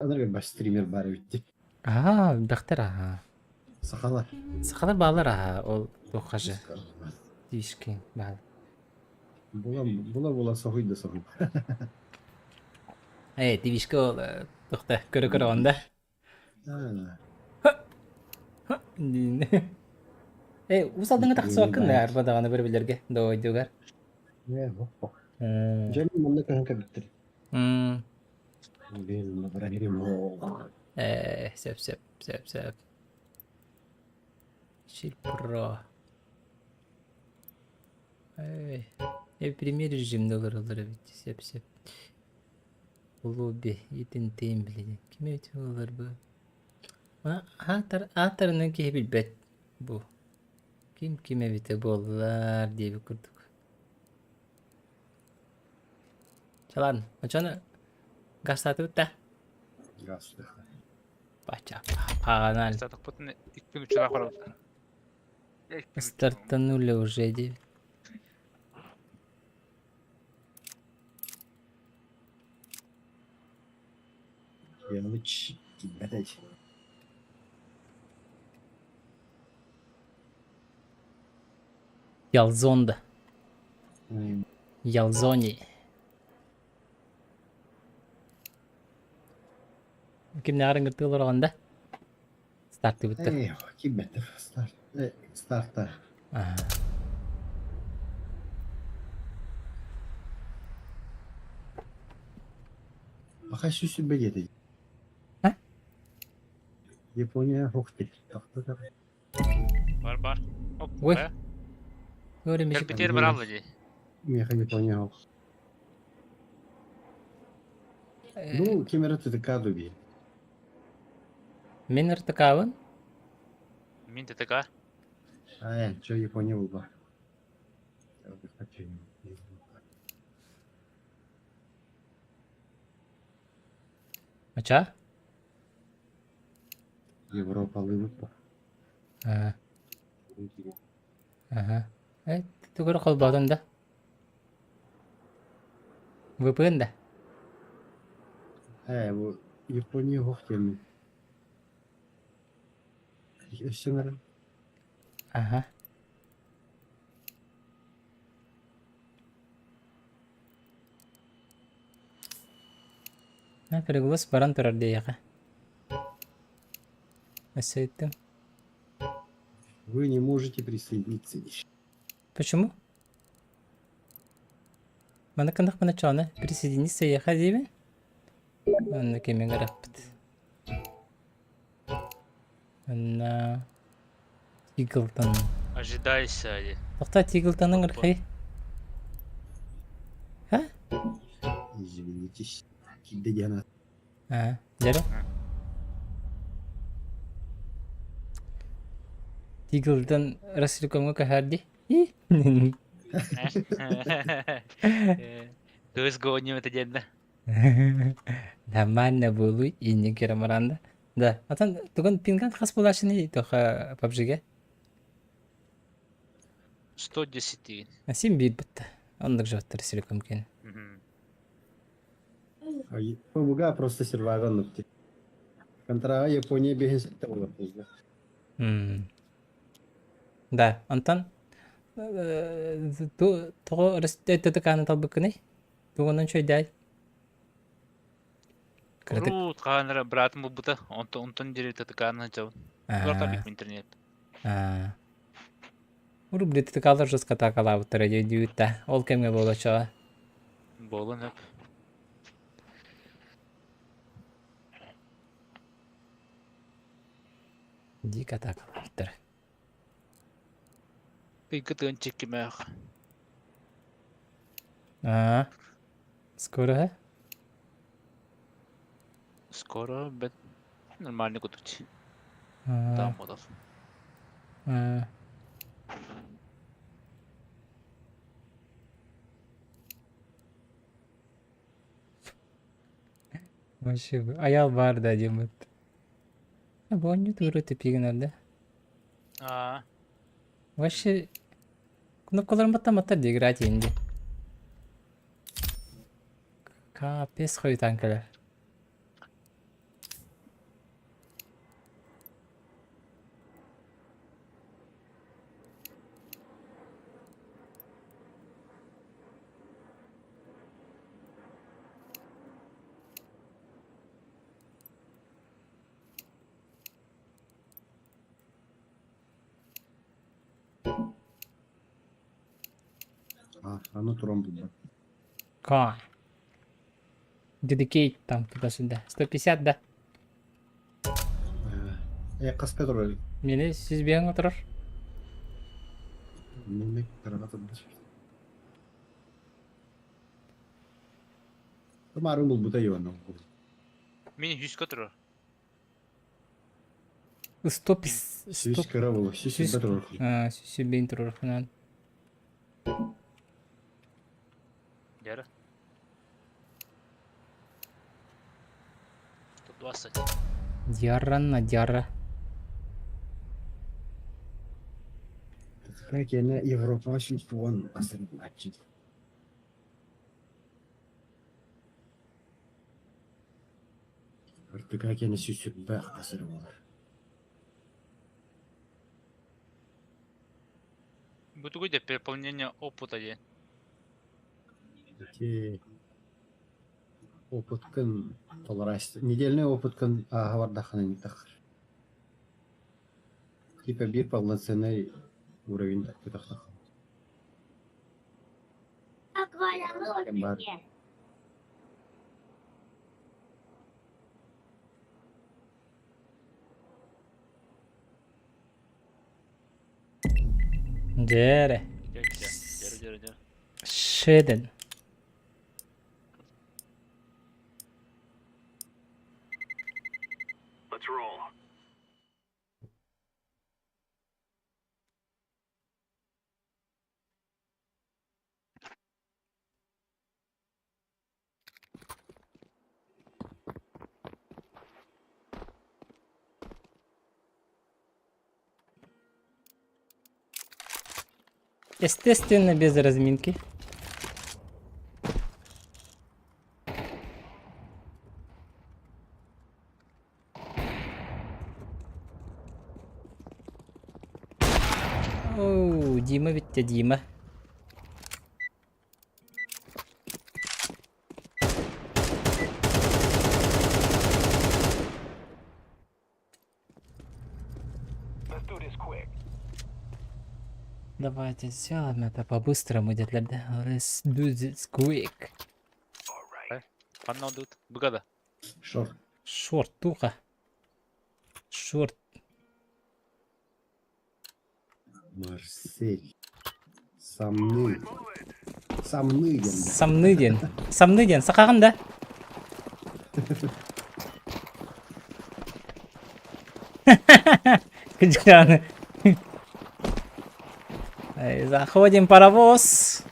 Анарга стример баар эбит дии. Аа, элбэхтэр аһаа. Сахалар. Сахалар бааллар аһаа, ол туохха же Тишки баар. Була була була соһуй да соһуй. Ээ, Тивишка ол туохта көрө-көрө онда. Ээ, Уус Алдаҥҥа тахсыбаккын да арба даҕаны бары билэргэ дойдугар. Дьэ манна көһөн кэлбиттэр. Ээ, сөп сөп сөп сөп. Чипро. Эй, премьер режимде олороллор эбит. Сөп сөп. Лобби итинтиин билигин. Ким эбит олор бу? Ааттар ааттарынан киһи билбэт бу. Ким ким эбитэ буоллар диэбит курдук. Чалан, очону гастаатыбыт да? Гастаха. Бача, паганал. Статахпытын икки үчүгэй барабыт. Стартанули уже диэбит. Ялыч килбэтэй. Ялзонда. Ялзони. Кимнээҕэр ыҥыртыы олороҕун да? Стартыыбыт Эй, киммэтэх старт, старта. Аха сүүсүбэ диэтэ. А? Япония хохти. Бар бар. Оп, Ой. э? Говорим, Кэлбитигэр баралла дии. Миэхэ Япония хох. Ну, ким эрэ ТТК дуби. Мин РТК-бын. Мин ТТК. Э, чё Япония булба. Ача? Европалыыбыт ба. Аа. Аха. Э, тугу холбоотун да? VPN да? Ээ, бу Япония суох диэммин. Өссө ыҥыран. Аха. На переглас баран турар диэхэ. Өссө ыйыттым. Вы не можете присоединиться. Почему? Маны кынах чоны присоединиться ехать диибин. Онно кимин ыраппыт. Онно Тиглтон. Ожидайся дии. Тоқта Тиглтонның ырхай. А? Извинитесь. Килде диэн А, дьэрэ. Тиглтон Ростелекомҥа көһөр дии. Кыыс гоним это диэн да. Нормально буолуй инник Гермаранда. Да. Атан тугун пинган хас булашыны тоха PUBG-ге? 110 деген. Син биир бытта. Оннук жаттар силиком кен. ПБГ просто сервага нукти. Контрага Япония бэһин сэттэ буолар Да, онтон тоҕо ТТК-ны талбыккыный? Тугунан чөйдөй? Кыратык. Урут хаһан эрэ быраатым булбута, онтон онтон диэри ТТК-ны сылдьабын. Уларта бит интернет. Урут били ТТК-лар жестко атаакалаабыттара дии да. Ол кэмҥэ буолаччаҕа. Буолуон сөп. Дико атаакалаабыттара. Ыйга тыан чиккимээх. Аа. Скоро, э? Скоро бэт нормальный кутуч. Там модов. Аа. Вообще, аял бар да диэммит. Бонню тууру типигин да. Аа. Вообще, кнопкаларын баттаматтар дии играть инди. Капец хойутаан кэлэр. Аны туран булбат. Ка. Dedicate там туда-сюда. 150, да? Э, хаска турар? Мени сиз биһиҥ отырор. Мени кыраҕа турдар. Тымарын булбута Иванов. Мин үскө турар. Стоп, Сүүс кыра буолуо, сүүс сүүрбэ турар. Сүүс сүүрбэйин турар. Дьэрэ. 120. Дьарранна дьарра. Киэнэ Европаҕа 110 асырынааччы. Артыка киэнэ 120 асыры буолар. Бу тугуй да переполнение опыта диэн. Ити опыткын толорайс недельный опыткын ааһа бардаххына таххар. Типа биир полноценный уровень тахтах. Бар. Дьээрэ. Дьэ, дьэ, дьэрэ, дьэрэ, дьэрэ. Шеден. Естественно, без разминки. Оу, Дима бүттэ, Дима. Давайте сделаем это по-быстрому, дед Let's do this quick. Ханна одут? Быгада. Шорт. Шорт, туха. Шорт. Марсель. Самны. Самны диэн. Самны диэн. Самны диэн. Сахаҕын да? Кыдьааны. Заходим паровоз.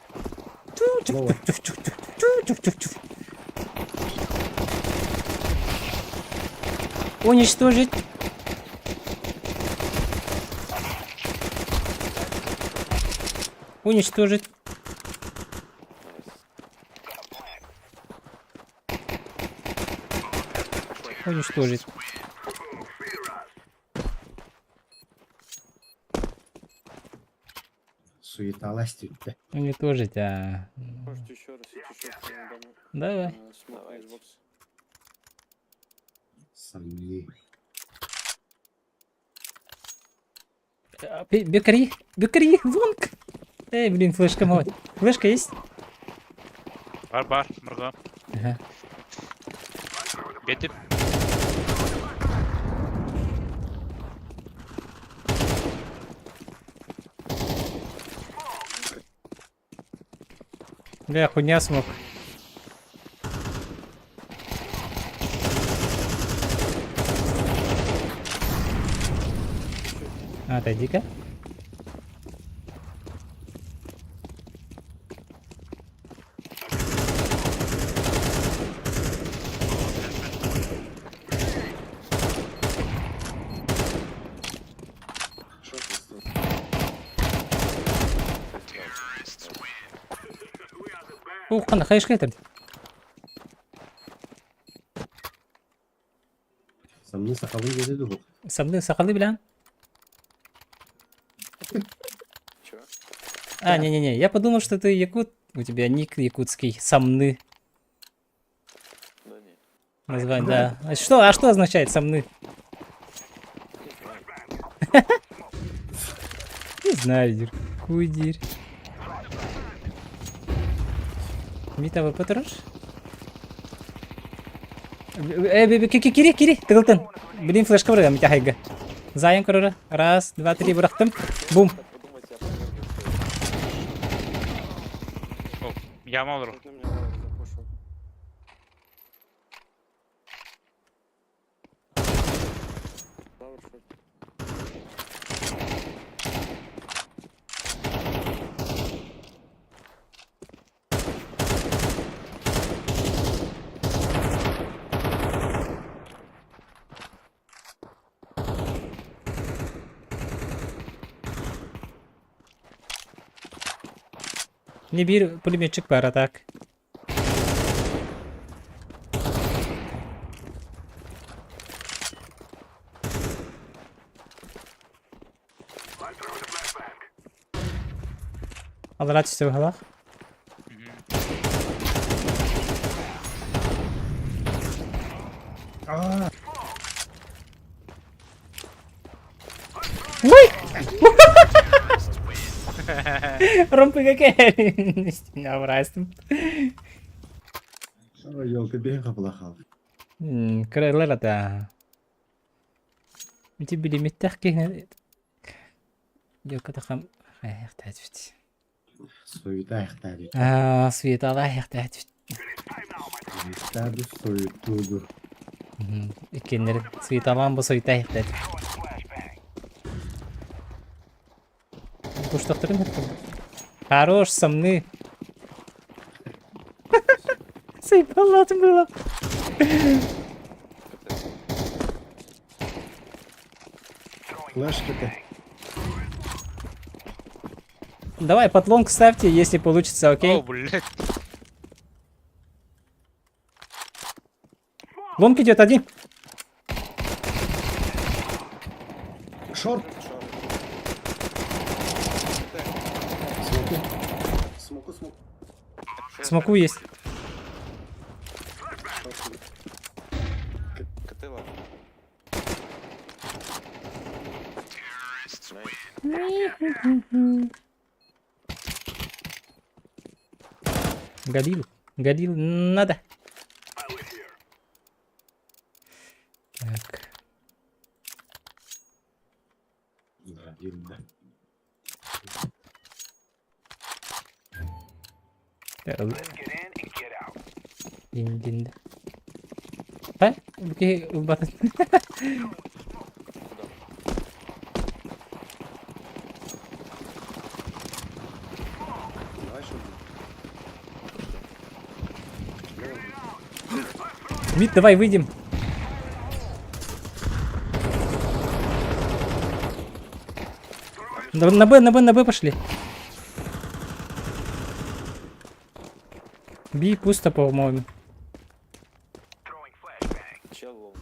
Уничтожить. Уничтожить. Уничтожить. Суеталась түттэ. Уничтожить, а. Можете еще раз, я чуть-чуть дам. Давай. Смок на Xbox. Самни. Бекари, бекари, вонг. Эй, блин, флешка мать. Флешка есть? Бар бар, мырга. Ага. Бетип. Бля, хуйня смог. Отойди-ка. Ух, ханна, хайышка этэрди. Самны сахалыы диэти дуһу. Самны сахалыы билэн? Чё? А, не-не-не, я подумал, что ты якут. У тебя ник якутский. Самны. Да не. Название, да. А что означает самны? Не знаю, Дир. Кудирь. Мита ВП турар. Э, кири, кири, тыгылтын. Блин, флешка бырагам Митя хайга. Зайын көрөрө. Раз, два, три, бырахтым. Бум. Так подумать, я поверну, что О, яма олорор. Тут на меня лавр запушил. Лавр шорт. Не биир пулеметчик баар а так. Аллараа түстэ быһалаах. Ой! Ромпыга кэлин. Абырайстым. Ой, елка, бэйэн хапыла хаал. Кыралар ата. Ити билимиттэх киһи Дьокутахам хайахтаатыбыт. Суйута айахтаабыт. Аа, суетала айахтаатыбыт. Суйутаабы суютууду. Иккиэннэрин суеталаан бу суйта айахтаатыбыт. Куштахтарын Хорош, самны. Сайпаллаатым было. Флешка-то. Давай под long ставьте, если получится, окей? О, блядь. Long идет один. Short. Смоку. Смоку, смоку. Смоку есть. КТ лав. Nice. Галил. Галил надо. Так. Да, да. Дин дин. Ха? Окей, батын. Куда? Давай шорт. Mid, давай выйдем. На Б, на Б, на Б пошли. B пусто, по-моему. Чел long.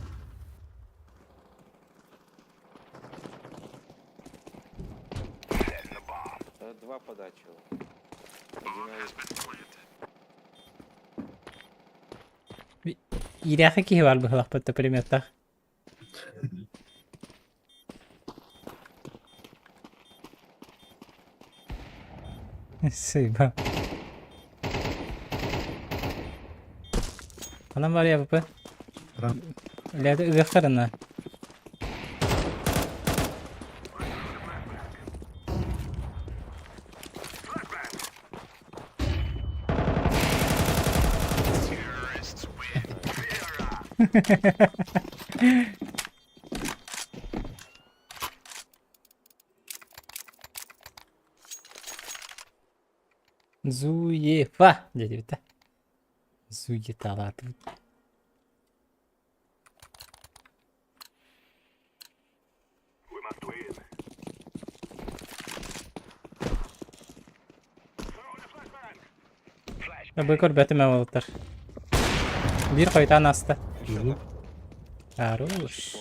Два подачи. Один на Иряха киһи баар быһылахпыт пулеметтах. Спасибо. Анам бар я ВП. Рам. Ляды ыгахтарына. Зуефа диэбитэ. Зуеталаатыбыт. Бу көрбөтүм уолаттар. Биир хойутаан ааста. Мгм. Хорош.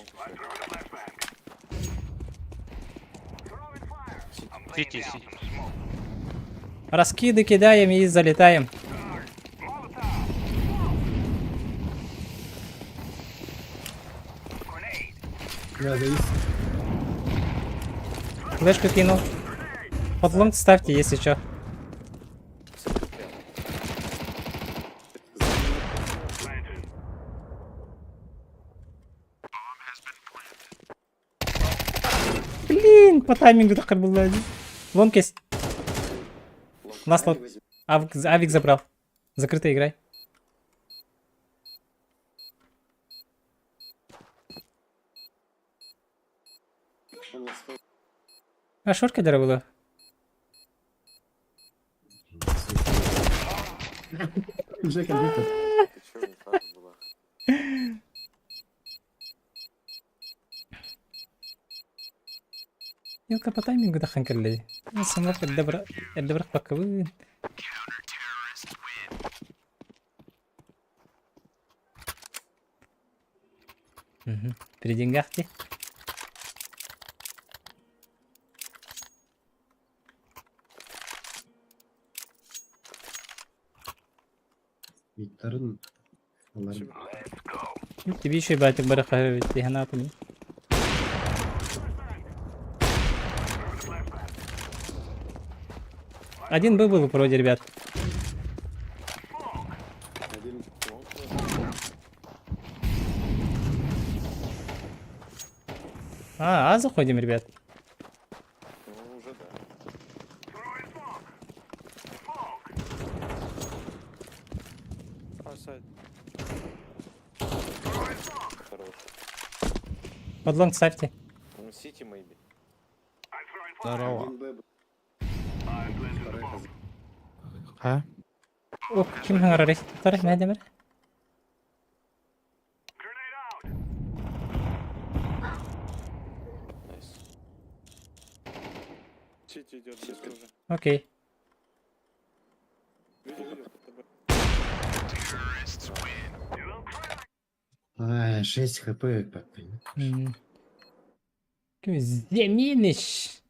CT, CT. Раскиды кидаем и залетаем. Я завис. Флешку кинул. Под long ставьте, если что. Все прямо. Блин, по таймингу так было. Long есть. Last long. Авик, авик забрал. Закрытая играй. А short кэлэрэ было. Жека, Виктор. Ты чё, не факт была? Елка по таймингу тахан кэллэ. Самок эрдэ баккабын. При деньгах ты. Викторын алар. Тебе еще байтик барахар тиханатым. Один бы был вроде, ребят. Один А, заходим, ребят. Ну, уже да. Хорош. Под long ставьте. Ну, CT maybe. Здорово. Один Б. Второй хз. А? Ох, ким хаңарар тарах мәдемер. Nice. CT идет близко уже. Окей. Видел, видел, под тобой. Ай, 6 хп. как ты. Ким Земинич.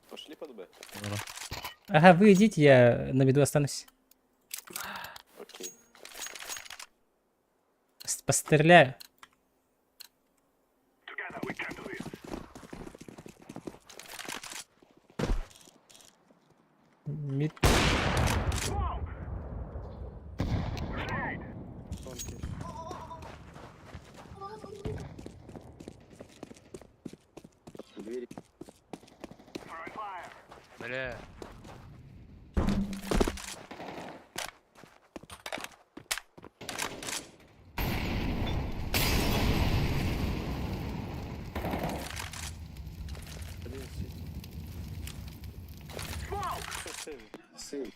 Пошли под Б. Ага, вы идите, я на виду останусь. Окей. Постреляю. Mid. Тонкий. Двери. Бля. Один CT. Всё, сейв. Сейв.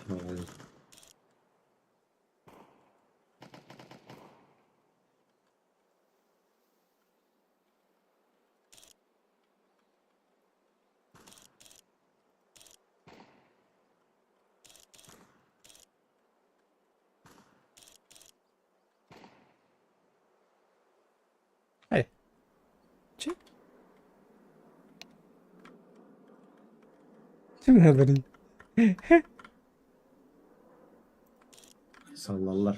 Молодец. Эй. Че? Че говори? Sallarlar.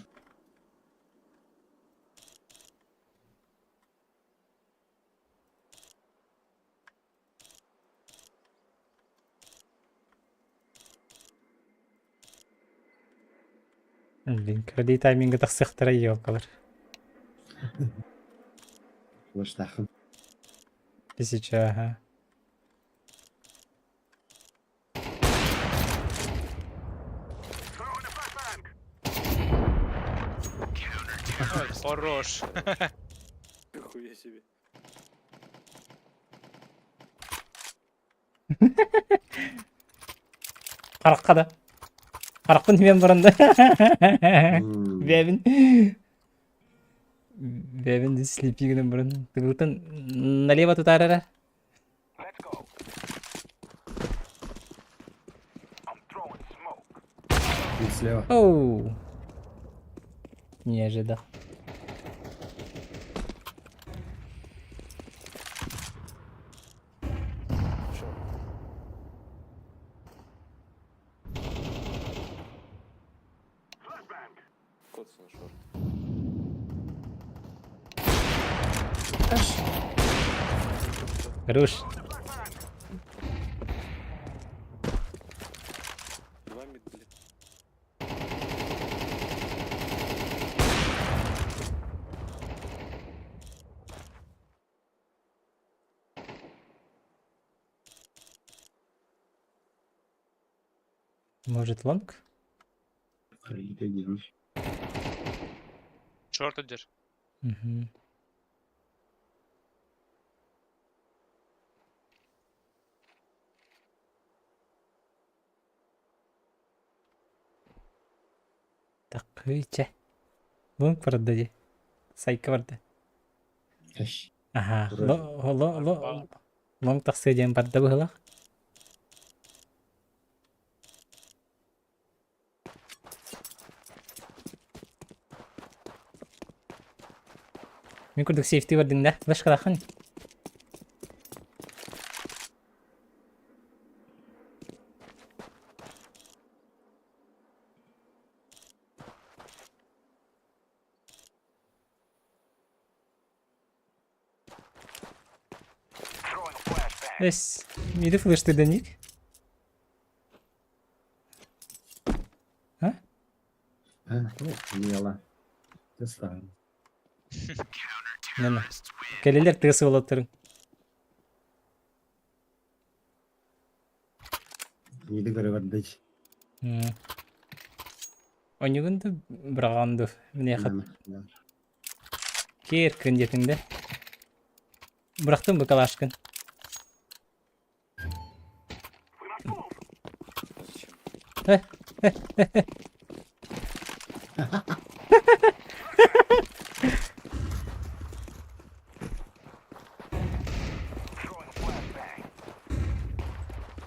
Блин, кради тайминга тахсыхтара елкалар. Флештахын. Тысяча, ага. Ой, хорош. Нихуя себе. Харахха да. Харахпын мен бұрынды. Бэбин. Бэбин слепигінен бұрын. Тыгылтын налево тутарара. Mid слева. Оу. Не ожидал. Чё? Коц на short. Аш. Хорош. Два mid, блядь. Может, long? Short дер. Угу. Так, чэ. Long барда дии. Сайка барда. Аш. Аха. Турар. Ло, ло, ло, long тахсыа диэн барда быһыылаах. Мин курдук сейфти бардыҥ да? Флешкалааххын. Эс, миди флешты ник? А? А, ну, мела. Тестан. Нана. Кэлэлэр тыасы болоттарын. Миди көрө бардыч. Онюгун да быраҕан ду. Миниэхэ киэр күн диэтиҥ да. Бырахтым бу калашкын. Зачем?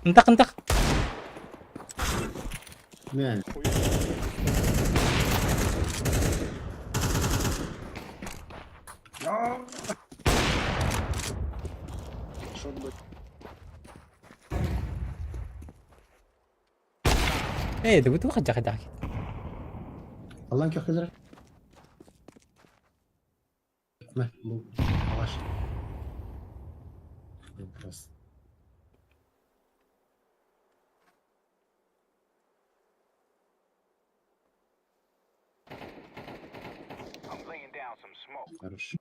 Ынтах ынтах. Не, Short, блядь. Ээ, дыбы туох дьаха Аллан көхөлөр. Мә, бу алаш. Просто. Хорошо.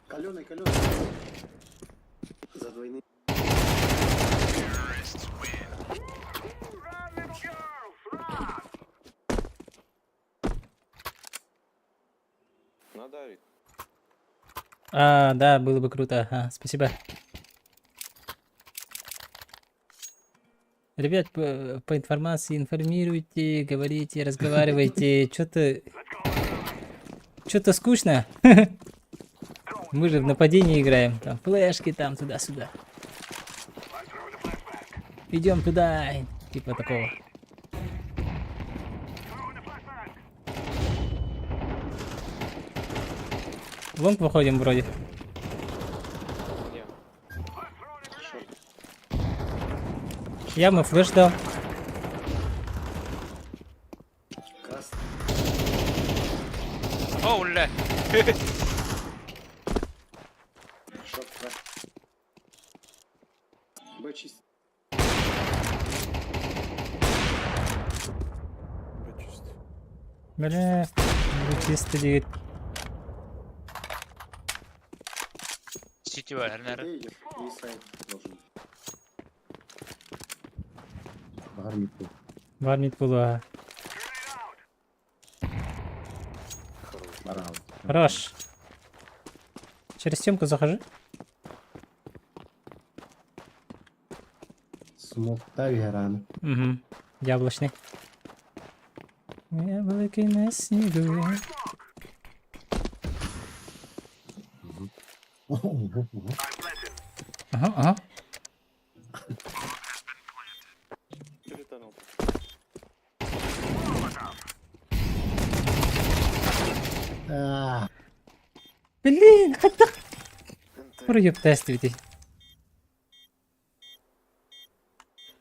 Каленый, каленый. За двойные. Надо авик. А, да, было бы круто. Ага, спасибо. Ребят, по информации информируйте, говорите, разговаривайте. Что-то скучно. Мы же в нападении играем. Там флешки, там туда-сюда. Идем туда. Типа такого. Long выходим вроде. Не. Short. Я ему flash дал. Красный. О, бля. Short, красный. Б чист. Б чисто. Бля, бу чисто диэбит. CT бар, наверное. Где идет? И сайт должен. Бар mid был. Бар mid буолуо. Бар out. Хорош. Через стенку захожу. Smoke та вегеран. Угу. Яблочный. Яблоки на снегу. Ого, ого. Ага, ага. Перетонул. Аа, Блин, хайдах проебтаастыбытый?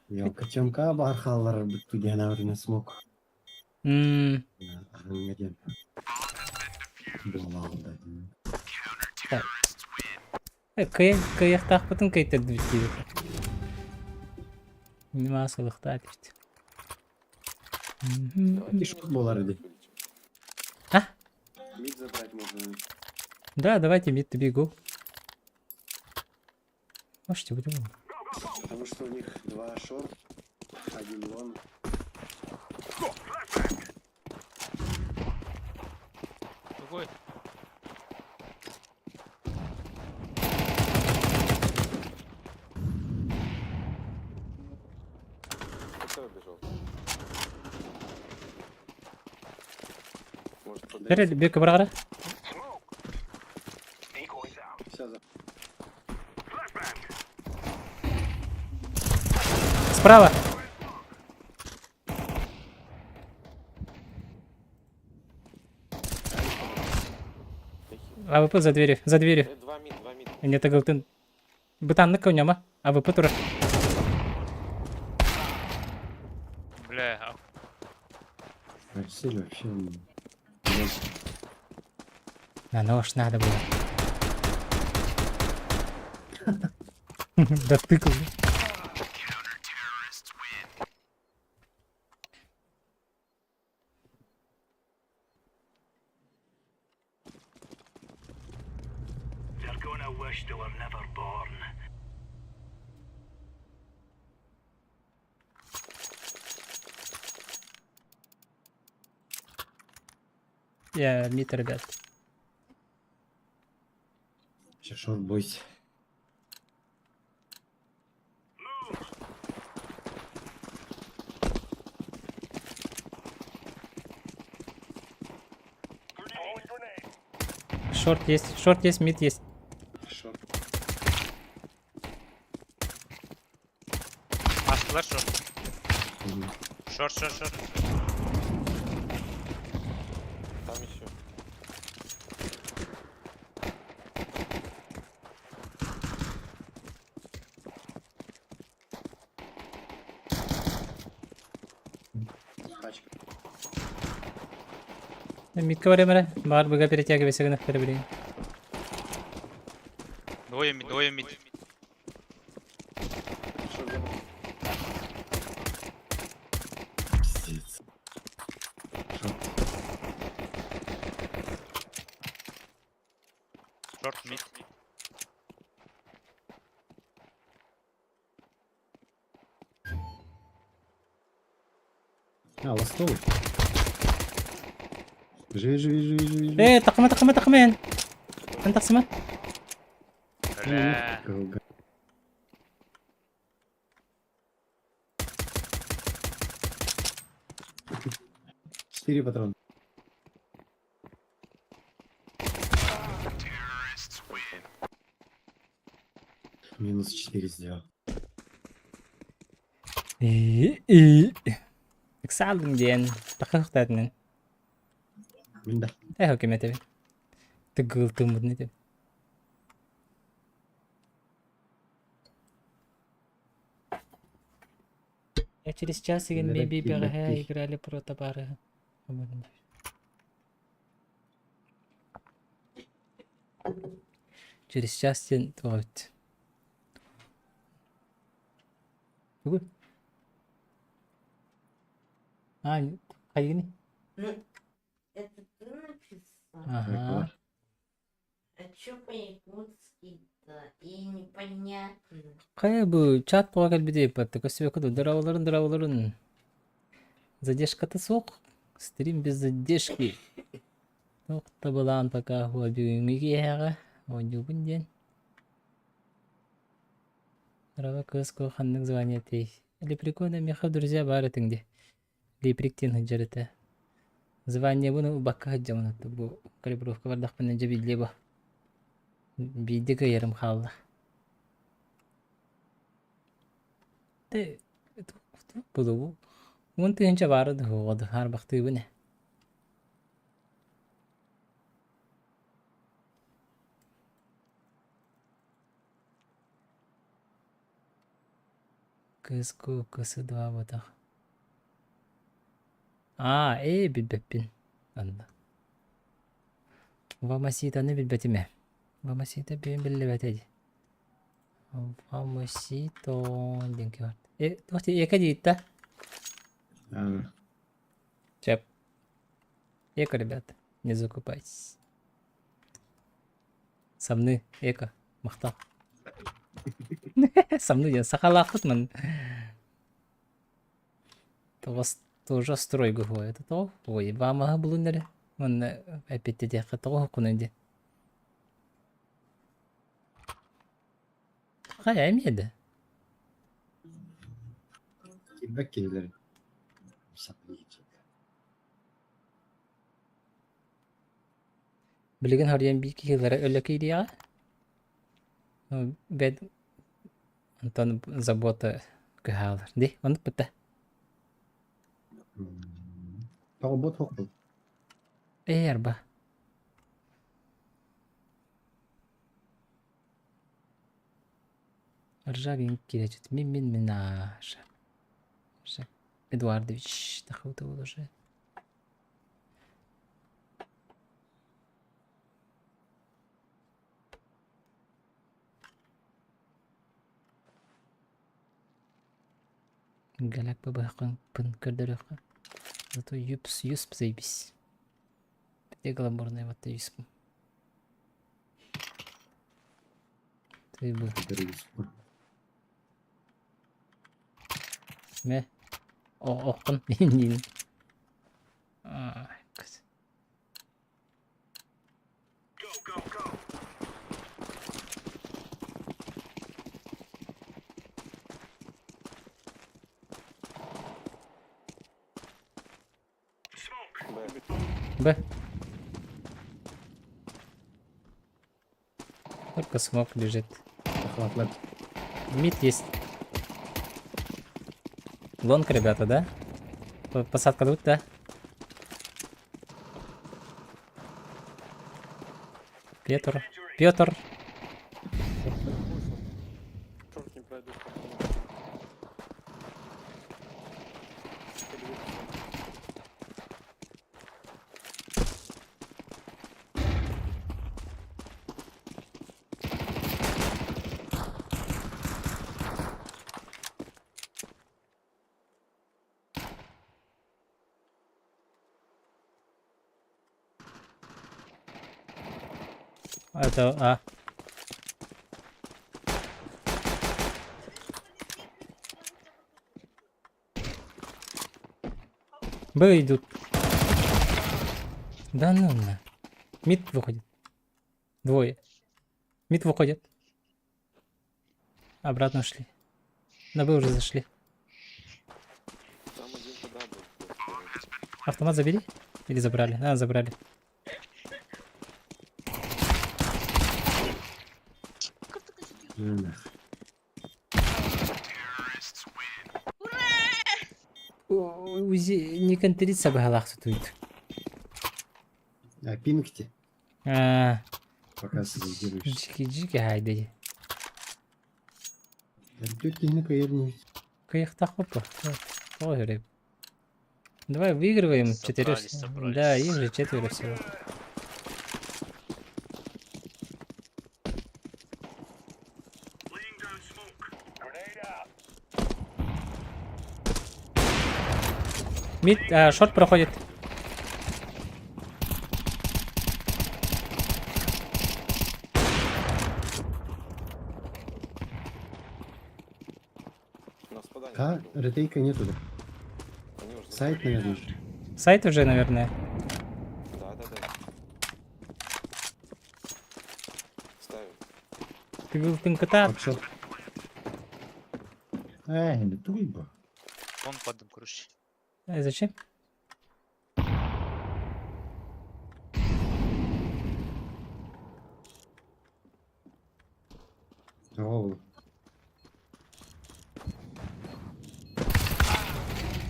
Ёлка, Тёмка баар хаалларарбыт диэн аҕырына смог. Мм. Аһыҥҥа диэн. Буолаалда. Так. Кыайан кыайыахтаахпытын кыайтардыбыт диэбит. Маас ылыхтаат эбит. Давайте шот буолар ди. А? Мид забрать можно. Да, давайте мид бегу. Можете будем. Потому что у них два шорт, один лонг. Другой. Кто убежал? Может, под Бер бек барара. Все, за... Справа. АВП за дверью, за дверью. Два мид, два мид. Нет, тыгылтын. Бытаннык көняма. АВП тура. Бля, а Арсель вообще... На нож надо было. Да тыкал. Я мид, ребят. Сейчас шорт бойся. Шорт есть, мид есть. Шорт. Астылар шорт. Шорт, шорт, шорт. Там еще. Тачка. Мидка говорим, бар быга перетягивайся на блин. Двое мид, двое мид. Шорт забрал. Пиздец. Шорт. Шорт, мид. А, ластовый. Живи, живи, живи, живи. живи. Э, тахсыма, тахсыма, тахсыма. Эн тахсыма. Бля. Круга. Четыре патрона. Минус четыре сделал. И и. Ыксалдым диэн, тахыахтаатынан. Мин да. Э, кеметеби. Тыгылтыммытын этим. Я через час igen maybe бэҕэһээ играли про табары. Через час диэн туох Тугуй? А, хайгини? Ну, это ты написал? Ага. А чё по-якутски-то? И непонятно. Хайа бу чат буга кэлбити ыппатты көстүбэккэ дуо дорооболорун дорооболорун Задержката суох стрим без задержки Туох да былаан пока хуа бүгүҥҥү киэһэҕэ оонньуубун диэн Дорообо кыыс куо ханнык звание этэй Лепрекона миэхэ друзья баар этиҥ дии Леприк диэн сылдьар этэ Званиебын ылбакка сылдьабын оттон бу калибровка бардахпына дьэ биллиэ бу Биирдэ кыайарым хаалла Булубу уон тыһыынча баара да суоҕа дуу хаарбахтыыбын ээ. Кыыс ку кысы два ботах. Аа, ээ билбэппин. Анна. Вамаситаны билбэтим ээ. Вамасита бэйэм биллибэтэ дии. Вамасито диэн киһи бар. Э, туох дии, эка диит да? Аа, Чеп. Эко, ребята, не закупайтесь. Самны, эко, махтал. Самны диэн сахалаахпыт ман. Тоҕо тоже стройга это тоҕо ой баамаһы булун эрэ манна эппиттэтиэххэ тоҕо уһуккунуй диэн. Хайа эмиэ да? Килбэк киһилэр Билигин хоруйан биир киһилэрэ өлө киириэҕэ. Бэт онтон забота кыһаалар. Ди, оннук бытта. Тоҕо бот хоккул. Ээ, арба. Ржавин киречит. Мин мин мин наша. Эдуардович тахыбыта уже. Галак бабахпын көрдөрүөххэ. Зато юпс юсп заебись. Где гламурная вот юсп. Ты бы. Мэ. О, оххун. Нин. Б. Б. Только смог лежит. Охватлар. Мид есть. Лонг, ребята, да? Посадка тут, да? Петр. Петр. Шорт не пройду. Это А. Б идут. Да ну на. Мид выходит. Двое. Мид выходит. Обратно ушли. На Б уже зашли. Там один туда был. Автомат забери? Или забрали? А, забрали. Нах. Узи не контрится баһалаах сутуйт. А пингте, А, пока среагируешь. жики жики хайды. Түт киһини кыйыр Кыйахтах опа. Ой, Давай выигрываем четыре. Собрались, собрались. Да, их же четверо всего. Мид, а, шорт проходит. У нас подание. А, ретейка нету, да. Они уже Сайт, наверное. Сайт уже, наверное. Да, да, да. Ставим. Ты был тынката. Вообще. Эй, не туйба. Он падом, короче. А, зачем? Голову.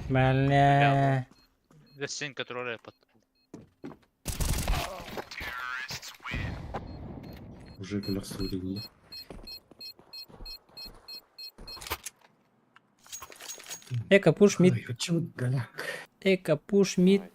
Бля. Весен, который под... Уже колесо времени. Eco, push mid. Ой, почему голяк? Eco, push mid. Давайте.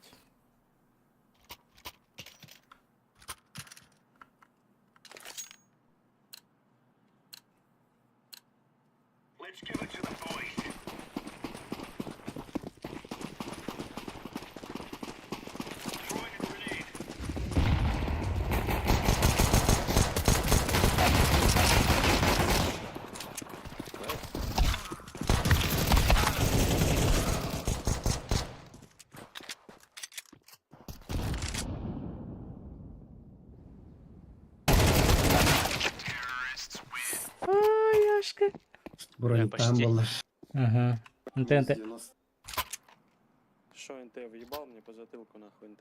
Ай, Яшка. Бронь там почти. была. Ага. НТ, Минус НТ. 90. Шо, НТ, въебал мне по затылку, нахуй, НТ.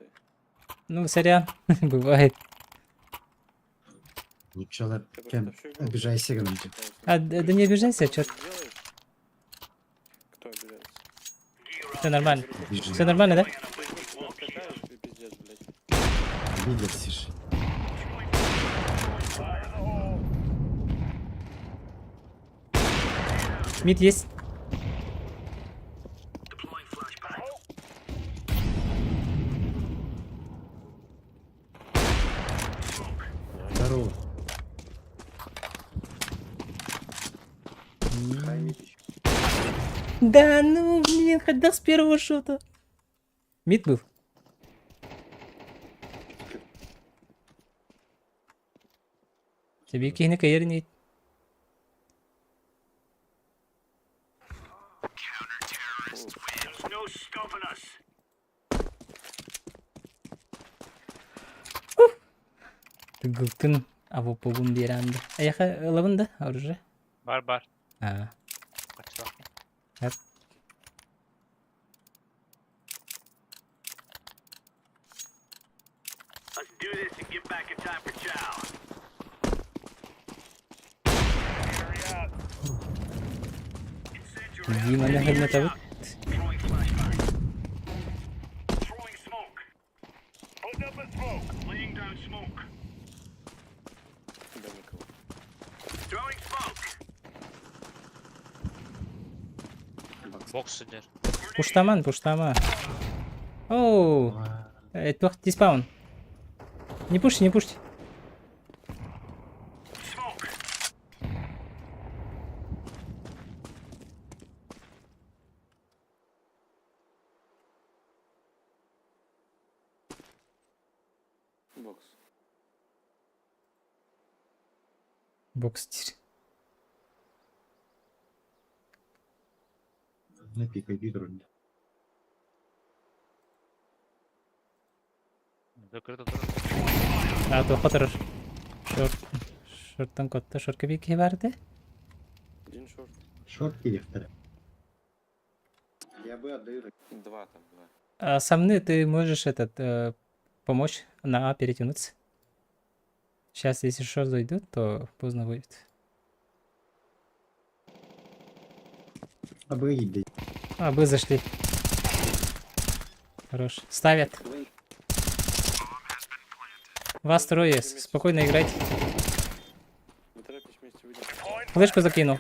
Ну, сорян, бывает. Ничего, Ты кем просто всю игру обижайся, говорите. пытаешься. А, да не обижайся, черт. Делаешь? Кто обижается? Все нормально. Обижай. Все нормально, да? Ты игру себя скатаешь и пиздец, блядь. Обиделся же. Мид есть. Здорово. Хай mid еще. Да ну, блин, хоть да с первого шота. Mid был. Тебе кихни каерни. Гылтын авопогун беранды. Аяха ылабын да, оружие. Бар бар. А, Качылак. Хеп. Дима нахрен это вот. Да никого. Бокс сидер. Пуштаман, пуштама. Оу, это диспаун. Не пушьте, не пушьте. Бокс. Бокс теперь. На пикай, бигрунь. Закрыто тұр. А, то хотор. Шорт. Шорттан котта шортка бики барды. Один шорт. Шорт или второй? Я бы отдаю. Два там, два. А со мной ты можешь этот помочь на А перетянуться. Сейчас, если шорт зайдут, то поздно будет. А бы иди. А, Б зашли. Хорош. Ставят. Вас трое. Спокойно играйте. Не торопись, вместе выйдем. Флешку закинул.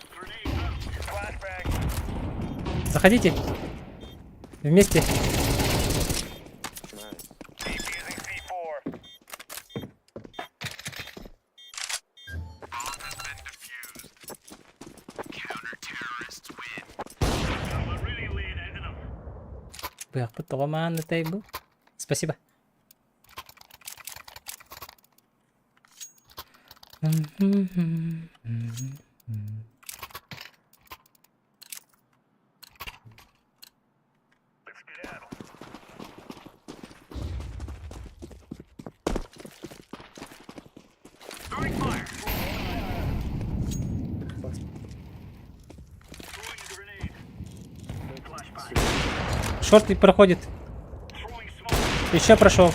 Заходите. Вместе. Nice. Спасибо. Шорт и проходит. Еще прошел.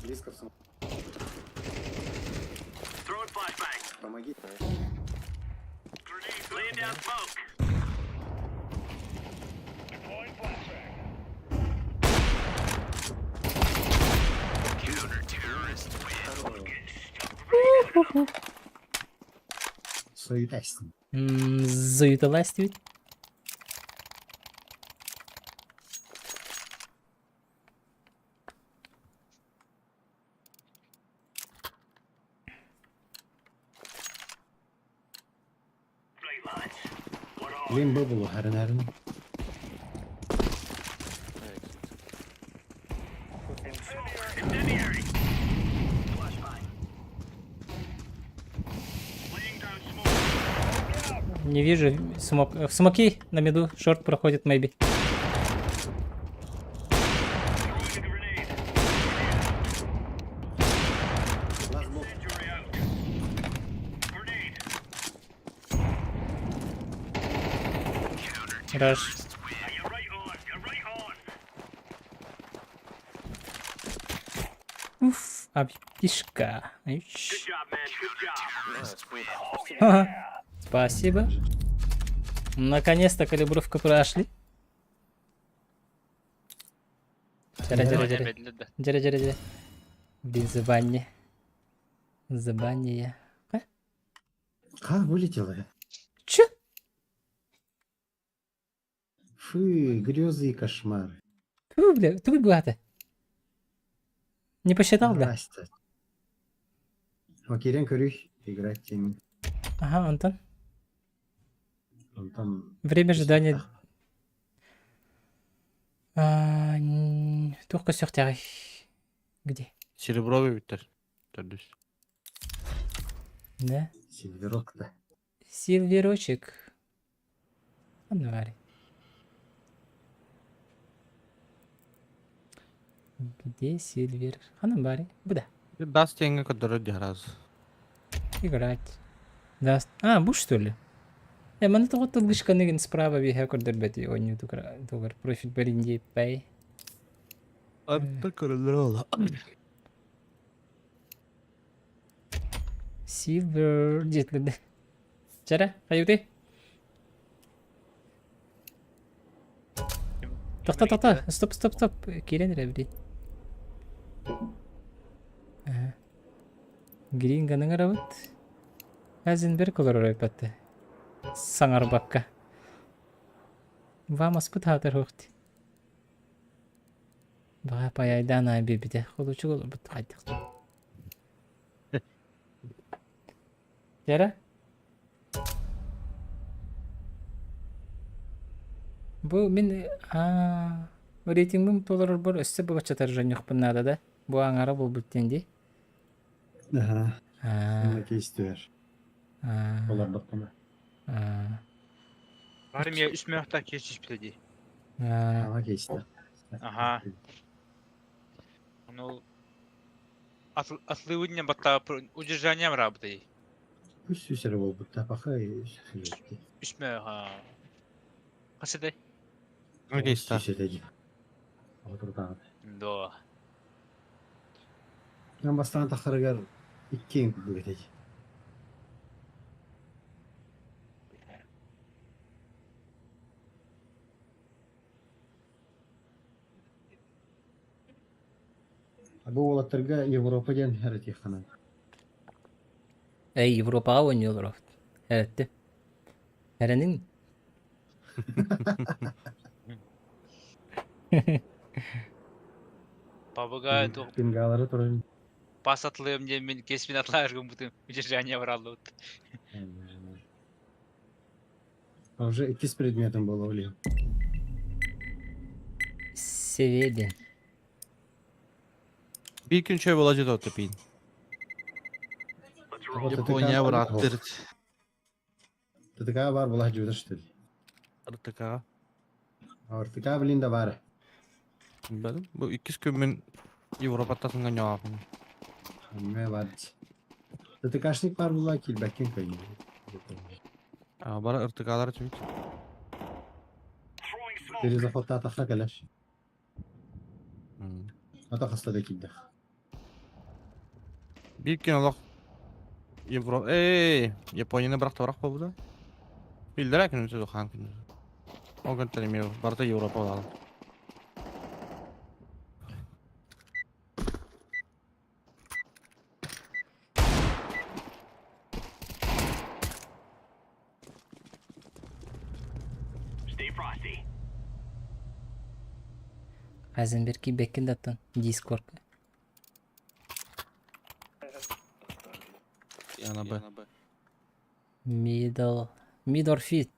Близко в самом. Помоги. Суетайсың. Заюталась ведь. Блин, бу хәрін хәрін. Не вижу смок. В смоки на миду short проходит maybe. Last box. Rush. Уф, аптишка. Ич. Ага. Спасибо. Наконец-то калибровку прошли. Джара, джара, джара. Джара, джара, джара. Блин, забанни. Забанни я. А? Как вылетела я? Чё? Фы, грезы и кошмары. Фу, бля, ты богато. Не посчитал, да? Настя. Окей, көрүх, играть тем. Ага, Антон. Он там... Время ожидания. А, Туох көстүөхтээҕий. Где? Серебровый бүттэр. Төрдүс. Да? Сильверок-то. Силверочек. Анварь. Где Сильвер? Ханамбари. Буда. Даст теңге көрдөрөр дьараас. Играть. Да. А, буш что ли? Э, маны тоҕо тылгышканыгын справа биһэ көрдөрбөтүй оонньуу тугар профиль бэрин пай. Аттар көрөлөр ола. Silver диэтлэрдэ. Чара, хайыты? Тохто, тохто, стоп, стоп, стоп. Киирэн эрэ блин. Ага. Грин ыҥырабыт. Азенберг олорор эппэтэ. Саҥарбакка. Вамаспыт хаатар хуохти. Баҕа паяйдаан аай биэрбитэ. Холучук олорбут хайдах. Дьэрэ? Бу мин аа рейтингбин толорорбор өссө бабаччатар дьонньохпун наада да? Бу аҥара буолбут диэн дии. Аха. Аа. Онно кейстүөр. Аа. Олордохпуна. Аа. Армия үс мөөхтөх киһи түспүтэ дии. Аа. Ама кейстэ. Аха. Ону атлыыбын баттаа удержанием работай. Үс үс эрэ буолбут паха Үс мөөх хас этэй? Кейстэ. Үс этэ дии. Отурдаҕа. Да. Мен бастаан тахсарыгар иккиэн курдук этэ дии. Бу уолаттарга Европа диэн эрэтиэххэ Эй, Европаҕа оонньуу олоробут. Эрэттим. Эрэниҥ? Пабыга туох Пингалары туран. пас атлыам диэн мин кеспин атлаар гыммытым удержание бараллыбыт. А уже иккис предметом было улиһ. Севедин. Биир күн чөй була дьэ топин. Япония бырааттыр. ТТК бар була жудыр что ли? РТК. РТК блин да бар. Билбэтим. Бу иккис күммүн Европаттан ньоҕааппын. Ме бар. ТТКшник бар була килбэккен көйү. А бара РТКлар түбүт. Перезаход тахса кэлэр. Ата хаста да киирдэх. Биир күн олох Евро... Эй, Японияны бырах бырах буолбута. Биллэрэ күнү хаан күнү. Ол күнтэн эмиэ барыта Европа буолла. Хайзенберг киирбэккин да оттон Дискордка. Яна Б. Middle. Мидорфит.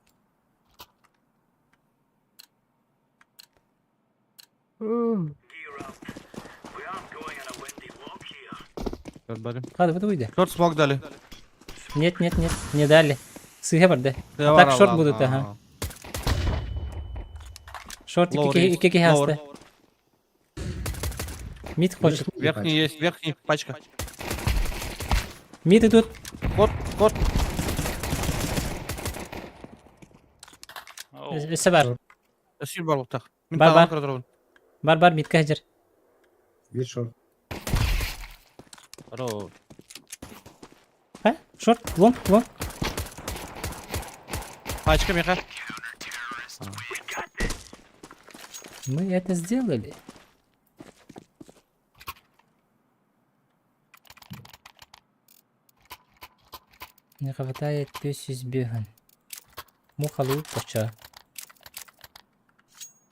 Көрбөтүм. Хады бу уйда. Short smoke дали. Нет, нет, нет, не дали. Сыыһа барда. А так short будут, ага. Short икки киһи ааста. Мид хочет. Верхний есть, верхний, пачка. Мид идут. Кот, кот. Өссө бар. Өссө бар буолтах. Мин Бар, таҕан бар. көрдөрөбүн. Бар бар мидка сылдьар. Биир short. Хорош. А? Short, long, long. Пачка миэхэ. Мы это сделали. Не хватает 500 беган. Мухалу пача.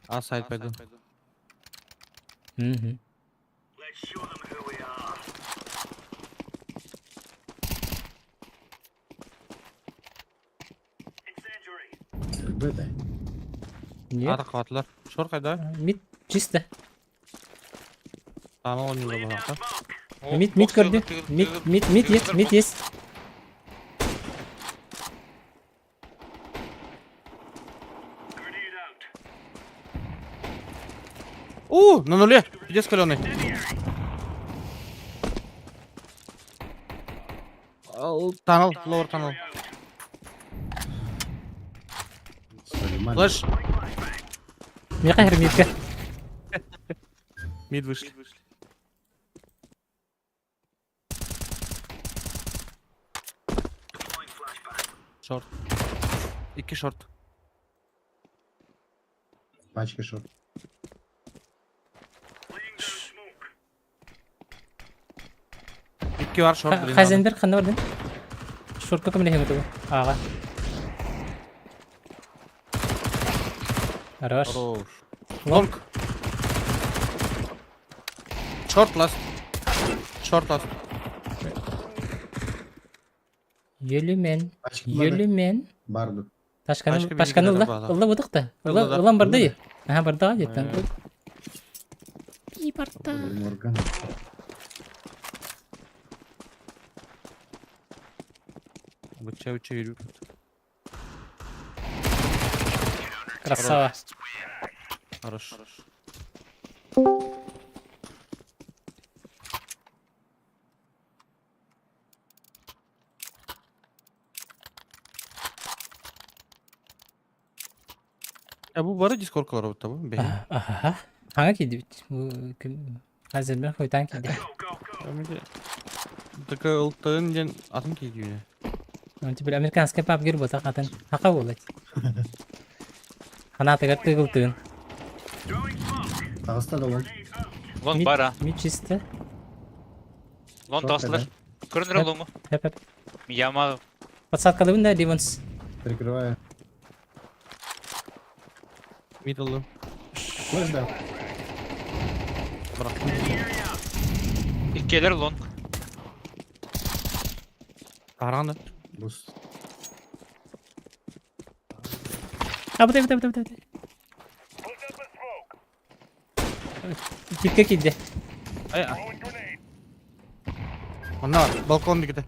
А сайт пойду. Угу. Б да. Нет. Ата хватылар. Short кайда? Мид чисто. Аны ойнууга баракта. Мид, мид көрдү. Мид, мид, мид есть, мид есть. У, на нуле. Где скаленый? Tunnel, lower tunnel. Сулейман. Flash. Миэхэ мидка. Мид вышли. Short. Икки short. Пачка short. Икки бар short. Блин. Хайзенберг ханна бардын? Shortка көмөлөһө көтөгө. Ага. Хорош. Хорош. Long. Short last. Short last. Елүмен. Пачка барды. Елүмен. Барды. Ташканы Пачка ташканы билгилери ылла. бар. Ылла будук да. Ылла Ылла да. ылан барды. Аха бардыга деттен. Э. И барда. Морган. Быча үче yürü. Красава. Хорош. Я бу бары дискордкалар вот бу. Бе. Аха. Ханга кийди бит. Бу ким Хайзенберг хойтан кийди. Такая ылтын ден атын кийди. Он теперь американский пабгер болса атын. Хака болот. Ханатыгар тыгылтын. Таҕыста да long. Long Мид- бара. Мид чисто. Long Short таҕыстылар. Көрүнэр longу. Хөп хөп. Яма Подсадкалыбын да Ливонс. Прикрываю. Middle. Flash да. Бирок. Иккиэлэр long. Караганда. Boost. А, бу бу бу бу. Типке кийди. Ай. Онна балкон дигите.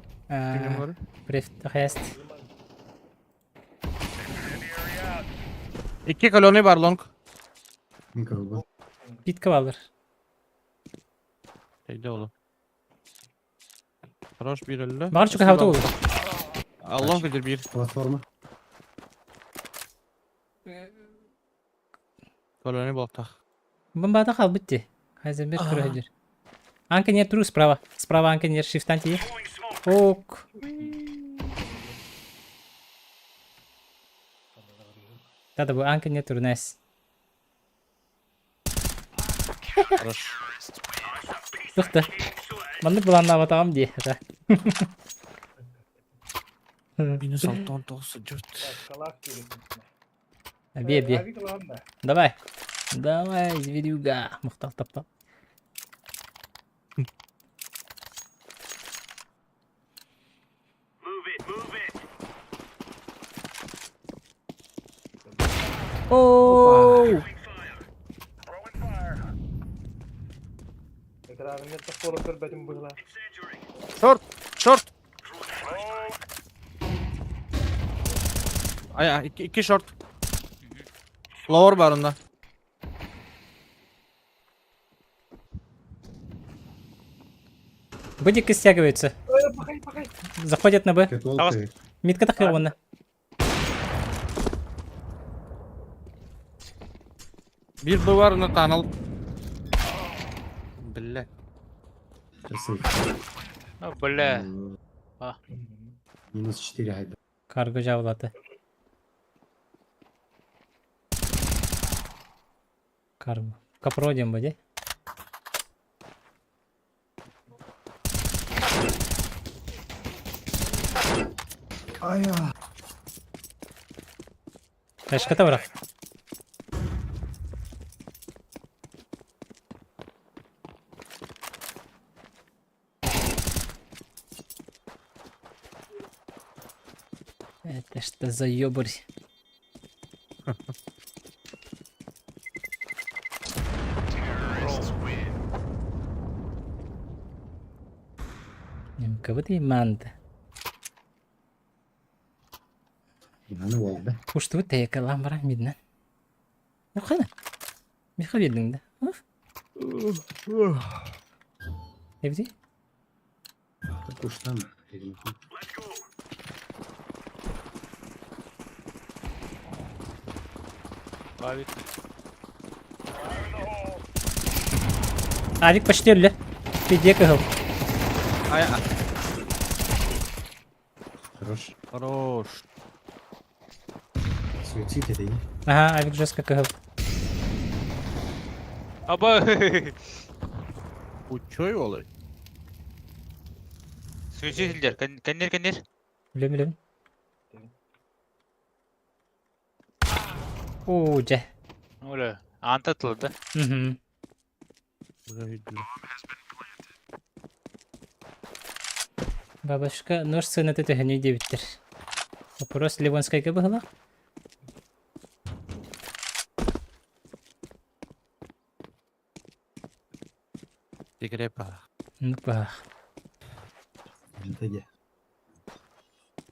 Преф хаст. Икки колонны бар long. Микробы. Питка балыр. Тейде олу. Хорош бир эле. Бар чука хабыта болду. Long эдир бир. Платформа. Колонны болтах. Бомбада кал битти. Хайзенберг көрөдөр. Анкенер туру справа. Справа анкенер шифтан тии. Ок. Да-да, бу анкенер туру найс. Хорош. Тухта. Маннык буланнаабатаҕым дии. Хата. Минус 6 9 4. Бе, бе. Давай. Давай, зверюга. Мухтал таптал. Оу! Шорт! Шорт! Ай, ай, икки, икки шорт. Lower бар онда. Быдик стягиваются. Заходят на Б. Кетолкай. Митка тахирована. Бир Б бар онда таныл. Бля. Красавчик. Ну, бля. А. Минус 4 хайда. Карго жабылаты. Карго. Капродим бу дии. Ая. Ташката бырах. Это что за ёбарь? МКВД манта. Аны болды. Уштубут тэйэкэ ламбара миднен. Юхана. Миха биэрдиҥ да. Эбити? Куштан. Авик. Авик почти өллө. Пиздец кыһыл. Ай, Хорош. хорош. Суицид это не? Ага, авик жестко кыһыл. Аба. Учой олай. Суицид Кэннер, кэннер. Билем, билем. Оо, дьэ. Оля. Анта тылды. Мгм. Бабушка, нож сыната төһөнүй диэбиттэр. Вопрос Ливонскайга быһылаах. Декрепа. Ну бах. Это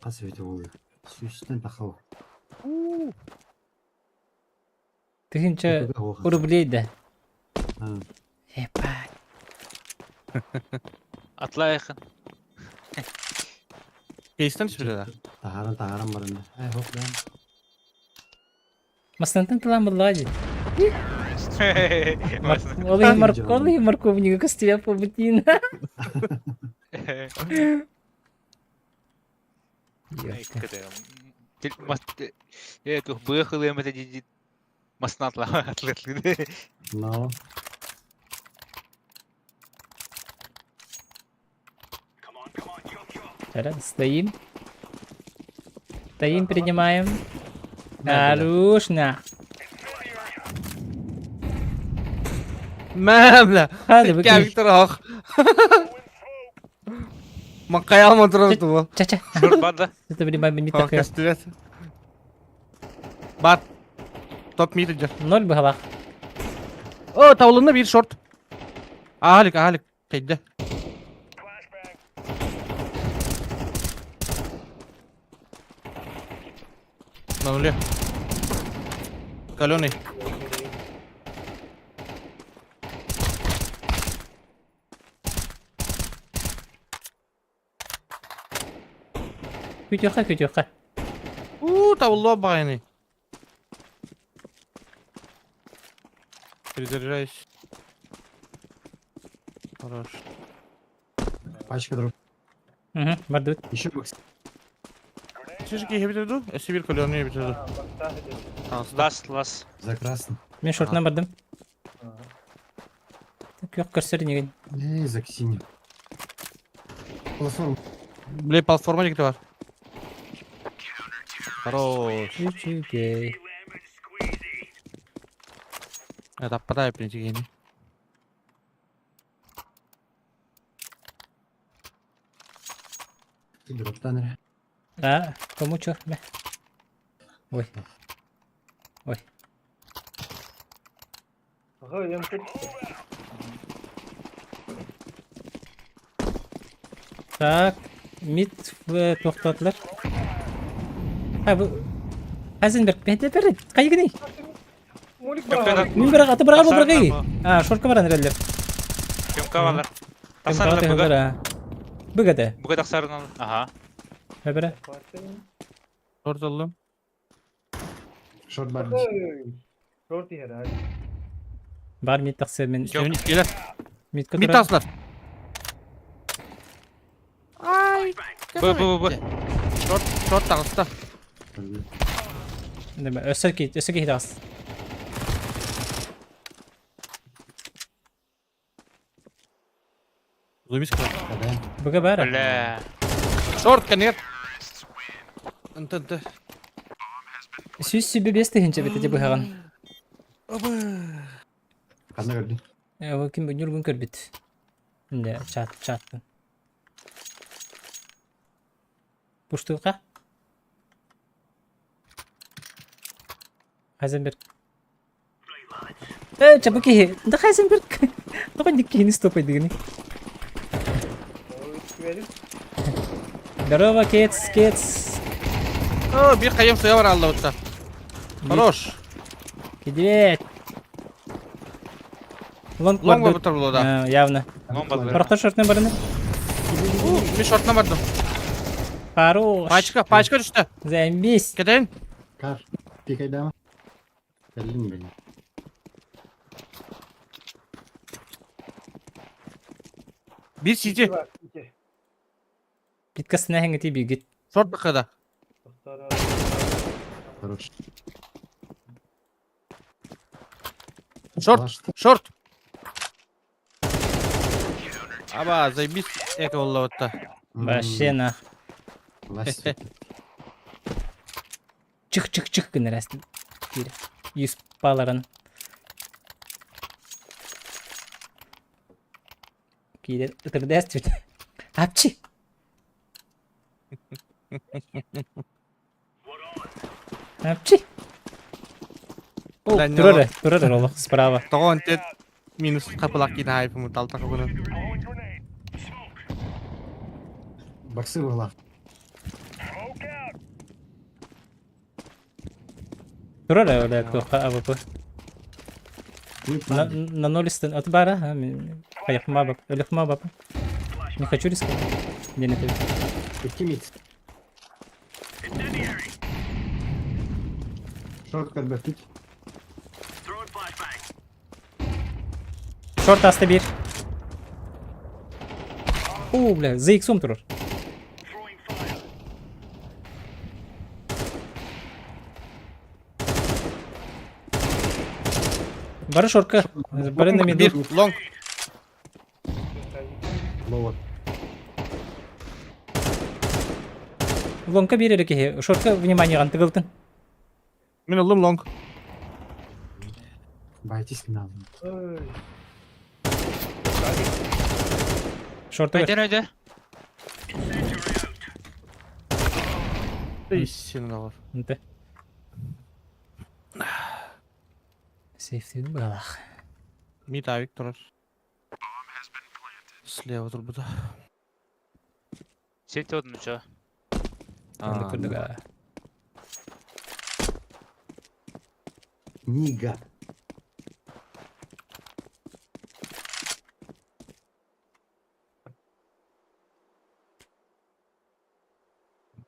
Хас өте болды. Сүйістен тақау. Тыһынча рублей да. Ебать. Атлайхын. Кейстен түсірді. Тахаран тахаран барында. Ай, хоп, да. Маснантан тылан буллаҕа дии. Ол иһин морк- ол иһин морковнига көстүбэ буолбутин. Быхылы дии Маснатла атлетлы. Но. Стоим. Стоим, принимаем. Хорош, на. Мә, бля. Хады, выкинь. Виктор ах. Маккай алма тұрады бұл. Ча-ча. Банда. Это принимаем не так. Кастыбет. Бар. Топ мид идет. Ноль быһалаах. О, таулында бир шорт. Алик, алик. Тейді. На нуле. Каленый. Күтүөххэ, күтүөххэ. У, таулла бағайны. Перезаряжаюсь. Хорош. Пачка дроп. Угу, бардыбыт. Еще бокс. Сижики бітірді? Сибир каленый бітірді. Лас, лас. За красным. Мен шортынан бардым. Күөх көрсөр неген. Эй, за синим. Платформа. Бля, платформа жігіті бар. Хорош. Үчүгэй. Таппата эппин киһини. Дроптан эрэ. А, кому чё? Мэ. Ой. Ой. Ага, я тут. Так, мид тохтотулар. Ha bu Heisenberg бэйдэ бер кайгыный. Мулик Көпкө Мин бирак аты бирак Тахсар бирак бу. А, шортка баран эрэллэр. Көмкө балар. Тахсар быга. Быгата. Буга тахсарын Аха. Бэбэре. Шорт аллым. Шорт бар. Шорт иһэр. Бар мид тахса мен Жоқ. Келер. мидка Мид турар. таслар. Ай. Б б б б. Шорт, шорт таҕыста. Неме, өссө ки, өссө ки тахс. Зумис Быга бар. Бля. Шорт кэннигэр. Ынты ынты. Сүүс сүбэ бес тыһынча бит эти быһаҕын. Ханна көрдүн? Э, ким Ньургун көрбүт. Инде чат чаттын. Пуштука. Хайзенберг. Э, чабы киһи. Да Хайзенберг. Тоҕо инник киһини стопайдыгыный? Здорово, кец, кец. О, биир хайым сыа бар аллабытта. Хорош. Кидибет. Лонг Лонг барды. бабытар була да. Явно. Лонг барды. Прохтор шортны барыны. Мин шортна бардым. Хорош. Пачка, пачка түстэ. Заебись. Кэтэн. Кар. Пикайдама. Кэллин били. Биир сити. Питкасына хәңгети бигит. Шорт бакада. Хорош. Шорт, шорт. Аба, заебись эко боллабытта. Вообще нах. Чих чих чих гынар әсті. Юз паларын. Киде ытырды әсті. Апчи. Апчи. О, Да, не турар, турар олох справа. Тоҕо онтет минус хапылак киин хайпымы талтака буну. Баксы была. Турар öyle тоха АВП. На, На, на ноль стен от бара, а, поехал баб, өлөхма баб. Не хочу рисковать. Не не ты. Икки мид. Шорт көрбөппүт. Шорт аста бир. О, бля, за иксом турар. Бары шортка. Бары на миду. Биир лонг. Ловер. Лонка бир кихи. Шортка внимание гантыгылтын. Мин ыллым лонг. Байтис надо. Шорты. Өйден өйдө. Истинно бар. Нты. Сейфтин балах. Мид авик турар. Слева турбута. Сети одну чё. Аны көрдүк. А. Нига.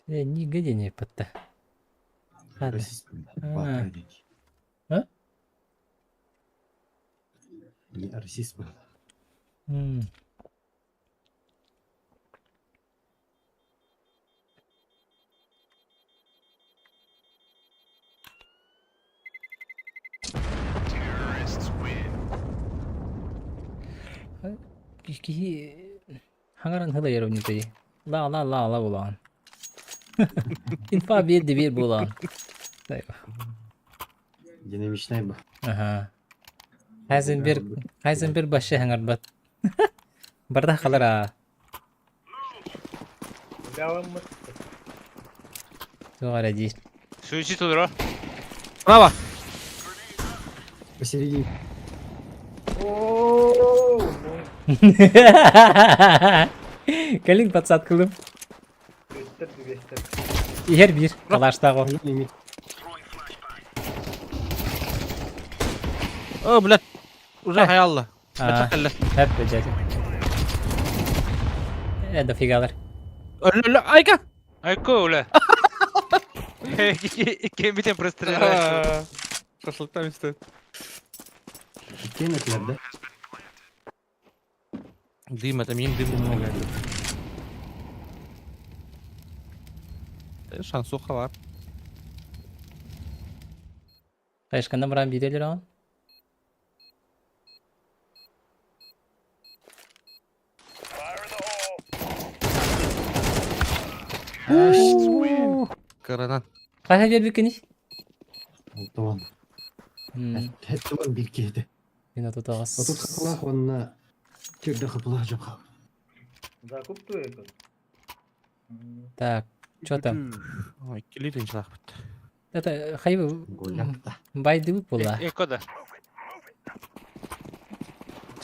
Э, нигде не пытта. Ладно. Российский. А. А? Не, российский. М. Киһи хаҥаран хылайар унитый. Ла ла ла ла булаан. Инфа биэрди биэр буолаан. Динамичная бы. Аха. Хайзенберг, Хайзенберг вообще хаҥарбат. Барда халар аа. Бялыммыт. Туох эрэ диир. Суицид олоро. Браво! Посередине. Оо, Кэлин подсадкалым. Түөстэр түгэстэр. Иһэр биир калаштаах ол. Лимит. О, блядь. Уже хаялла. Аа, Бача кэллэ. Эп бэдьэти. Э, дофигалар. Өллө, өллө, айка! Айко, уля. Кем битен простреляешь. Шашлыктан исте. Кем этилэр да? Дым, это мин дым много. Шансуха бар. Хайышкандан баран биирэлэр оҕон. Кыранан. Хайа биэрбиккиний? Алтуон. Хэттуон бир киһитэ. Мин отутаҕас. Отут хапылаах уонна тирдэ хапылаах дьапха. Закуп туйкун. Так, что там? Ой, килит инчилаахпыт. Это хайы Гулякта. байдыбыт була. Эко да.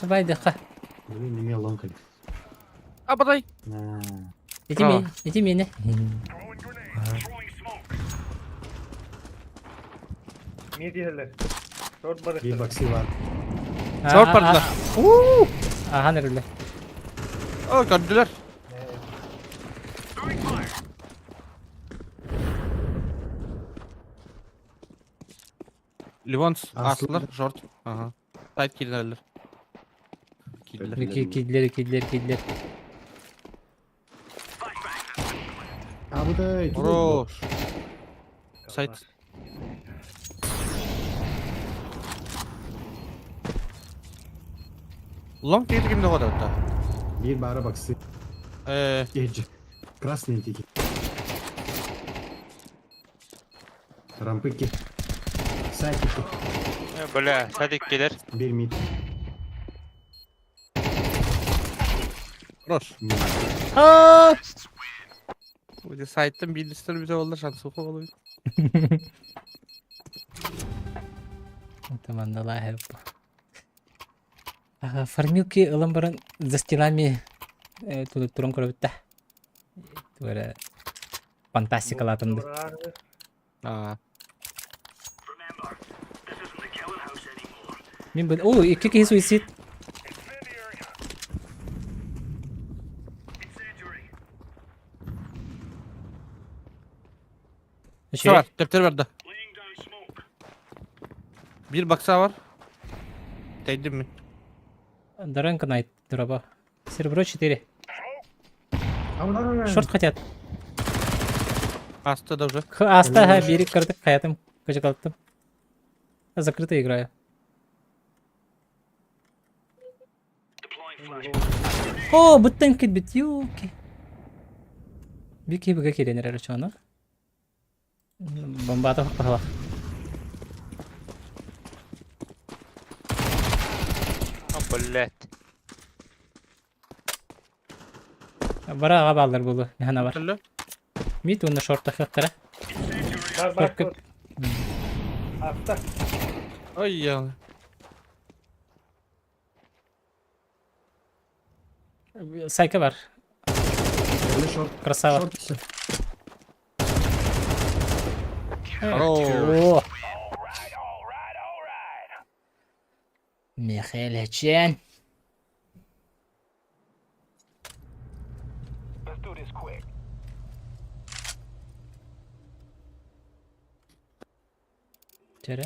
Байдыха. Блин, имел лонкаль. Абадай! Ити мен, ити мені. Ми диһэлэр. Шорт Bir барыктар. баксы var. Шорт бардылар. Ахан эриле. О, көрдүлэр. Ливонс, Аслар. аслар, жорт. Ага. Сайт киирдилэр. Киирдилэр. Кидлер, кидлер, кидлер. Абыдай. Хорош. Сайт. Лонг тиги кимде қода Bir бары баксы. Э, Эджи. Красный тики. Рампыки. Сайтики. Бля, садик келер. Bir мид. хорош. Аа! Өте сайттан билдістер бізе олар шансы болу. Это мандала хэп. Ага, фармилки ылан баран за стенами тут туран көрөбүттэ. Туара фантастикалатымды. А, Мин бу О, икки киһи суицид. Şu var, tepter verdi. Bir baksa var. Değdim mi? Доренко найт дроба. Серебро 4. Шорт хотят. Аста да уже. Аста ха, бери кырдык хаятым. Көжөк Закрыто играю. О, буттан кит ёлки. Бики быга келенер эрэ чоно. Бомбата пахла. О, блядь. Бара ага балдар булу. Нехана бар. Түлі. Мит уны шорта хаттара. Бар бар. Шорт Аста. Ой, я. Сайка бар. Шорт. Красава. Шорт. Хорош. О. Михайличен. Чere.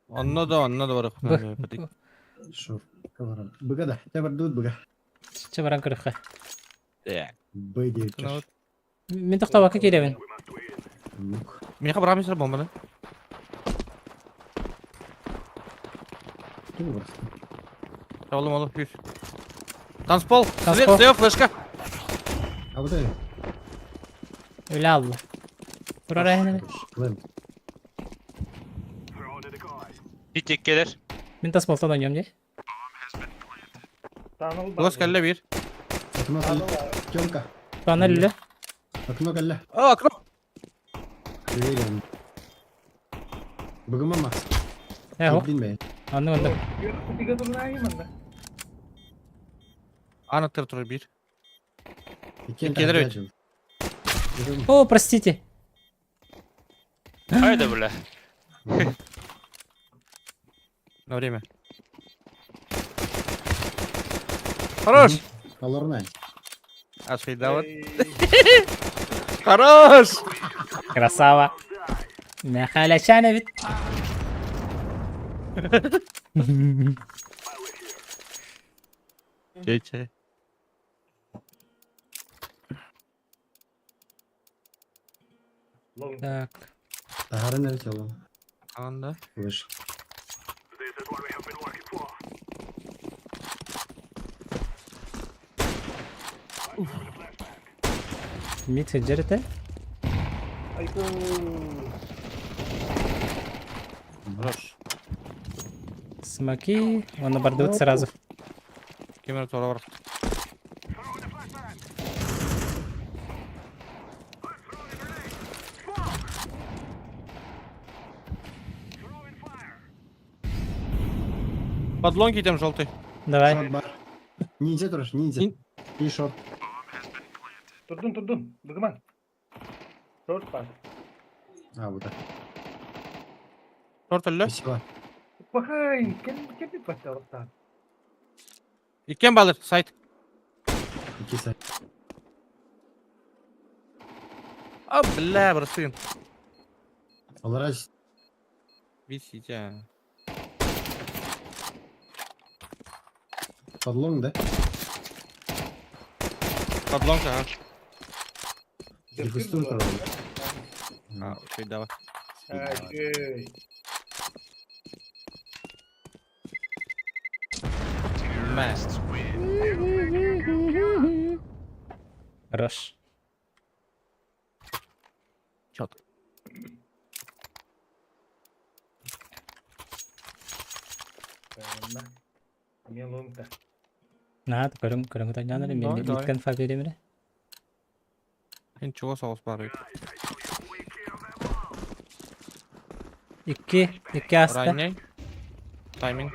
Онно да, онно да бар. Б. Шорт. Быга да. Тебір дуд быга. Чэ баран көрөххэ. Б деп. Мин тохтобакка кииребин. Мен хабар бомбаны. Oğlum oğlum hüf. Tanspol. Tanspol. Слева флешка. Абыдай. Өлө алла. Турар эһэнэ. Лэм. Бит келер. Мин тас болтан ойнуом дии. Таныл бар. Голос кэллэ биир. Окно кэллэ. Тёмка. Тана үллэ. Окно кэллэ. О, окно! Уверен. Бүгүн Макс. Э, хоп. Кирдин бэйэ. Анны онда. Кутига турнайы манна. Аан аттыгар турар биир. Иккиэн Иккиэлэр таһырдьа эбит. дьыл. О, простите. Hayda бля. На время. Хорош! Олорунай. Асфейдават. Хорош! Красава. Мэхээлэчээн эбит. Чэ-чэ. Long. Так. Таһарын эрэ чолон. Анда. Выш. Мид сылдьар этэ. Айку. Хорош. Смоки. Уонна бардыбыт сразу. Ким эрэ туора бар. Подлонки идем желтый. Давай. Шорт бар. Ниндзя турар, ниндзя. Нин- И шорт. Турдун турдун. Быгыман. Шорт бар. А, вот так. Шорт өллө. Спасибо. Бахай, кем кем батталыктан. Иккен балыр сайт. Икки сайт. А, бля, бырастыгын. Олора Висите. подлон, да? Подлонка, а. Дефустур турар. А, окей, давай. Ай, Мэ. Хорош. Четко. Мен лонгта. Наһаа көрүҥ көрүҥ таҥнан эрэ Давай, давай. миткэн фабиrim эрэ. Ничего соус бары. Икки, икки ааста. Ранний. Тайминг.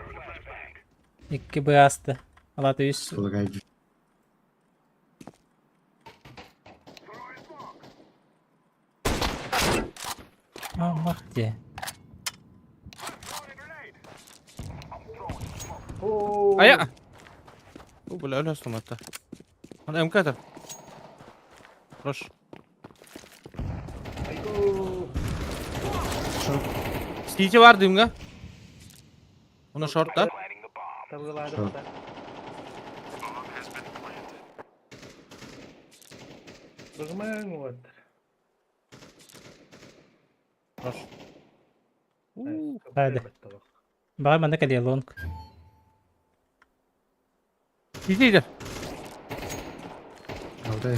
Икки Б ааста. Алата үс. Полагаю. Амах дии. Ая! О, бля, өлө сломата. Он МК-то. Хорош. Айгу. Стите бар дымга. Уна шорт, да? Табылады. Быгыман вот. Хорош. Hadi. Баҕар манна кэлиэ лонг. Иди, иди. Алтай.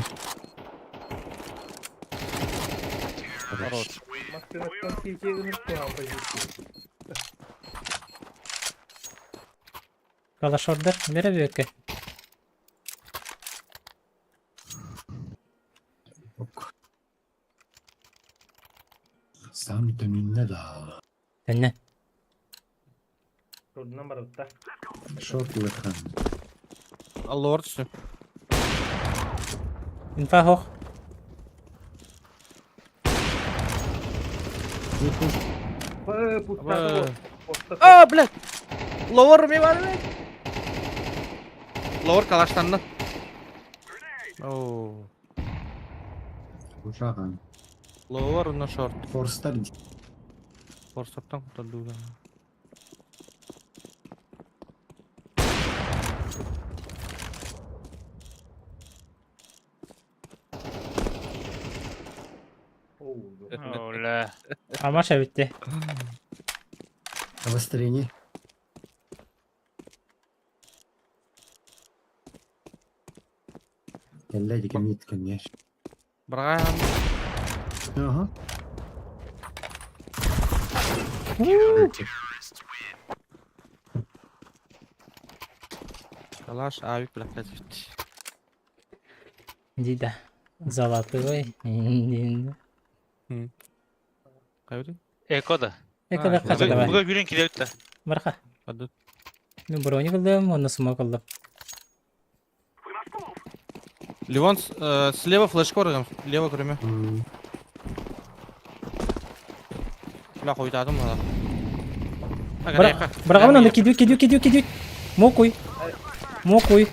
Хорош. Мастер позиции. Калашордар бэрэ бүөккэ. Сам төнүннэ да. Тэннэ. Шордунан барбытта. Шорт улахан. Алло, түсті. Инфа хоох. Не пуш. Пустата. А, блядь! Ловор ми бар, блядь! Ловор калаштанды. Оу. Ушахан. Ловор на шорт. Форстар. Форсаптан құтылды. Оля. Амаша бүттэ. Обострение. Кэллэ дики мит конечно. Браган. Ага. Калаш, авик блядь. Дида. Золотой. Кайбыты? Эко да. Эко да хача давай. Буга күрен килебит да. Барха. Падут. Мен брони кылдым, онно смок ыллым. Ливон слева флешка баргам, лево кроме. Бля, хуйтадым мына. Бырагабын аны кидүү, кидүү, кидүү, кидүү. Мокуй. Мокуй.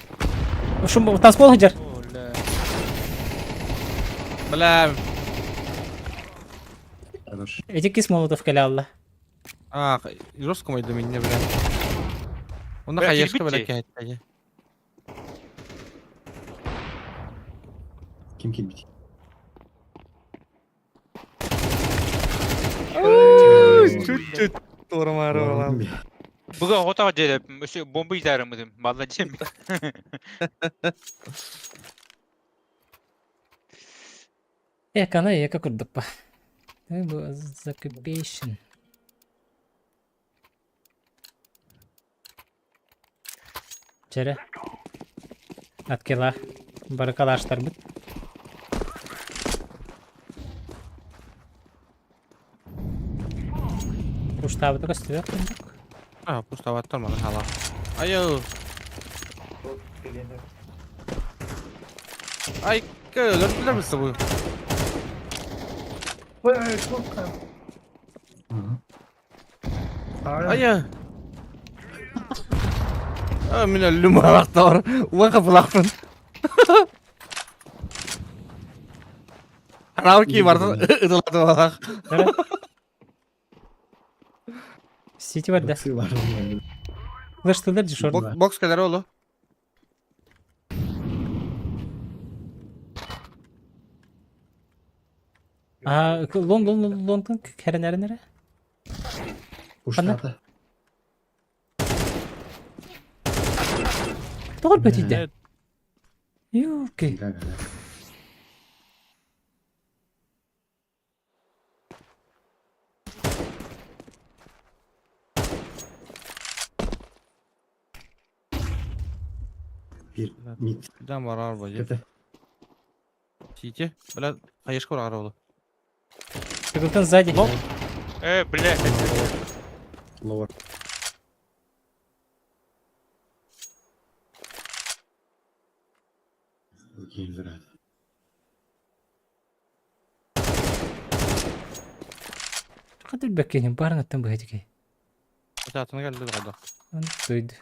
Шум танцпол хыдьар. Бля. Хорош. Эти кис молотов кэлэ алла. А, жестко мой меня, бля. Он на хаешка, бля, кэхэттэги. Ким килбит? Чуть-чуть тормары балам. Буга оҕото дьиэ өссө бомба иитаарыммытым балла дьиэм. Эка эка курдукпа. Бу закупейшн. Чэрэ. Откела. Барыкалаштарбыт. Куштаабыты көстүбэт курдук. А, пуставаттар маны хала. Айыл. Ай, өлөрдүлөр с тобой. Ай. А, мен өлүм алактар. Уака булакпын. Караоке барды ытылаты балак. Сити бар да. Лыштылар дешор. Бокс кадar олу. А, лон лон лон лон кәрен әрін әрі. Уштата. Тоғыр бөтейді. Юки. Bir mid. Birden var araba. Это. Сити. Бля, хаешка бар арабалы. Тыгылтын сзади. Э, бля. Ловар. Окей, брат. Қадыр бәккенен барын аттан бұхадеке. Атына келді қайда. Тойды.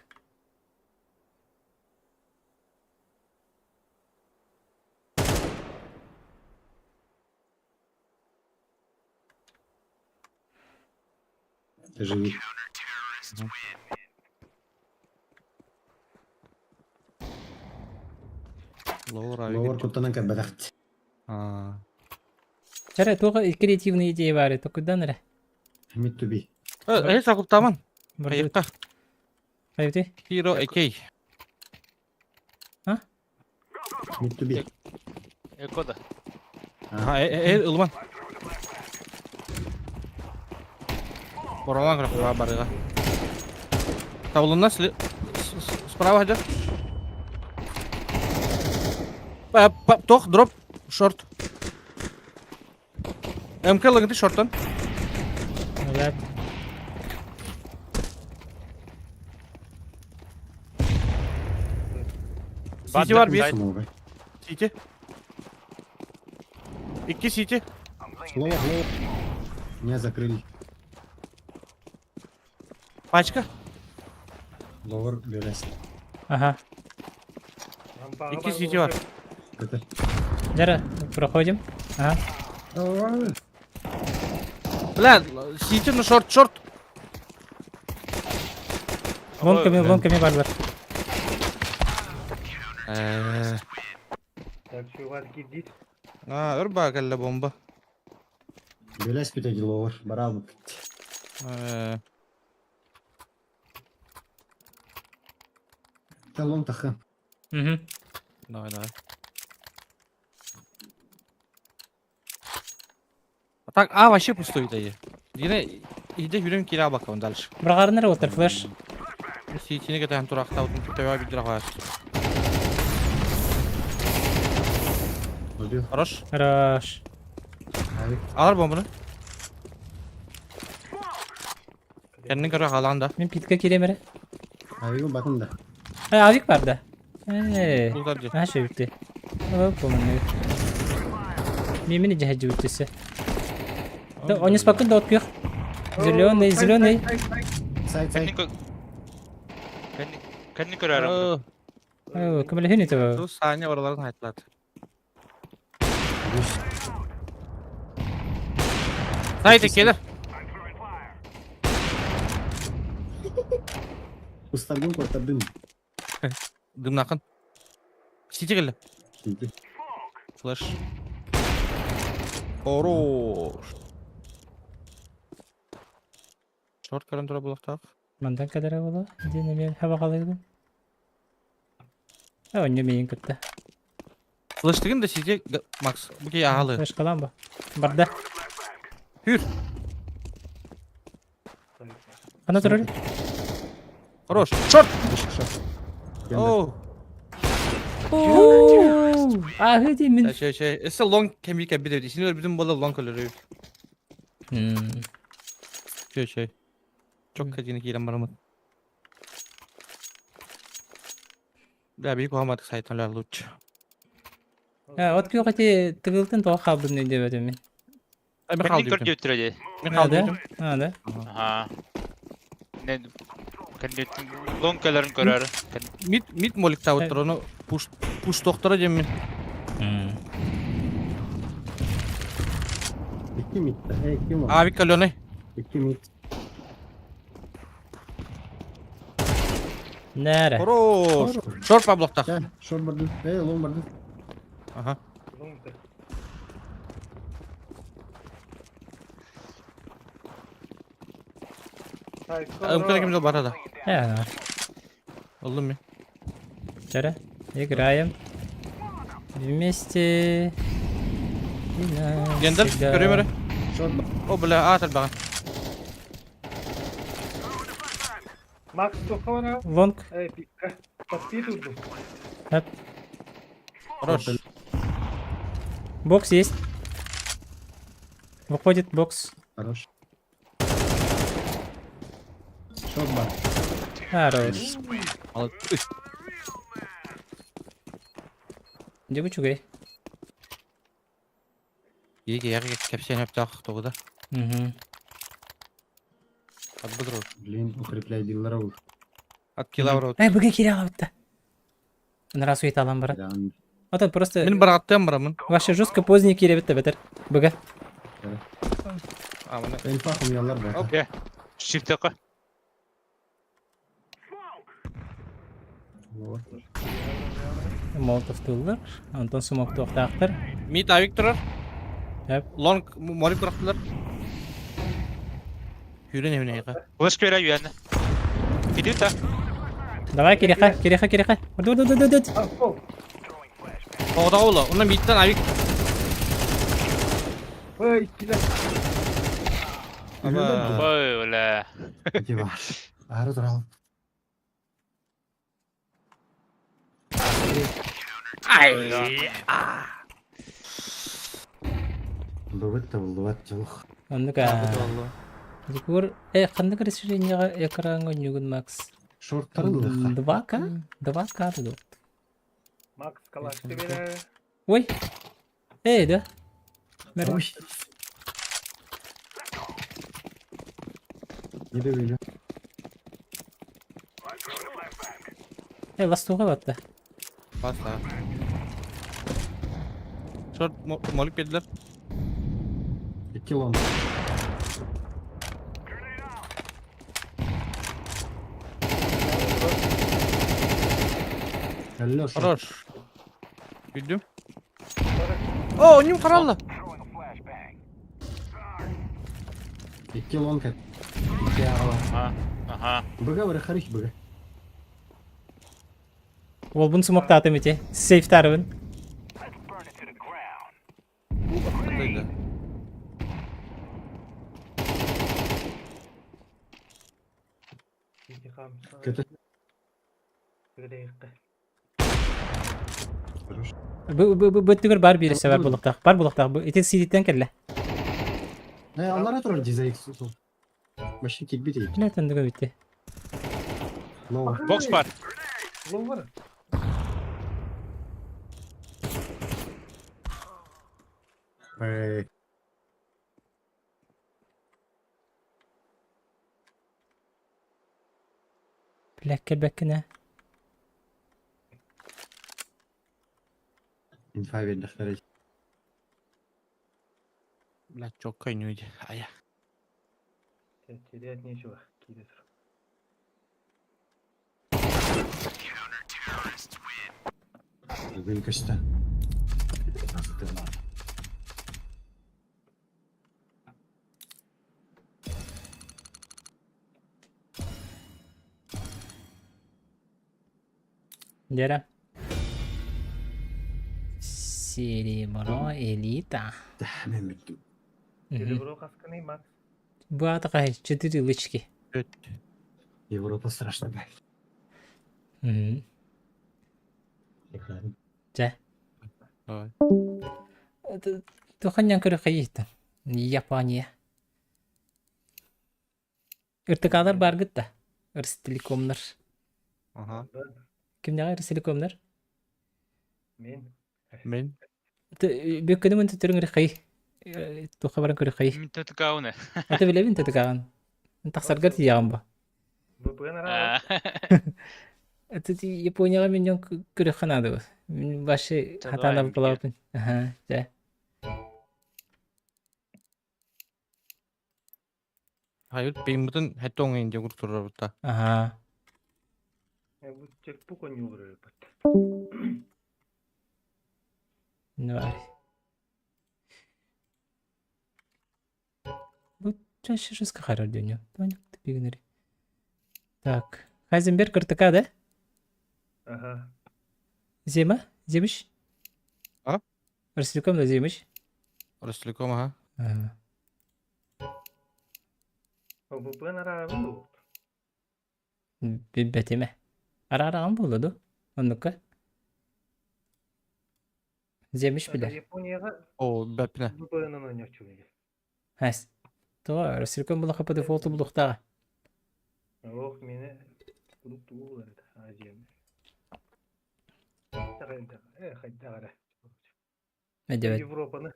Живи. Ловар Ловар куттанан кәбәдәхт. А. Чара, тоға креативные идеи бары, токудан әрі. Мид to be. Э, сакуп таман. Барды. Кайыкка. Айбыты. Хиро Экей. Mid to be. Эко да. Ага, э, ылман. Боролан кырак барыга. Табылынна справа хадыр. Тох, дроп, шорт. МК лыгынты шорттан. Алат. Сити бар bir. Смогай. Сити. Икки сити. Ловар, ловар. Меня закрыли. Пачка. Ловар берес. Ага. Икки сити бар. Это. Жара, проходим. Ага. Давай. Бля, сити на шорт, шорт. Лонками, лонками барлар. Так, чувак, гидит. А, ырба кэллэ бомба. Белес битеги ловар. Барабы. Талон таха. Угу. Давай, давай. А так, а, вообще пустой идея. Yine иди yürüyün kira bakalım дальше. Брагарнер отыр флеш. Сиитини кэтээн тураахтаабытын төбө билдир аҕаас. Убил. Хорош. Хорош. Авик. Алар бомбаны. Kendin көрө хаалаан да. Мин питка киирем эрэ. Авигы батын да. Э, авик бар да. Э. Булдар дии. А, шөбүтте. Оп, помню. Мимини жахаджы өттөсө. Да, он спокойно да открых. Зеленый, зеленый. Сайт, сайт. Кэнни көрөр. О, кымылы хөне төбө. Ту Саня ораларын хайтлат. Сайт келер. Устардын куоттардын. Дымнакын. Сити келе. Сити. Флеш. Хорош. Шорт көрөн тура булактаах. Мандан кадара була. Ден мен хаба калыгын. А, он не кытта. Флеш деген да сити Макс. Буки аалы. Флеш калам ба. Барда. Хүр. Ана турар. Хорош. Шорт. Шорт. Оу. А, хөди мин. Şey şey. Эсе лонг кеми кеби деди. Синер бүтүн бола лонг өлөрү. Şey şey. Çok кадини киирен барамын. Да, бик кухамадык сайтан лучше. А, от күйөкөти тыгылтын тоға қалдым деп өтем мен. Мен Кэнни қалды көр диэбиттэрэ дии. Мен А, қалды да? дедим. А, да? Аха. Не кэнни лон кэлэрин көрөр. Мид мид молик табыттыр оны пуш пуш доктора дем мен. Икки мид. Эй, ким ол? Авик каленый. Икки мид. Нәре. Хорош. Шорт по блоктах. Ча, шорт барды. Эй, лонг барды. Ага. Үмкүн ким бар да. Э, Олдум мен. Вчера играем вместе. И Гендер навсегда. көрөм эре. Шорт бар. О бля, атыр баган. Макс Тохона, Лонг. эй, пика. Подпитывай. Хап. Хорош. Бокс есть. Выходит бокс. Хорош. Шорт бар. Хорош. Молодцы. Где бы чугай? Еге яғы кепсен өптақ тоғыда. Угу. От быдыру. Блин, укрепляй дилера уж. От килавра. Эй, бүге кире алабытта. Раз уйт алам бара. А то просто Мен бір аттым барамын. вообще жестко поздний кире битте бетер. Бүге. А, мына. Инфа хумялар бар. Окей. Шифтекка. Вот. Молотов тыллар. Антон Сумок тоқтақтыр. Мид авик тұрар. Хап. Лонг молик тұрақтылар. Хүрен евне яға. Флеш көрө үйәнне. Кидита. Давай, киреха, киреха, киреха. Ду ду ду ду ду. Тоғыда ола. Онна мидтен авик. Ой, киля. Аба. Ой, бля. Иди бар. Ары турал. Ай. Бывыт табылдыбат жылых. Оннука. Дикур, э, қандык расширениеға экранға нюгун Макс? Шорттарын лыха. 2К? 2К деді. Макс, калаш тебе. Ой. Эй, да? Мэр. Ой. Не добили. Э, ластуға батты. Баста. Шорт молик бердилер. Икки лонг. Алло, шорт. Хорош. Güldüm. О, ним қаралды. Икки лонг. Икки ағала. Аха. Аха. Быга бір харих быга. Ол бұн смокта атым ете. Сейф тарыбын. Қандайды? Көтө. Кырыйыкка. Хорош. Бу бу бу бөттүгэр бар биир эссе бар булуктаах. Бар булуктаах. Бу ити сидиттен кэллэ. Э, аллара турар дизайк сол. Вообще килбит ей. Билэ тандыга бүтте. Но. Бокс бар. Ловар. Эй. Билэ кэлбэккинэ. Инфа бердихтер. Бля, чокка нюдь. Ая. Терять нечего. Кире тур. Бүгүн көстө. Дера. Серебро элита. Мен бүттүм. Серебро касканы Макс. Бу атака 4 лычки. Европа страшно, блядь. Мгм. Дьэ. Давай. Туханнан көрө хайыта. Япония. Ыртыкалар баргыт да. Ростелекомнар. Ага. Кимнеҕэ Ростелекомнар? Мен. Мен. Бүккүнү мын төтөрүң рыхай. Туха баран көрөхай. Мин тытыкауны. Ата билэбин тытыкаҕын. Тахсаргар тиийэҕин бу. ВПН ара. Это Японияҕа мин дьон көрөххө наада. Мин вообще Чэ, хатаан давай, абылабын. Аха, дьэ. Hayır, benim хэтэ оҥин диэн курдук турар Аха. Бу чек бу конюлар бат. Ну, Бу чаще жестко харар дөнья. Так. Хайзенберг РТК, да? Ага. Зема? Земиш? А? Ростелеком да Земиш? Ростелеком, ага. Ага. VPN ара бу. Билбэтиме. Араараган буолла ду? Оннукка? Земиш билэр. Японияга О, бэппинэ. VPN ойночу. Хэс. Тоҕо Ростелеком булаха по дефолту булуохтааҕа. Ох, мени курук туулар Азия. Хайдагара. Эдебет. Европаны.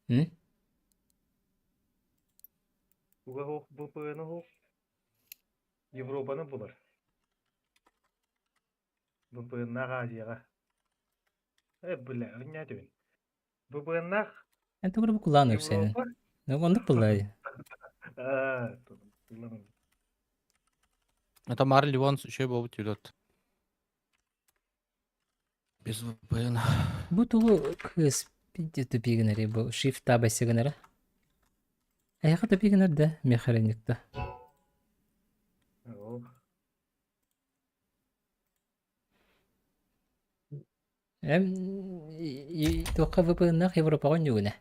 М? Уга хох VPN хох. Европаны булар. VPN нага Азияга. Э, бля, не төбен. VPN нах Эн тугура бу кулаан сенин. Европа. Ну оннук булла. А, Это Мар Ливон еще был тюлет. Без VPN. Бу тугу кыз пиде тупигенери бу shift таба сигенери. Аяка тупигенер да механикта. Ох. Эм туохха VPN-нах Европаҕа ньугуна.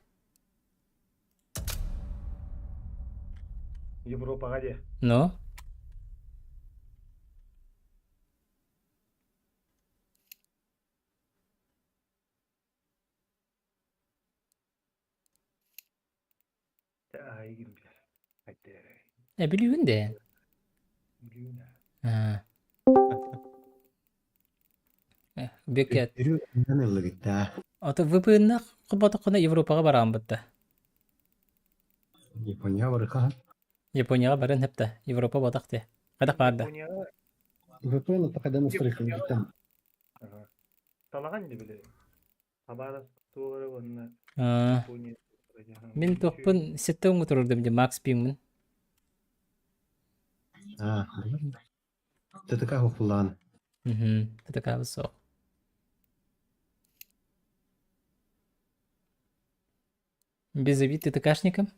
Европага де. Но Айгин билер. Айтты. э билүүн де. Билүүн. Аа. Бекет. Үрү ыллыгытта. Ото VPN-нах куботоккуна Европаҕа бараан бутта. Япония барыха. Японияҕа баран хепта. Европа ботах те. Кадах баарда. Японияга VPN тақадан устройкалыгыттан. Ага. Талаган де биле. Хабара тугары онна Аа. Япония. Мин туохпун сетте оҥотурдум де Макс Пингмин. А, ТТК хохулаан. Мгм. Такая высок. Без обид ты ТКшником?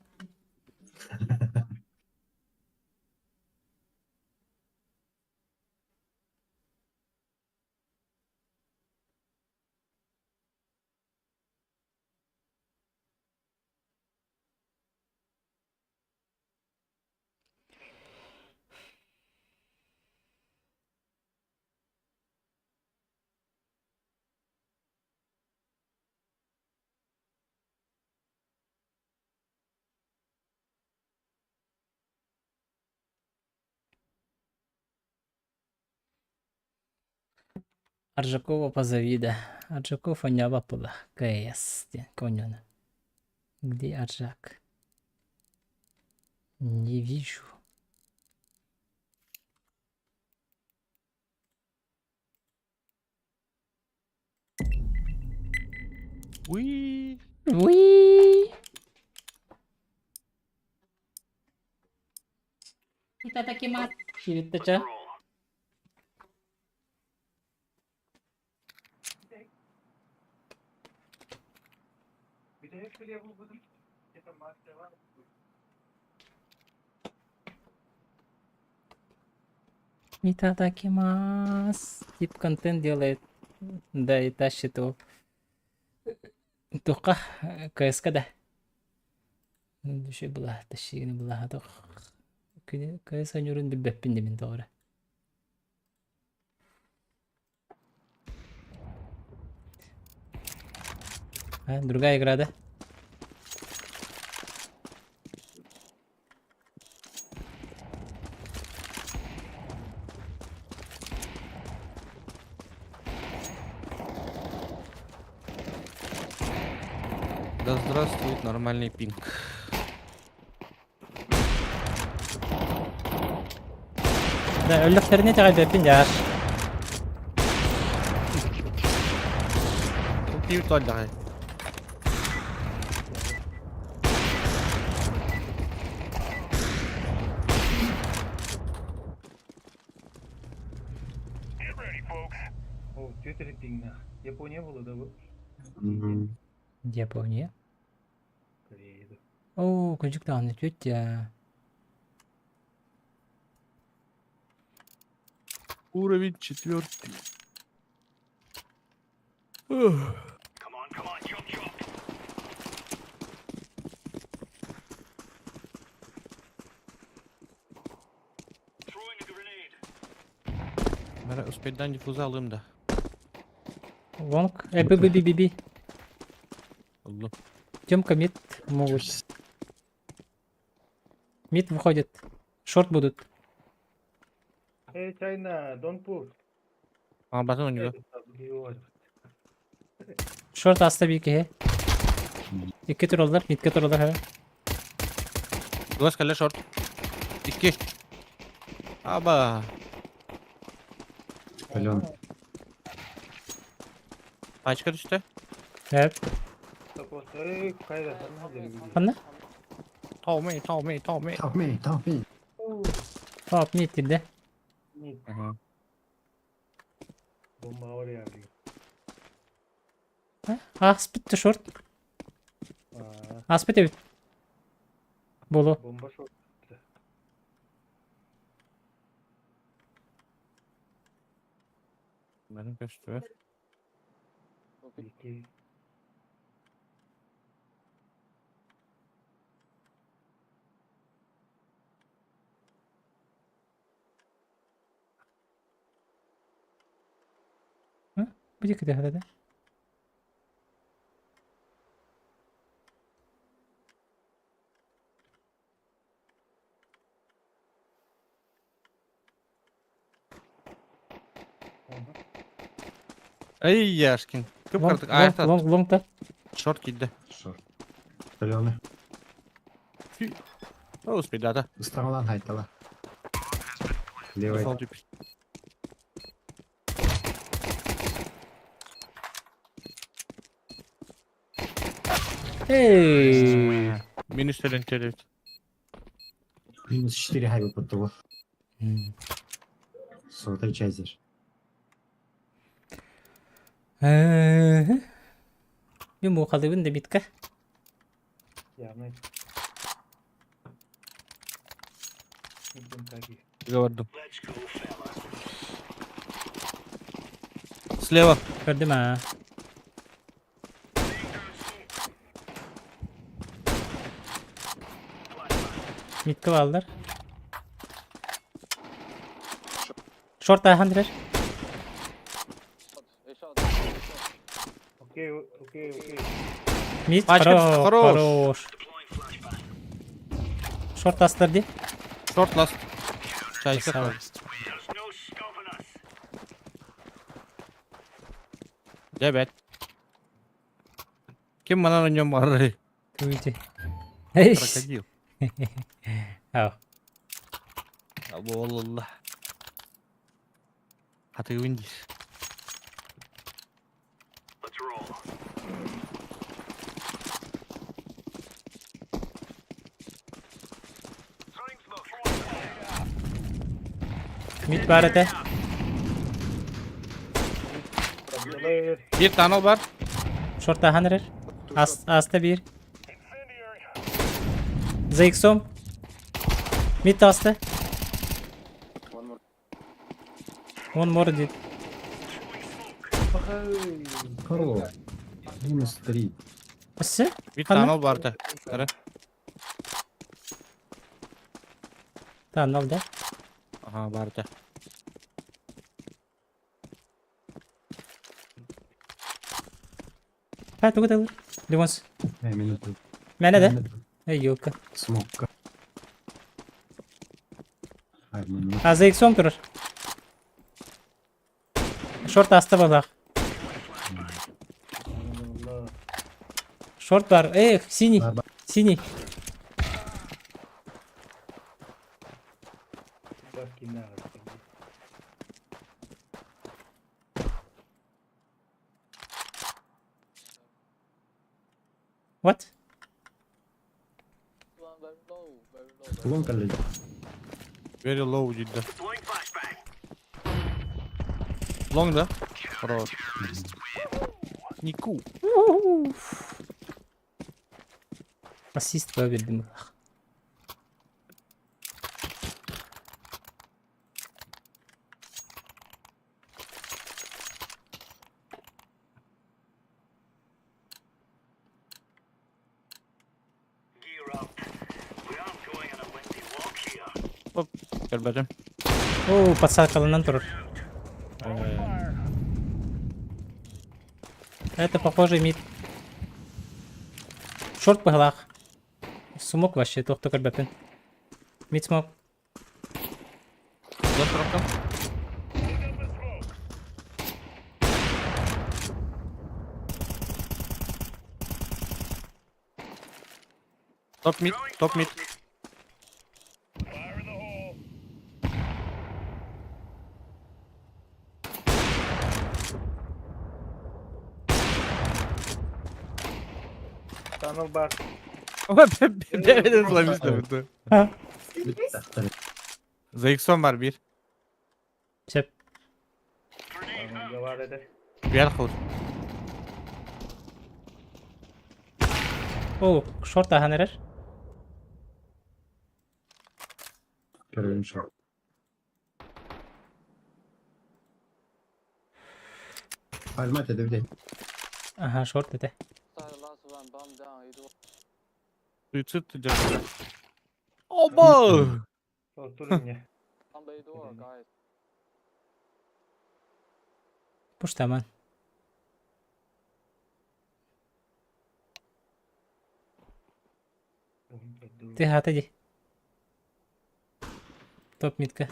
Аржакова позови, да. Аржаков оонньообот буолла. КС диэн оонньоону. Где Аржак? Не вижу. Уи. Уи. Итадакимас. Кириттача. Итадакимас. Тип контент делает. Да, и тащит его. Туохха КСК да. Үчүгэй былаһа тащигини былаһа туох күнү КС оонньуурун билбэппин да мин тоҕо эрэ. А, другая игра, да? Да здравствует нормальный пинг. Да, өллөхтөрүнэ итэҕэйбэппин дьаар. Пиво туоллаҕай. О, тетя пингнах. Япония была, да, вы? Япония. Корея. Оо, кырдьык даҕаны тетя. Уровень четвертый. Мара успейдан диффуза алым да. Лонг. Э, би би би би би. Алло. Тёмка мид могут. Мид выходит. Шорт будут. Эй, China, don't push. А, батон у него. Шорт аста бии киһи. Икки тураллар, мидке тураллар һэ. Глаз кэллэ шорт. Икки. Аба. Ален. Пачка түстэ. Эп. Ханна? Тау мэй, тау мэй, тау мэй. Тау мэй, тау мэй. Топ мид киирдэ. Ааспыт да шорт. Ааспыт эбит. Буолуо. Бары көстүбэт. Бу диэки да Эй, Яшкин. Кып Лонг, картык. лонг, лонг, лонг да. Шорт киирдэ. Шорт. Алены. О, успейдата. Ыстаҥалаан хайтала. Левый. Эй! Минус 4. Минус 4 хайба подтого. Сотой чайзер. Мин муухалыыбын да битка. Говордум. Слева. Көрдүм аа. Митка бааллар. Шорт ааһан эрэр. Окей, окей, окей. Мид Пачка хорош, хорош. хорош. Шорт астар дии. Шорт ласт. Чайка. Красава. Дьэ бэт. Ким манан онньон барарый? Туйти. Крокодил. Ау. Буолла. Хатыыбын диир. Мид баар этэ. Биир танал бар. Шортахан эрэр. Аста биир. За иксом. Мид аста. One more did. Хоро. Минус 3. Өссө? Биир Ханна? танал бар да. Ара. Танал да. Аха бар да. Ха тугу да Ливонс. Минуту. Мэнэ да. Эй, ёлка. Смокка. А за иксом турар. Шорт аста балах. Шорт бар. Эх, синий. Синий. What? Long коллеги. Very low дийдэ. Long да? Хорош. Нику. Ассист бирдим. Көрбөтүм. Оо, подсадкаланан турар. Это похоже мид. Шорт быһылаах. Смок вообще туох да көрбөппүн. Мид смок. Досроком. Топ мид, топ мид. Tunnel бар. Бэбэдэн сламистэ. За иксом бар бир. Сөп. Tunnelга бар этэ. Бер хыл. Оо, шорт аһан эрэр. Первым шаг. Альма это где? Аха, шорт этэ. Суицид держи. Оба! Ол мне. Пуштаман. Ты хата ди. Топ мидка.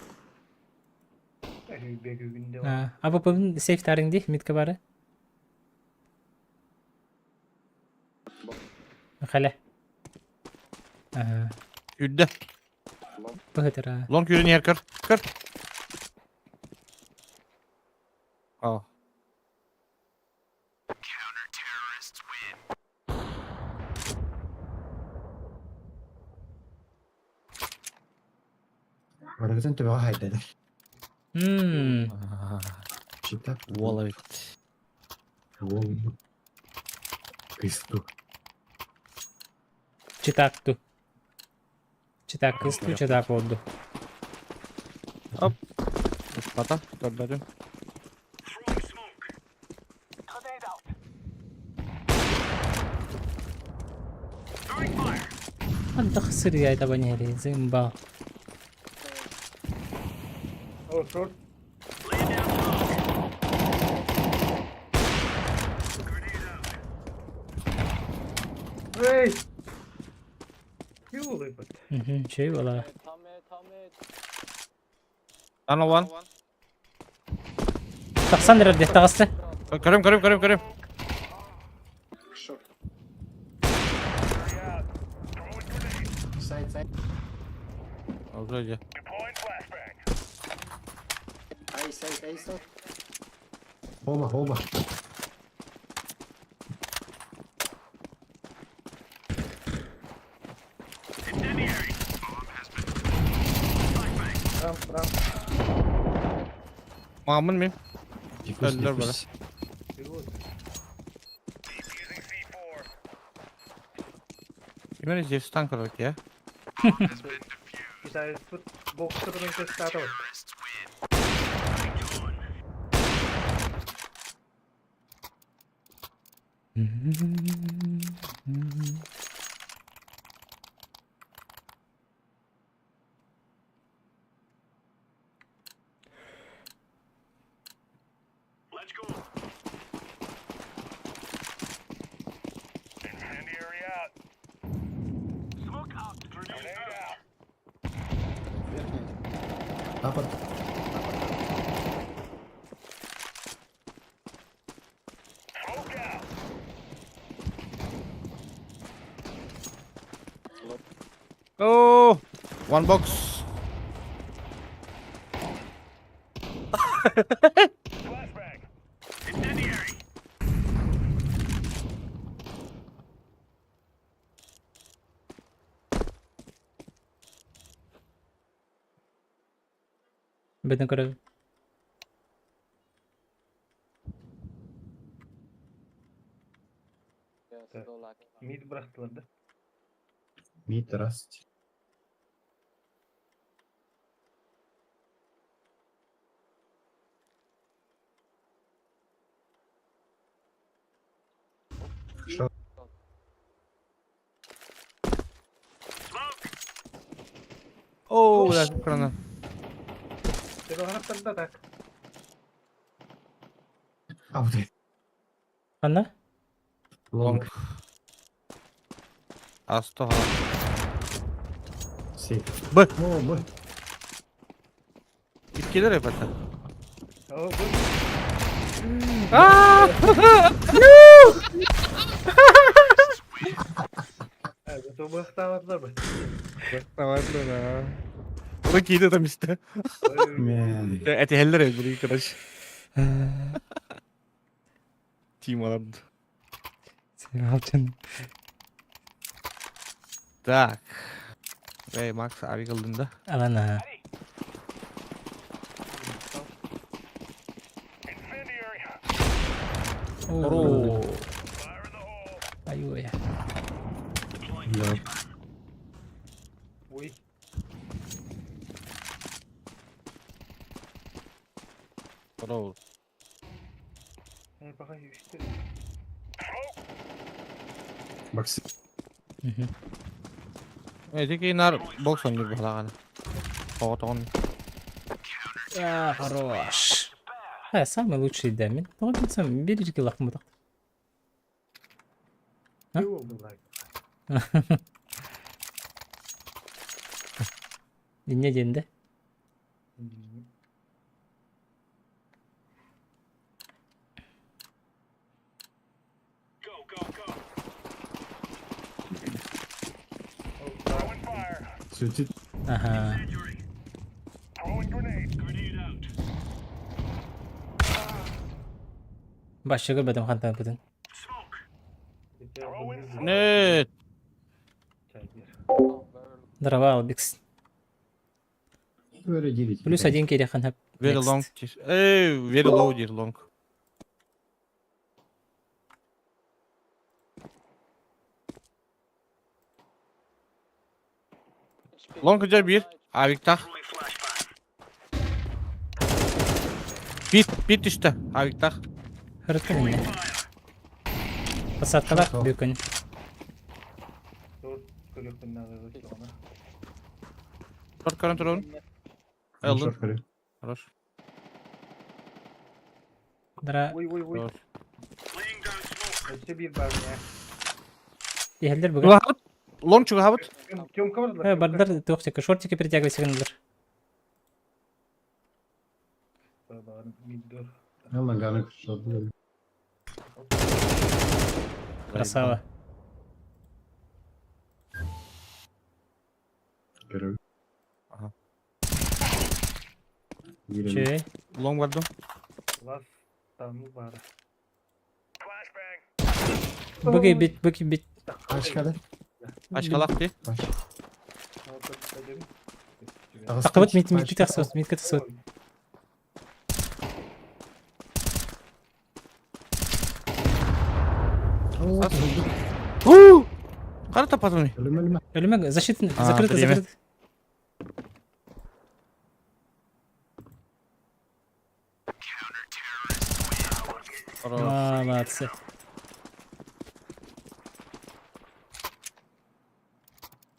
А бу сейф тарың ди, мидка бары. Хале. Ага. Үрдэ. Быһытыра. Лон күрін ер кір. Кір. Ал. Барыгытын төбөҕө хайдады. Чита. Уола Уол. Кысту. Читакту. Читак кысту, читак oldu. Бата, көрбөтүм. Антах сырья это баняли, зымба. О, шорт. Эй! Ёлы-пот. Чей была. Tunnel one. Тахсан эрэр дии таҕыста. Көрөм, көрөм, көрөм, көрөм. Short. Side, side. Oldu ya. Ай, сайт, ай, сайт. Оба, оба. Рамп, рамп. Мамын мен. Диффуз, Öldüler диффуз. Бегут. Кимер Зевс танк я. Китаец тут боксерный тестатор. Верхний. Аппарт. Oh, one box. Бөтен көрөбүн. Mid бырахтылар да. Мид, раз. Шо? Oh, that's крана. Тебе да так. А, вот это. Ханна? Лонг. Асто. Сейф. Б. О, Б. Иккилер эпата. О, бу. Аа! Это быхтаабаттар бы. Давай, да. Прикинь, там исте. Мен. Эти хеллер блин, короче. Тима Сен Так. Эй, Макс, авик ылдың да. Алана. О. Ай-ой. Да. Ой. Бро. Эй, пока еще. Бакс. Эй, тики нар бокс он деп балаган. Тоғытон. А, хорош. А, самый лучший да. Мен тоғытсам бережге лақмыдық. А? Чего было? Не денді? Светит. Ага. Башчы көрбөдүм хантан бүтүн. Нет. Дрова бикс. Говорю, 9. Плюс один кере хан. Very long. Эй, very low dear long. Long жа бир. Авик тах. Бит, бит түштү. Авик тах. Хырытын эмне. Посадкалар бүкүн. Шорт көрөн турабын. Элден. Хорош. Дара Ой, ой, ой. Хорош. Өссө бир бар я. ихелдер бүгүн. Чугахабыт. Лонг чугахабыт. Тёмка бар Э, бардар туохчака шортики притягивайся гыннылар. Миддор. Лаганы шот. Красава. Көрөбүн. Аха. Биир эмэ. Үчүгэй. Лоҥ бардым. Лас там баар. Бу киирбит, бу киирбит. Пачкада. Ачкалах дии. Пач. Тахсыбыт мит митке тахсыбыт, митке тахсыбыт. Уу! Хара тапатымый. Өлүмэ өлүмэ. Өлүмэ защита А, закрыто, время. закрыто. Молодцы.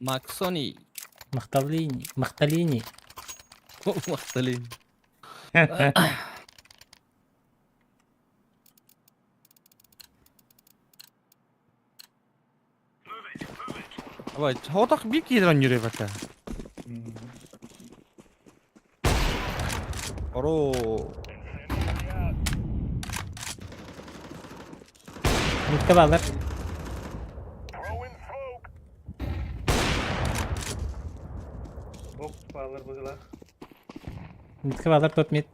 Максони. Махталини. Махталини. Махталини. Абай, хотох биир киһи ньүрэ бата. Оро. Митка баалар. Бок баалар быгылаах. Митка баалар топ мид.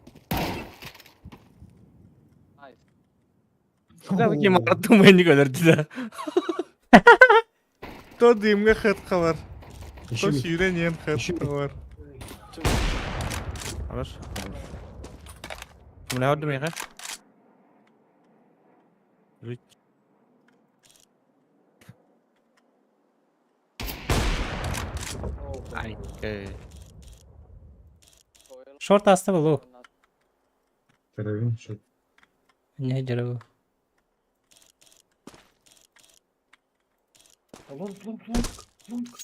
Ким артым мени өлөрдү да. То дымга хат калар. То сүүрэн иэн хат калар. Хорош. Мына орду меха. Ай, Шорт аста болу. Көрөбүн шот. Не жарабы. Лонг, лонг, лонг, лонг.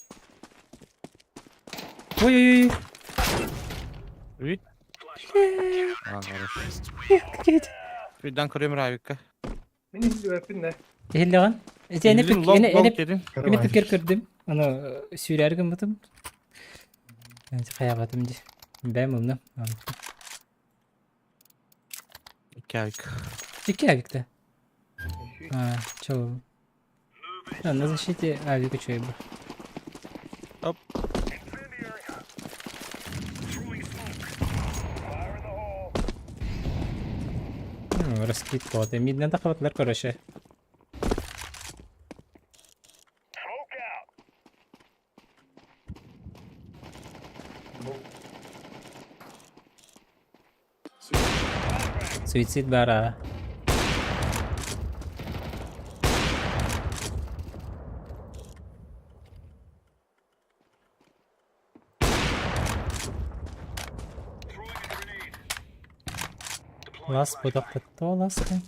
Ой-ой-ой. Үт. А, хорош. Үйдан көрөм райыкка. Мин иһиллибэппин да. Иһиллэҕин? Ити эне Илин пик лонг эне лонг эне дедин. эне пикер көрдүм. Аны сүүрээр гыммытым. Хайабатым ди. Бэм ылным. Икки авик. Икки авикта. А, чё? А, на защите авика чё был. Оп. Ну, раскид вот. Миднен тахабатлар, короче. Суицид бара. Лас будақтатты ласты.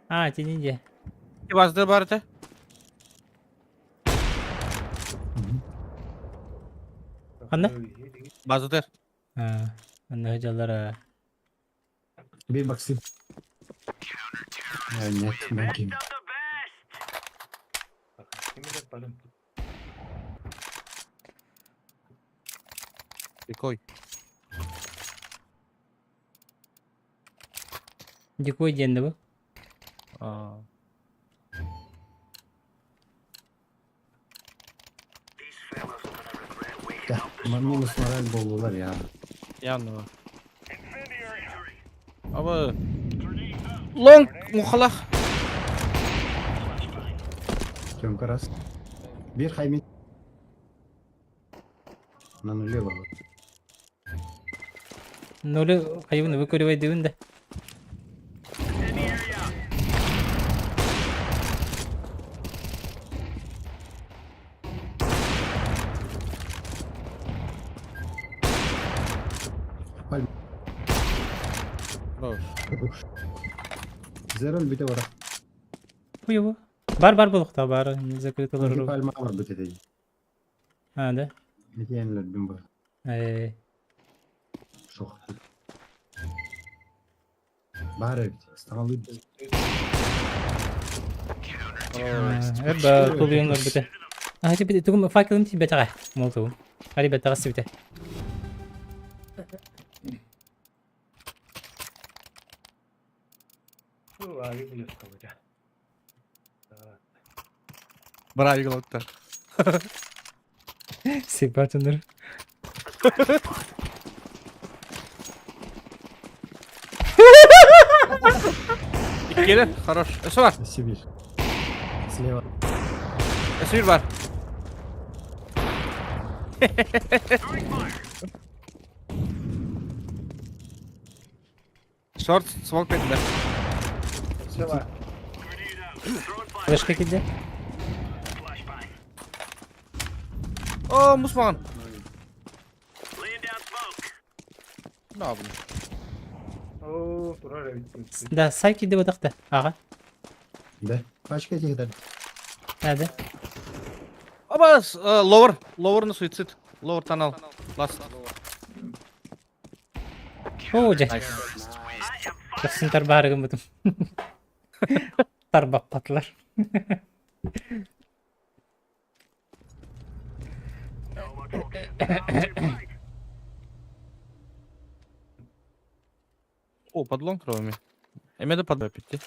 А, тенинде. Базды бар это. Ханна? Базды. А, анна жаллара. Bir baksın. Ya нет, ben kim? Дикой. Дикой диэн бу. А. Минус мораль болдулар ya. Явно. Аба. Лонг мухалах. Тёмка раз. Bir хайми. На нуле бар. Нолы хайыбын выкуривай дыбын да. Пальм. Хорош. Зерол бите бар. Хуево. Бар бар болуқта бар. Закрытылар. Пальма бар бите деди. А, да? Метенлер бим бар. Э, Шох. Бар бит. Стамалы бит. Эбба, тулуйунлар бите. А, ти бите, тугум факелым ти бетага. Молту. Ари бетага сибите. Ави блескалыга. Бравик ылытта. Сипатыныр. Иккиэлэр, хорош. Өссө бар. Сибирь. Слева. Өссө bir бар. Шорт, смок петля. Села. Флешка киде. О, мус маған. На, блин. О, турар эбит. Да, сай киде бодақта. Ага. Да. Пачка этих дали. Hadi. Оба, ловер, ловер на суицид. Ловер тоннел. Ласт. О, же. Найс. Көхсүн тарбаарыгын бутум. Тарбаппатылар. О, подлон кровами. Эмеде под петти.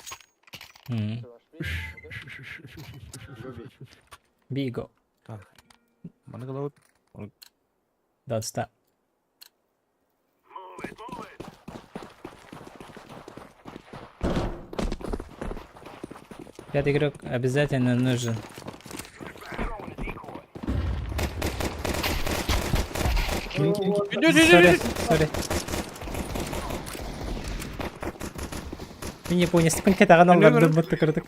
Биго. Так. Мана головы. Don't stop. Пятый игрок обязательно нужен. Сори, сори. Мен Япония спинке таган алган бутты кырдык.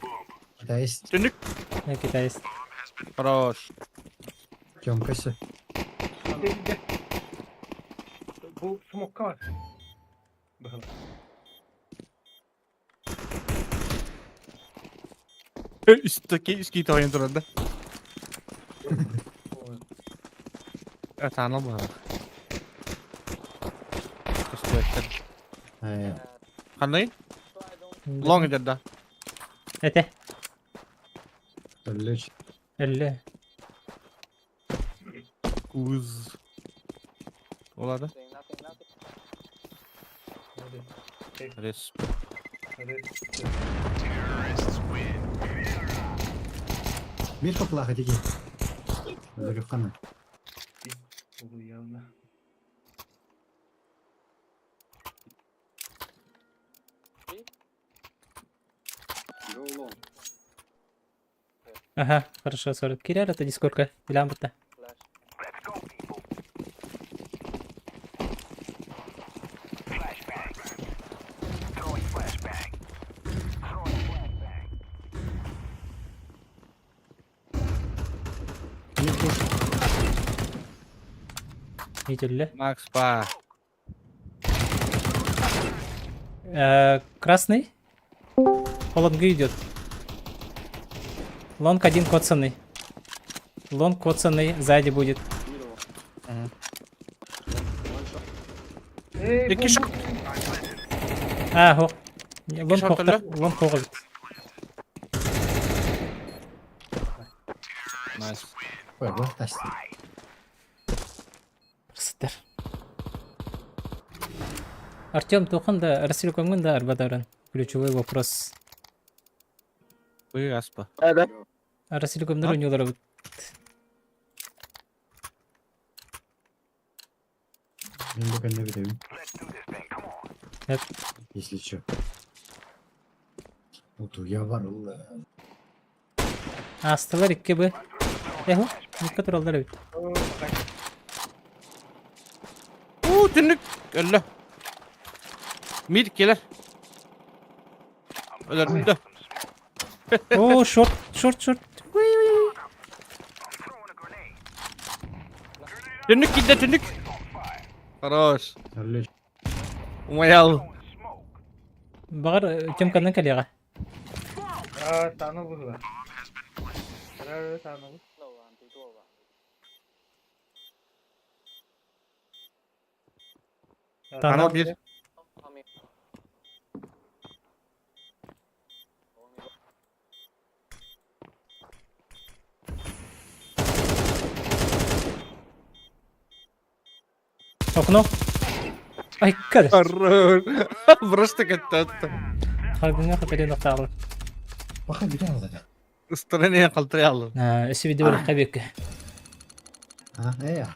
Китаец. Түнүк. Я китаец. Хорош. Тёмка все. Бу смокка бар. Быһыла. Үстөки үскей тойын турады. Тоннел бар. Көстүөттер. Кандай? Лонг идет, да. Это. Ключ. Элле. Куз. Олады. Рес. Бир поплаха теки. Зарюхана. Явно. Go long. Ага, хорошо, 40. Киряр, это дискорка. Билан бутта. Не пуш. Видели? Макс па. Красный. По лонгу идет. Лонг один коцанный. Лонг коцанный сзади будет. Икки шок. А, хо. Лонг шорт хоқтар. Лонг хоғып. Найс. Ой, вот тас. Сыттар. Артем Тухан да, Расилькомгын да арбадаран. Ключевой вопрос. Вы аспа. Расилькомнар ойнолар. Мен пока не видим. Нет. Если чё. Вот я варыл. Астылар икки бы. Эхо, никка туралдар бит. Уу, түнүк. Өллө. Мид келер. Өлөрдү. О, шорт, шорт, шорт. Уй, уй, уй. Түнүк кидде түнүк. Хорош. Ключ. Умаял. Багар Тёмканын коллега. А, таны быһыла. Таны. Тоннел бир. Окно. Ай, кадр. Хорош. Просто каттатты. Халгыҥҥа хатырыан охтаалар. Баха бүтэн алла. Ыстаран қалтырай алды. Өссө видео барахха бүккэ. А, э.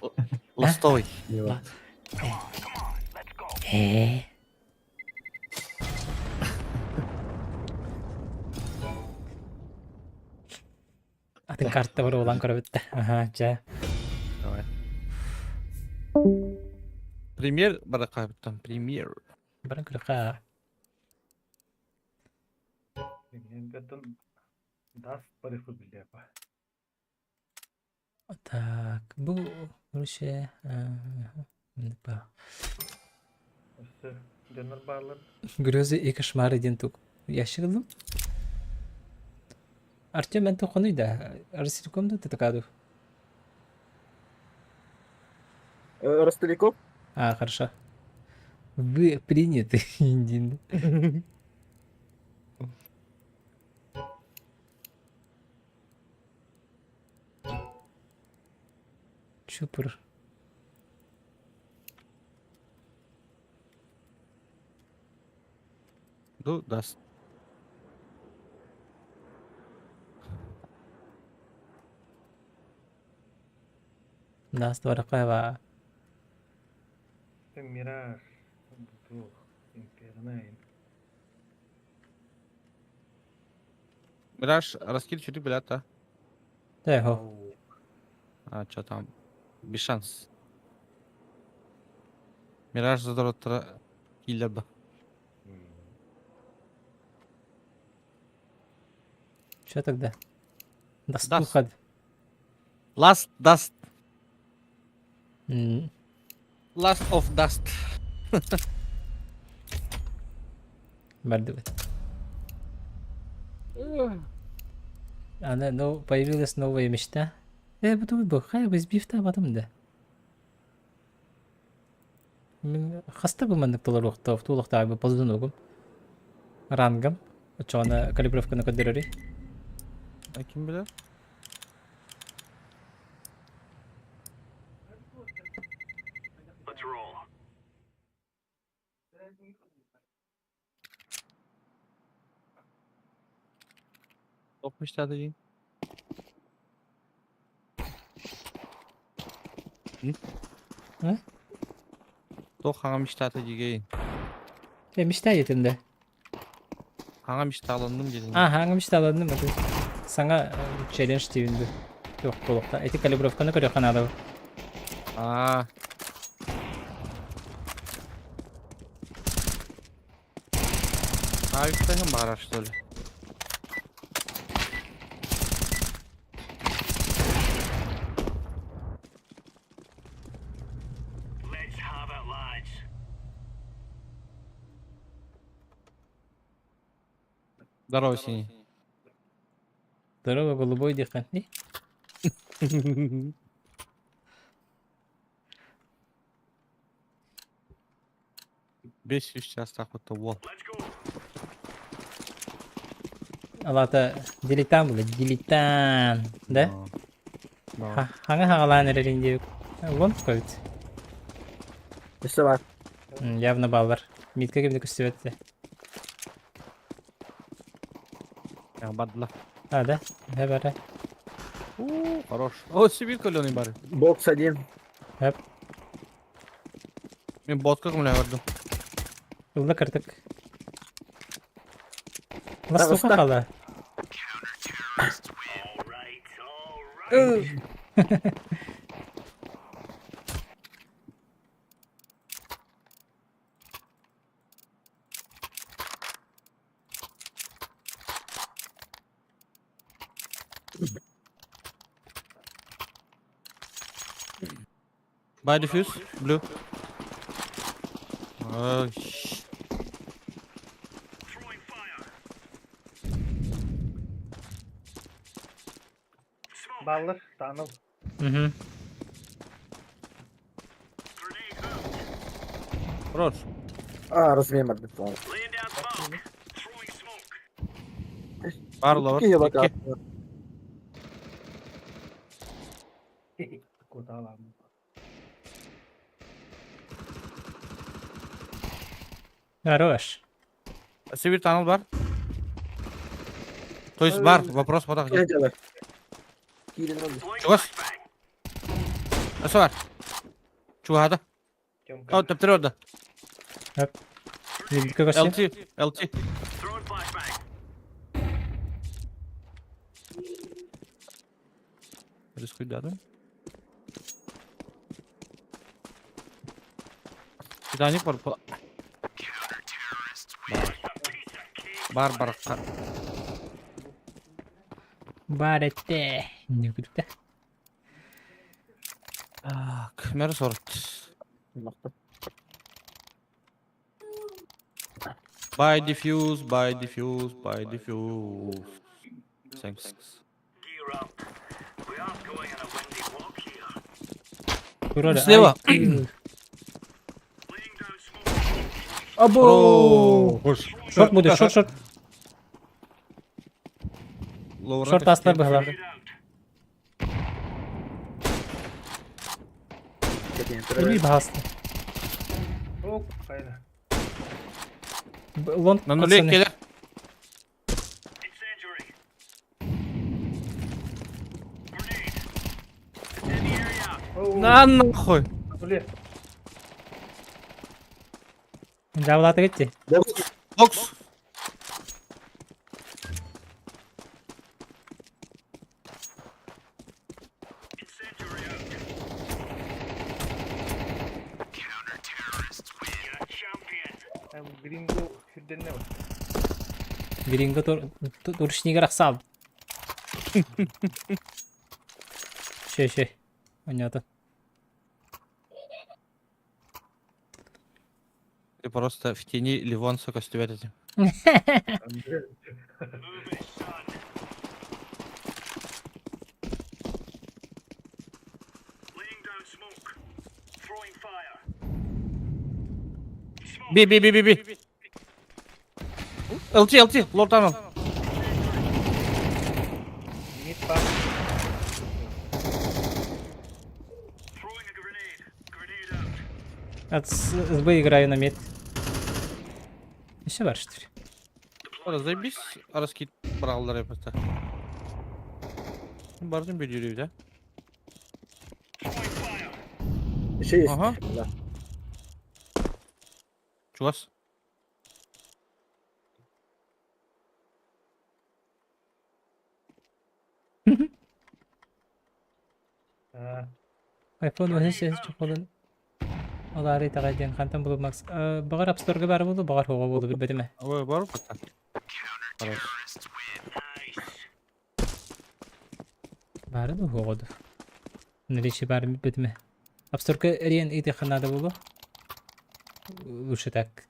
Ластовый. Э. Атын карта бар улан көрөбүт. Аха, чэ. Давай. Премьер барахха там премьер. Баран көрөххэ. Даст барыхпы билиэпа. Так, бу короче, Өссө дьоннор бааллар. Грезы и кошмары диэн тук ящик ыллым. Артем эн тохонуй да, Ростелеком да ТТК Ростелеком? А, хорошо. Вы приняты, Индин. Чупыр. Ну, даст. Даст баракаева. Мираж, Дух, Импернайн. Мираж, раскид 4 билета. Да, А, что там? Без шанс. Мираж задоротра киллер Что тогда? Дастухад. Last Dust. Last of Dust. Бардыбыт. Она, ну, появилась новая мечта. Буду бы, хай бы сбив потом да. Хаста бы маннык толоруохтаах, туолуохтаах бы ползунугум. Рангом. Очоҕуна калибровканы көрдөрөрүй? А ким билэр? Топ мечтата дии. А? Туох хаҥа мечтата дигэй? Э, мечта диэтим да. Хаҥа мечталанным диэтим. А, хаҥа мечталанным. Это саҥа челлендж диибин дуу. Туох буолуохта. Эти калибровканы көрүөххэ наада. Аа. Авиктаһым баара что ли? Здорово, синий. Здорово, голубой диэххин. Бес үс чаастаах уол. Алата дилетант була, дилетант. Да? Да. Хаҥа хаҕалаан эрэрин диэбит. Вон көбүт. Өссө баар. Явно баллар. Митка кимди көстүбэт этэ. Бардылар. А, да? Э, бара. У, хорош. О, Сибирь каленый бары. Бокс один. Хөп. Мен ботка кымля көрдüm. Ылла кыртык. Ластуха хала. Buy defuse, blue. Oh, sh- Баллар, таныл. Угу. Хорош. А, размен барбыт по-моему. Бар ловер. Икки яблоко. Икки. Куталам. Хорош. Сибирь tunnel бар. То есть бар, вопрос вот так. Киирэн Киирэн олордо. Чугас. Өссө бар. Чугаһата. Тёмка. О, төптөрү орда. Мидке көрсө. LT, LT. Рискуйдадым. Титаник бар. Бар бар. Бар этте. Не күтүктэ. Так, мэр сорт. Buy diffuse, buy diffuse, buy diffuse. Thanks. Турар. Слева. Або. Хош. Шорт будет, шорт, шорт. Лоура Шорт астар быһалар. Или баһаста. О, хайда. Лонг На нуле пацаны. келер. Оу, На нахуй. Бле. Жабылаты кетти. Бокс. Гринго сүрденне бар. Гринго туршнигер ахсал. Шö шö. Понятно. Ты просто в тени Ливон, сука, стювет эти. Би, би, би, би, би. LT, LT, Lord Tunnel. Мид пак. От СБ играю на мид. Еще бар, что ли? Ора, заебись, раскид бралдар просто. Бардым bir yürüyor да? Еще есть. Ага. Да. Чугас. А, iPhone 8 чохолун Олары тагайден хантан булып Макс. Багар App Store-га бар булду, багар хого булду билбедим. Ой, бар пока. Хорош. Бары да хогоду. Наличие бар билбедим. App Store-га рен ити ханада булду. Лучше так.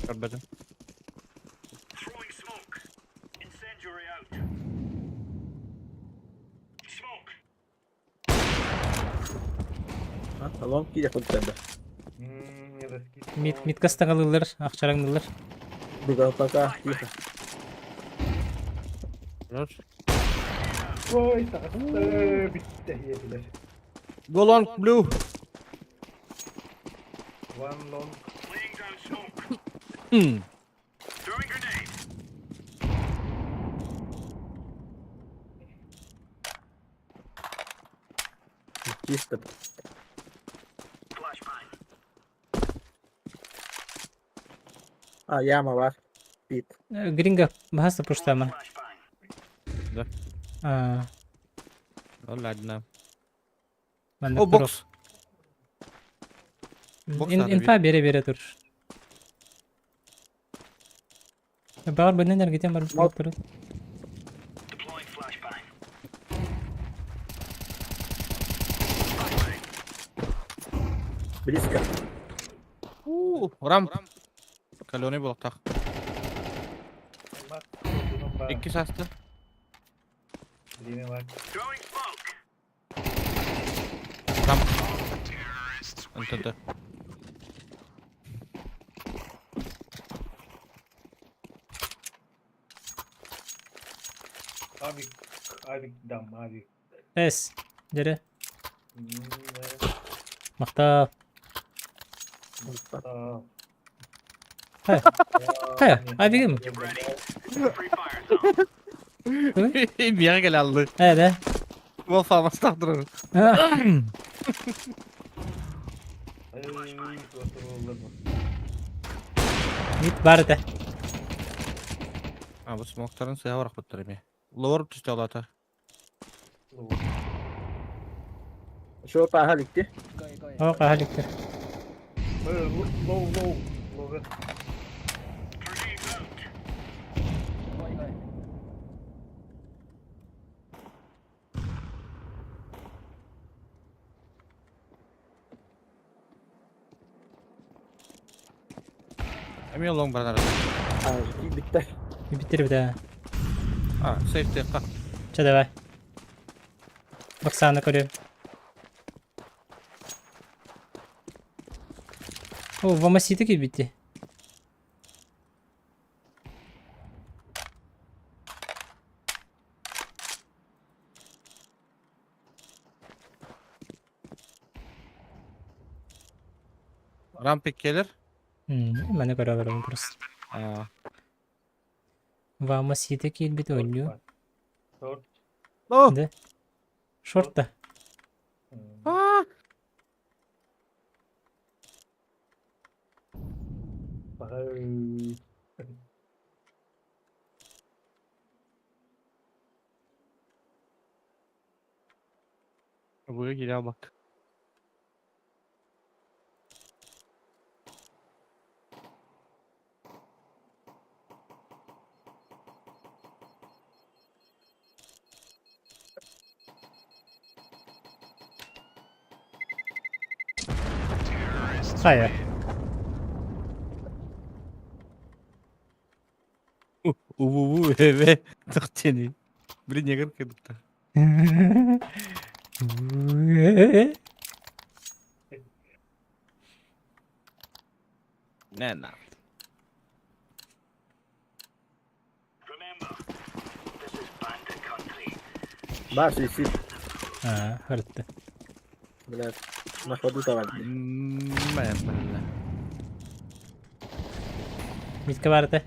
Көрбөтүм. А, Лонг киирэ курдук. м, раскид. Мид мидка стагалылар, акчараңдылар. Буга пока тихо. Хорош. Ой, таҕыста бүттэ иэтилэр. Go long, blue. One long. Чисто. А, яма бар. Пит. Гринго бахаста пуштама. Да. А, Ну ладно. манна О, бокс. Бокс надо Инфа бере бере тур. Багар бенен эргитен бар Мал- тур. Близко. У, рамп. Каленый был так. Мак, ну, ба. Икки састы. Время лак. Рамп. НТТ. Авик, авик дам, авик. Эс. Дьэрэ. Махтаа. Хайа. Хайа, авигым. Миэхэ кэлэ аллы. Ээ да. Уол фамастаах турар. Мит бар этэ. А, бу смоктарын сыһа барахпыттар эмиэ. Лор түстэ олата. Что пааһа иликти? О, хаһа иликтэр. Лоу, лоу, лоу. Эмиэ лоҥ баран эрэр. А, киирбиттэр. Бүттэр битэ. А, сейфтиэххэ. Чэ давай. Оксана көрүөм. О, Вамасита киирбитти. Рампик келер. Маны көрө олоробун просто. А, Вамасита киирбит оонньуу. Шорт. О! Да. Шорт да. А! Буга киирэ албакка. Хайа. Уу эбэ тохтени. Блин, негр кедукта. Не на. Баар суицид. Аа, хырытты. Блядь, на ходу давай. Мэ, бля. Митка барыта.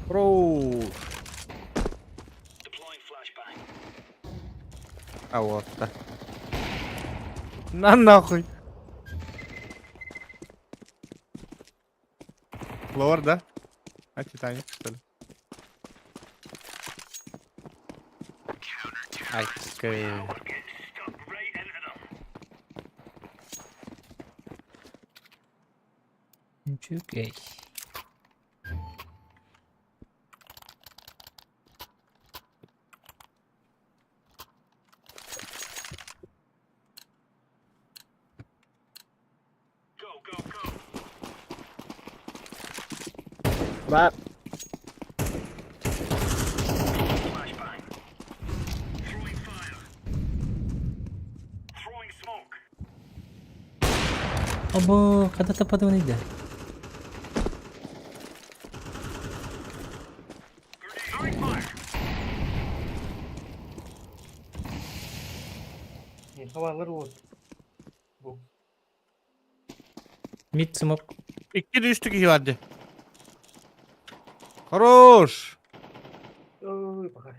Бро. А вот да. На нахуй. Лор, да? А Титаник, что ли? Ай, скорее. Үчүгэй. Баар. Обо, когда тападын иде. Не хавалар вот. Бу. Мид смок. Икки түстүк киһи бар дии. Хорош! Ой, пока.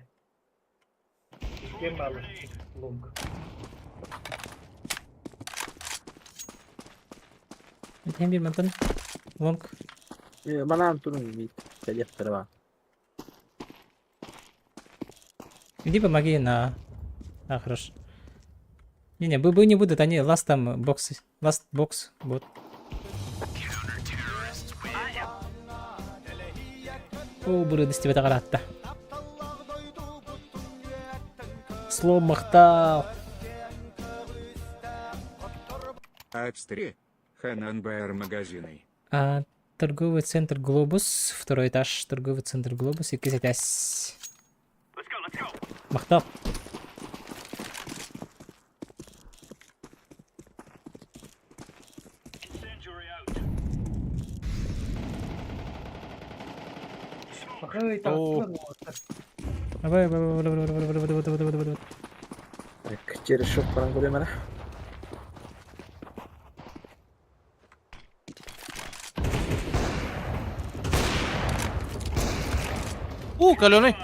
Кем мало. Лонг. Этэн биир мантан. Лонг. Манаан турун мит. Кэлиэхтэрэ баар. Иди помоги на... А, хорош. Не-не, ББ не будут, они ласт там бокс. Ласт бокс, вот. О, бұры дістебет ағаратта. Слом мақтау. Ацтри. Ханан БР магазины. А, торговый центр Глобус, второй этаж, торговый центр Глобус, иккис этээс. Махтал. Ой, О. так, Абай, абай, абай, абай, абай, абай, абай, абай, абай, абай. Так, через шоп баран көрөм ара. У, каленый.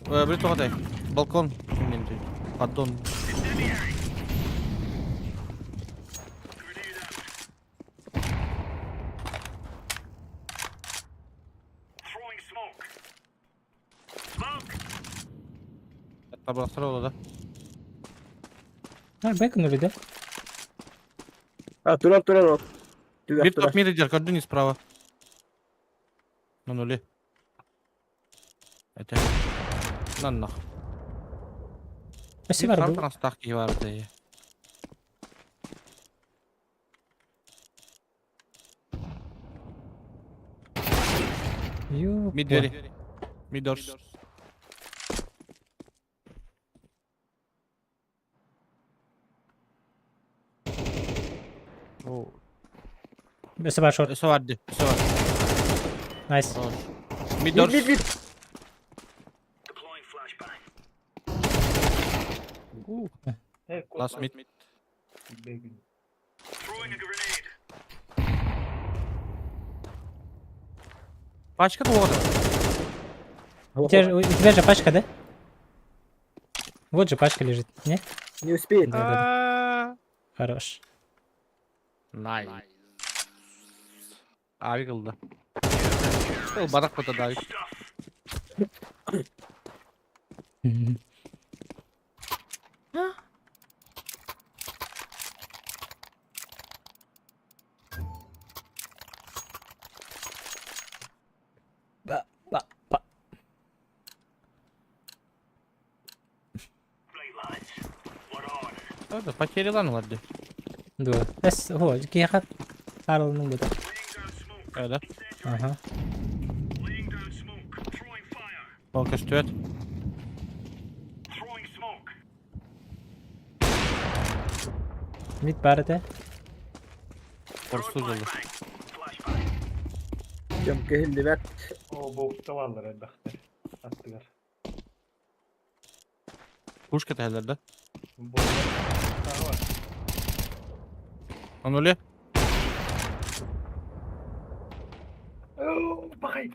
Бір тоғатай. Балкон. Поддон. Табыластыр олы да. А, бэк нули, да? А, турар, турар ол. Түгэх Bir турар. топ мид идер, көрдүн справа. На нуле. Это. На нах. Спасибо, Арбу. Транстах бар да. Ё, Мид двери. Мид дорс. О, Спасибо, шорт. Все варды, все варды. Найс. Мид Мид, дорс. мид, мид. Last mid. Пачка туғады. У тебя же пачка, да? Вот же пачка лежит, не? Не успеет. Да, да, да. Хорош. Найс. Авик ылды. Ол барақ бұта авик. Мгм. Ба, ба, ба. Это потерялан оларды. Дуо. Эс, хо, киһиэхэ Карлның бу. Öyle. Ага. Ол көстүөт. Мид бар этэ. Орсуз oldu. Кем кehildi О, бокста баллар элбэхтэр. Аттыгар. Пушка тәлерді. Бокста бар. На нуле. О, бахай.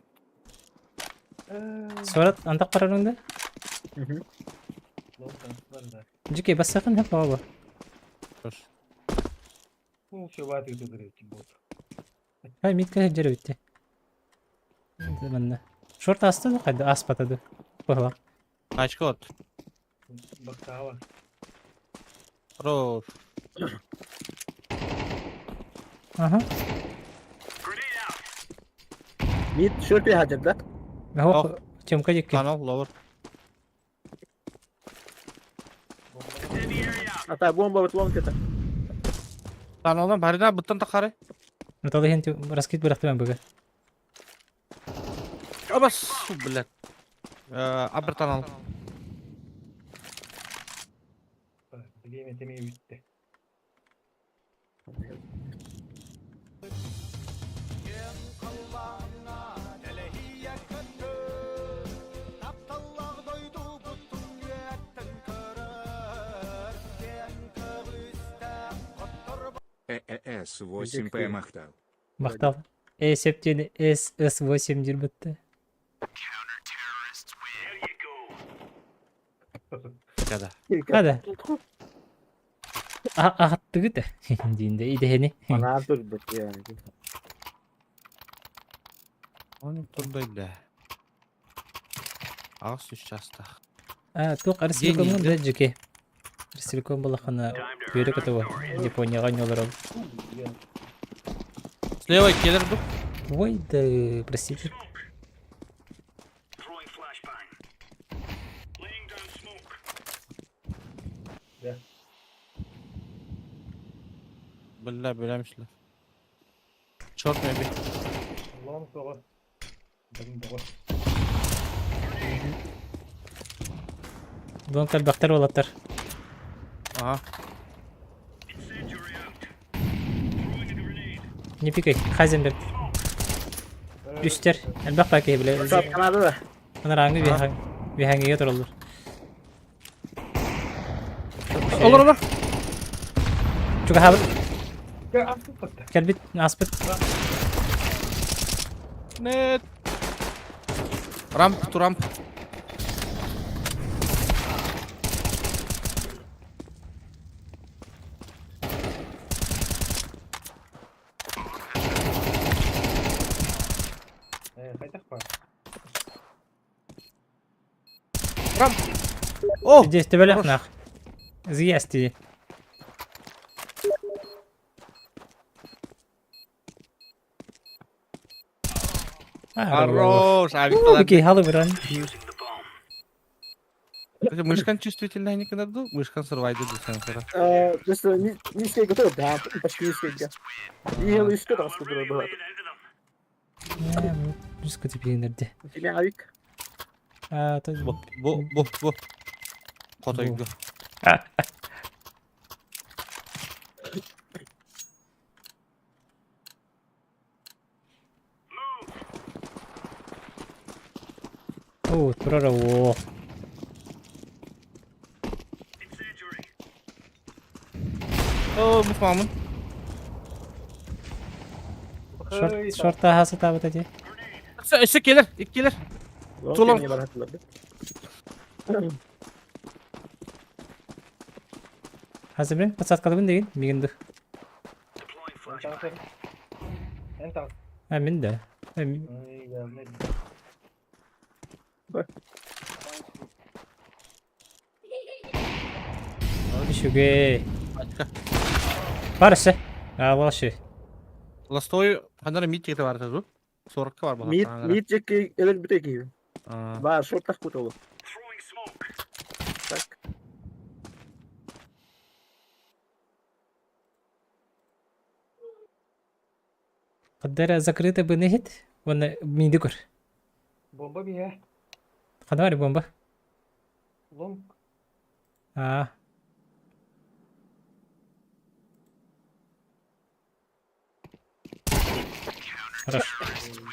Суорат антах барарыҥ да? Лоу бар да. Дьүкэй бассакын хэп баба. Хорош. Ну, все баты тудыр бот. Хай мид кэ дьэрэ бүтте. Манна. Шорт аста да хайда аспатады. Быһылах. Пачка от. Бокста бар. Хорош. Ага. Мид шорт хаджар да? Хо, Тёмка дикки. Канал, ловер. Ата бомба вот лонг это. Каналдан барина бұттан тақары. Наталы хен раскид бырахтыман быга. Абас, блядь. Абыр канал. Билеме теме бүтте. ЭЭС 8П Махтал. Мактал. Э септен С С8 дир бітті. Када. Хада. А аттыгы да. Динде идехени. Ана тур бит я. Оны турдай бля. Ағыс үш часта. А тук Арселикомун да жеке. Арселиком балахана бүйрек атыва. Японияга нолар ал. Слева келер дух. Ой, да, простите. Бля, білемішлер. Short maybe. Лонг тоҕо. Дым тоҕо. Дон калбактар олаттар. Ага. Не пикай, Хайзенберг. Үстер. Элбэх баа киһи билэ. Канада да. Анарааҥҥы биһаҥҥыга тураллар. Олор олор. Чугаһаабыт. Кэлбит, ааспыт. Нет. Ramp to ramp. Ramp. О! Здесь төбөлөх нах. Зиясти. Хорош! Авик Окей, халыбыран. Мышкан чувствительная не когда мышкан сорвайды до сенсора. Просто низкий готов, да, почти низкий. И үскө таҕыска турар быһа. Үскө типиэнерде. Силен авик. А, то Бу, бу, бу, бу. Хотойго. О, турар о. О, бу мамын. Шорт, шорта хасы табыт эти. Өссө келер, иккилер. Тулон. Хасы билен подсадкалыбын деген, мигинди. А, мен да. Үчүгэй. Бар өссө. А, вообще. Ластой ханара мид тегете бар тазу. 40 бар бу. Мид, мид жеке элер бүтө кийин. Бар, шорт так бут. Так. Каддара закрыта бы нехит. Вон миди көр. Бомба бия. Хана бар бомба. Long. А. Хорошо.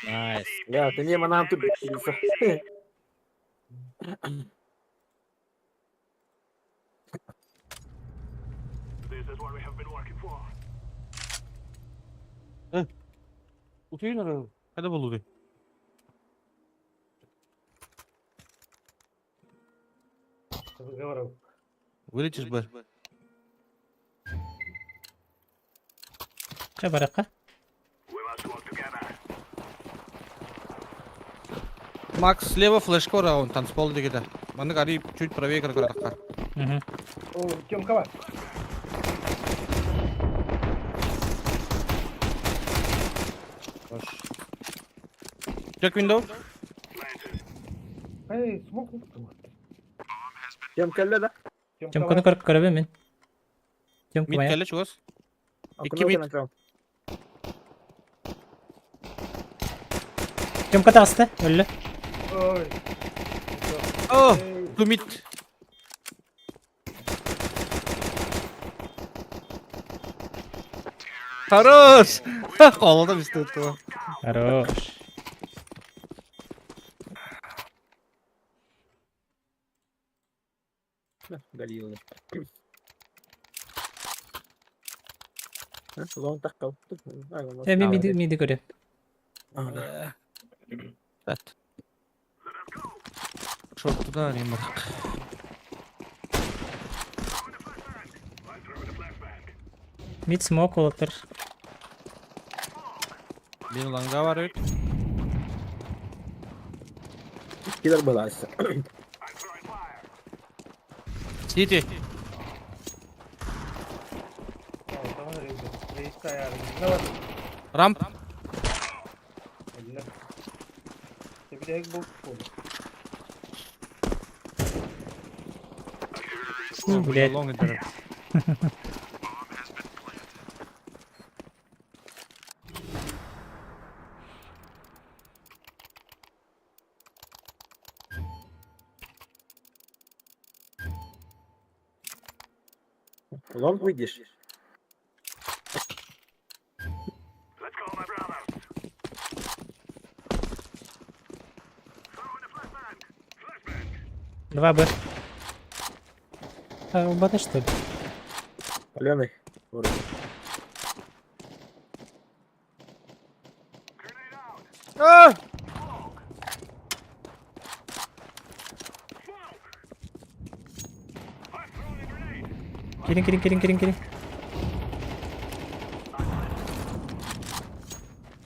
Nice. Я, ты не манам тут. Утуйун ары. Кайда болду? Разговоров. Вылетишь бы. Ча баракка. Макс слева флешка раунд танцпол дегеде. Маны ари чуть правее кыргыракка. Угу. О, Тёмка бар. Check window. Эй, смог. Кем келле да? Тёмканы көрүп көрөбүн мен. Тёмка Мид моя. келе чугас. Икки мид. Тёмка таҕыста, өллө. Ой. О, ту мид. Хорош! Холодно без этого. Хорош. Галилы. Long так кал. Э, мен миди миди көрөм. Evet. Шорттудан арайым барак. Мид смок олоттор. Бир ланга бар бит. Килер баласы. Сити. Рамп. Блядь. Лонг идет. Long выйдешь. 2Б. А, убата что ли? Паленый. Вроде. А! Кирин, кирин, кирин, кирин, кирин.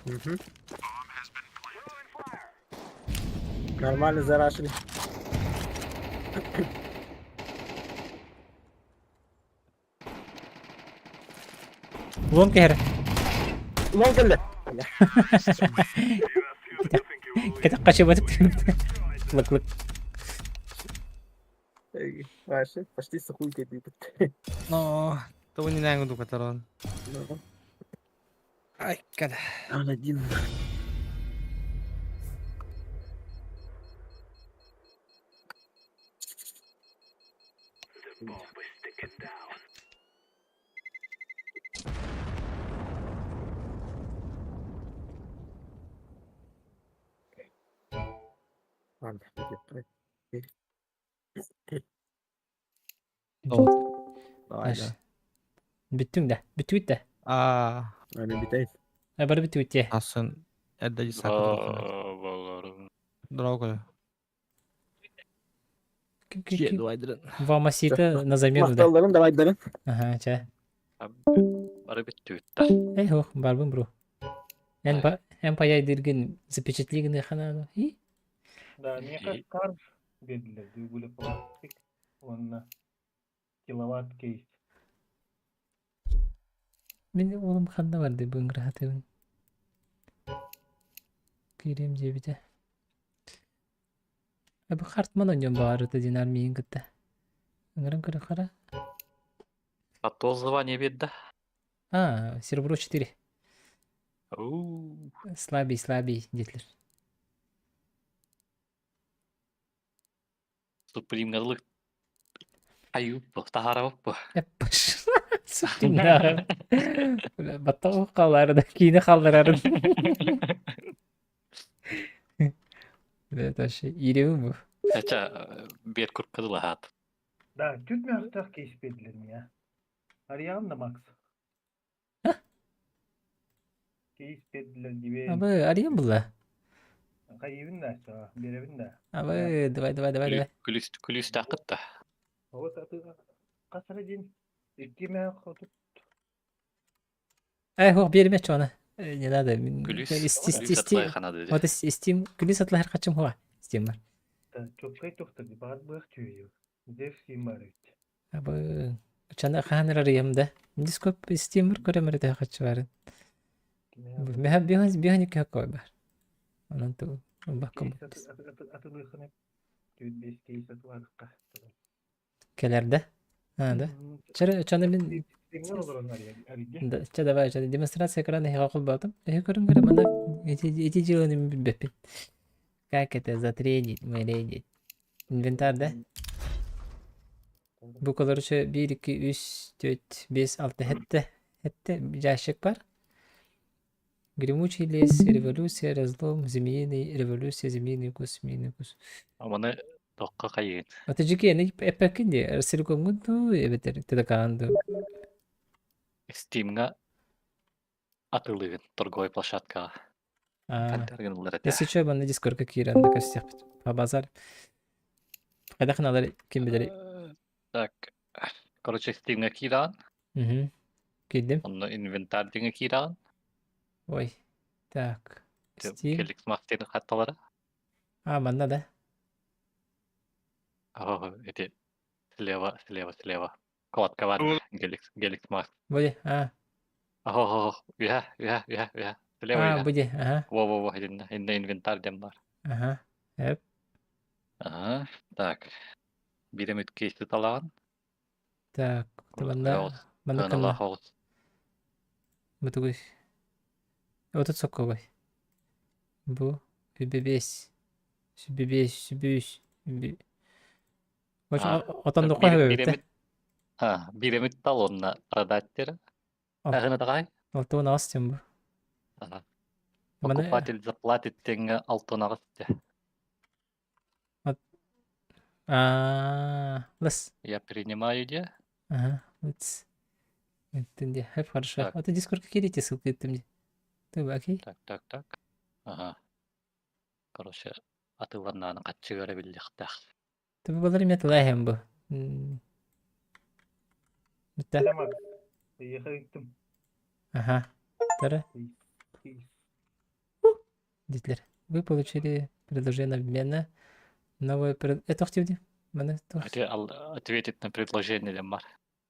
Угу. Нормально зарашили. Лон кэһэр. Лон кэллэ. Кэтэх хачыбатык Лык-лык. Вообще, почти сухую тебе. Но, того не найду, который Ай, когда. Он один. Ладно, Давай, да. Бүттүҥ да? Бүттүбүт да? Аа. Аны бүтэйин. Бары бүттүбүт дии. Асын эрдэ десятка. Дорога. Вамасита на замену да. Махталларын давайдарын. Ага, чэ. Бары бүттүбүт да. Эй, ох, барбын бро. Эн па эн паяйдыргын запечатли гына ханану. И? Да, миэхэ скар биэрдилэр дүүгүлэ пластик уонна киловатт кейс. Мин уолум ханна барды быҥгыраһатыбын. Киириэм диэбитэ. Бу хартман онньон баҕарыта динар миигин кытта. Ыҥыран көрө хара. А то звание биэрдэ. А, серебро 4. Уу. Слабый, слабый диэтилэр. Супримҥалык айыып таһаарабыт Эппаш. Супримнааҕы. Баттах хааллары да киинэ хаалларарын. Это вообще иирэбин бу. Эчэ биэр курка дылаһаат. Да, түт мөхтөх кейс биэрдилэр миэ. Арианна Макс. Кейс биэрдилэр диибин. Абы, арыйан булла. Хайыыбын да, чаа, биэрэбин да. Абы, давай, давай, давай, давай. Күлүс күлүстээххит да. Вот аты хас эрэ диэн икки мөөх отут Эй, хуох, биэримэ чуона. Не надо. Күлүс күлүс атлай ханады Вот Steam күлүс атлаһар хачым хуа. Steam бар. чопкай тохтор баар быах түүйү. Дев Steam бар эбит. Абы, чана хаан арыйам да. Дископ Steam бар көрөм эрэ хачы барын. Меха бихан бихан икки хаккой бар. Онон ту баккам. Кейс атылыхын түүт бес кейс атыларыкка. Кэлэр да? А, да? Чара чана мин Steam'den олорон арыйда. Да, ча давай, ча демонстрация экрана эһиэхэ холбоотум. Эһи көрүҥ көрө манна эти эти дьыаланы мин билбэппин. Как это затренить, мэренить? Инвентарь, да? Бу короче 1, 2, 3, 4, 5, 6, хэттэ. Хэттэ дьаащык бар. Гремучий лес, революция, разлом, змеиный, революция, змеиный укус, змеиный укус. Маны тохха хайыгын. Ата жики эппэккин дии, силикоҥҥун дуу, эбэтэр тедакаан дуу. Steam'ҥа атылыгын торговой площадкаҕа. А, Хантаргын ыллар этэ. если что, манна дискордка киирэн да көрсүөхпүт. По базар. Хайдах гыналар ким билэр. Так, короче, Steam'ҥа киирэн, Мгм. Киирдим. онно инвентарь диҥҥэ киирэн, Ой. Так. Steam. Келик мастер хатталара. А, манна да. О, эти слева, слева, слева. Кладка бар. Геликс, Геликс Макс. Буди. А. Охо, үһэ, үһэ, үһэ, үһэ. Слева А, үһэ. буди. Ага. Во-во-во, инна, инна инвентарь диэн бар. Ага. Эп. Ага, так. Биир эмит кейси талаҕын. Так. Манна манна кынна. Кыаналаах оҕус. Бутугуй. Отут соккобай. Бу үбэ бэс. Сүбэ бэс, сүбэ үс. А, Отон дохой биир эбит. эмит а, биир эмит талонна продать дера. Ал- Аһына таҕай. Алтуон аҕыс диэн бу. Ага. Маны Покупатель заплатит тэҥҥэ алтан аҕыс дэ. А, лас. Я принимаю де. Ага, вот. Это Хэп, хорошо. Так. А ты Дискорд кидайте ссылки там где. Ты окей? Так, так, так. Ага. Короче, атыларнааны хаччыгара биллихтах. Ты балар мет лайхем бу. Битта. Тамак. Ехай иттим. Ага. Тара. Кейс. Дитлер. Вы получили предложение обмена. Новое пред... Это активде? Мана тух. Ответить на предложение Лемар.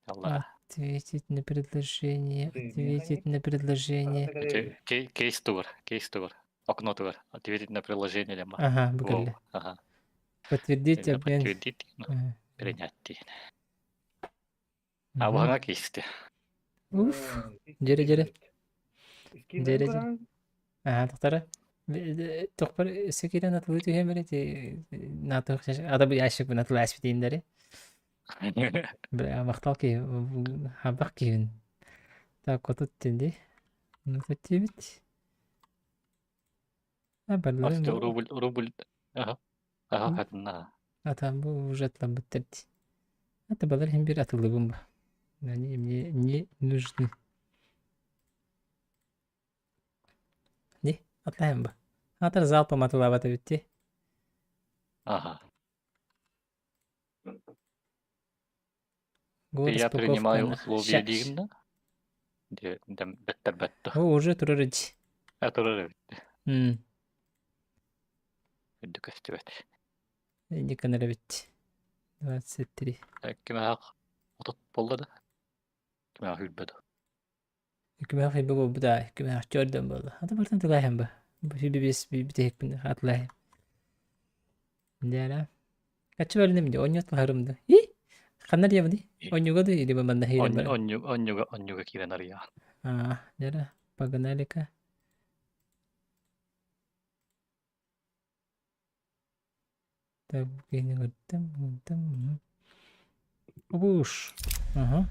Алла. Ответить на предложение. Ты Ответить на предложение. Ити Кейс тугар, кейс тугар. Окно тугар. Ответить на предложение Лемар. Ага, бу Ага. Подтвердить Именно обмен. Подтвердить, ну, Ага. принять. А вага кейсте. Уф. Дьэрэ, дьэрэ. Дьэрэ, дьэрэ. Ага, тохтара. Тохпар секирен атылы түһэн бери НАТО ада бу ящик бу натыл аспитииннери. Бля, махтал ки хабах киһин. Так, котут тинди. Ну тибит. А барларын Просто рубль, рубль. Ага. Ага, хатына. А там бу уже атлабыттар. Это балар хим бир атылыбым ба. Они мне не нужны. Не, атлайым ба. Атар залпом атылабата битти. Ага. Го Я принимаю распаковка на условия ща. дигинна. Де, дем, беттер бетто. О, уже турар ди. Атырыр М, Үрдүк өстүбэт. Инди канара битти. 23. Кимээх отут болла да. Кимээх үрбэдэ. Үкімәх хибе бу да, үкімәх чордан болды. Ата бартан тылайхам ба. Бу хибе бес би битек бин атлай. Дәра. Качы бәрнем ди, оньот ларымды. И? Ханнар ябы Оньюга да или банда хейрем бар. Онньуга онньуга киирэн арыйа. А, дәра. Погнали-ка. Так, кені көрдім, көрдім. Уш. Ага.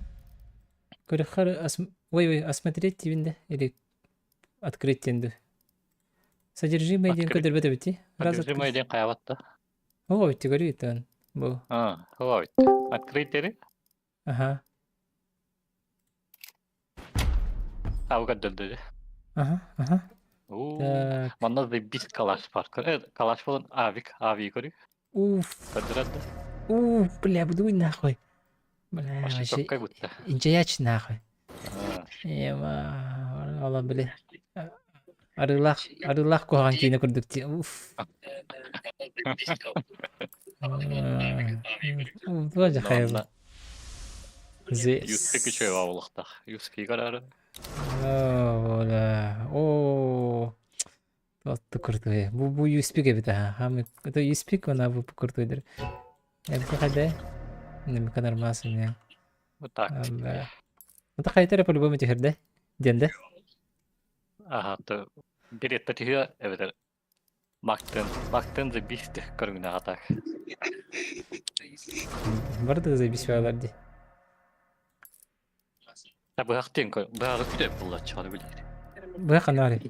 Көрөхөр ой, ой, осмотреть тибинде или открыть тенду. Содержимое ден Открыть. көдөр бөтө бити. Раз Содержимое открыть. ден каябатта. О, бити көрү итен. Бу. А, хова Открыть дери. Ага. Ауга дөлдө. Ага, ага. У. Так. Манна да бис калаш бар. Калаш болон авик, ави көрү. Уф. Көдөрөдө. Уф, бля, буду нахуй. Бля, Вообще вообще. какой будто. Инчаяч нахуй. Ема, ала биле. Арылах, арылах куһаҕан киинэ курдук дии. Уф. Туга жахайба. Юспи күчөй бабылыктах. Юспи карары. О, О. Тотты курдуй. Бу бу USP кебит аха. Хам это USP она бу курдуйдыр. Эбти хада. Неме канармасы не. Вот так. Это хайтера по-любому техерде. Денде. Ага, то беретте түйө эбетер. Мактын, мактын за бисти көрүңүнө атак. Барды заебись балар ди. Та быхтын кө, быгы күтөп булла чыгары билер. Бу канары.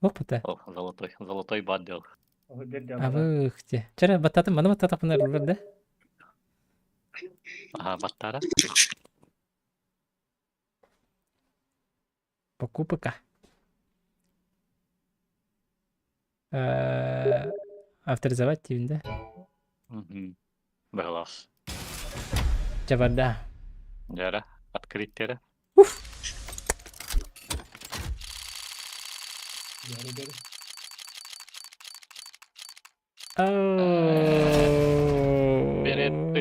Опыта. О, золотой, золотой бандел. Абыхте. Чара баттатын, маны баттатак бунар булар да. Ага, баттара. Покупка. Авторизовать тибин да. Быгылас. Жабарда. Жара, открыть тере. Уф.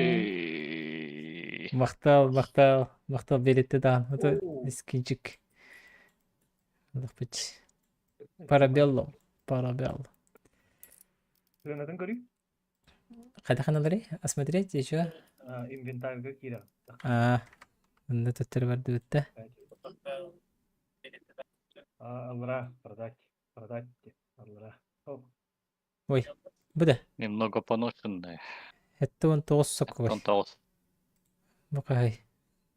Беретти. Мактал, мактал, мактал беретти даҕан. Это скинчик. Бит. Парабеллум. Парабеллум. Сыанатын көрүй. Хайда Осмотреть еще. Инвентарьга киирэ. А, онно төттөр барды битте. Аллара, продать, продать, аллара. Ой, бу да. Немного поношенная. Это он тоғыз соковой. Он тоғыз. Бу кай.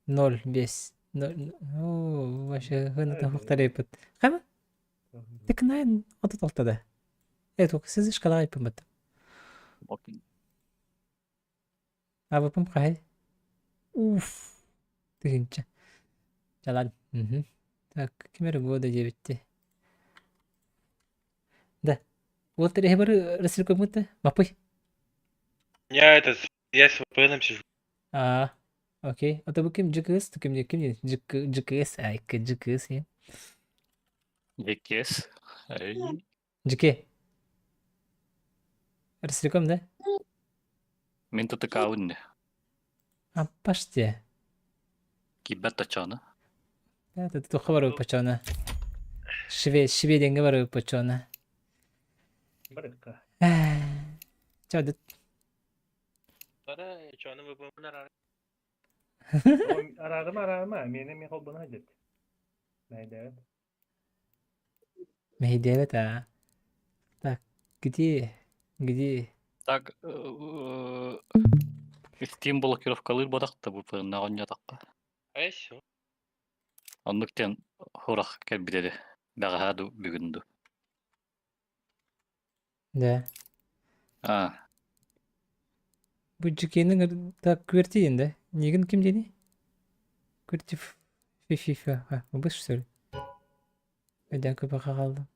0, 5. 0. О, вообще, гына тахтарепет. Хама? Тик найн отут алтада. Это сиз шкала айпымат. АВП-м хаһай? Уф! Тыһыынча. Жалан. Мгм. Так, ким эрэ года диэбитти. Да. Вот эһи бары Росселькоммут Мапый. Я это, я с VPN сижу. А, окей. А то бу ким ЖКС, ким ким ЖКС, ай, ЖКС, я. ЖКС. Эй. ЖК. Россельком, да? Мин тутукаабын А, паште. Кибет тачана. Это туха барып пачона. Шве, шведенге барып пачона. Барыкка. Ча, да. Арарыма арарыма, мені мен холбана дед. Найдет. Мехидевет, а. Так, где, где? Так, Steam блокировкалыыр бодахта бу пырнаҕын ньатахха. Айсо. Оннук диэн сурах кэлбит бэҕэһээ дуу, бүгүн дуу. Да. А, Бу Джекенің так QWERTY енді. Нигін ким дени? QWERTY фифа. А, бу что ли? Өйден көп қалды.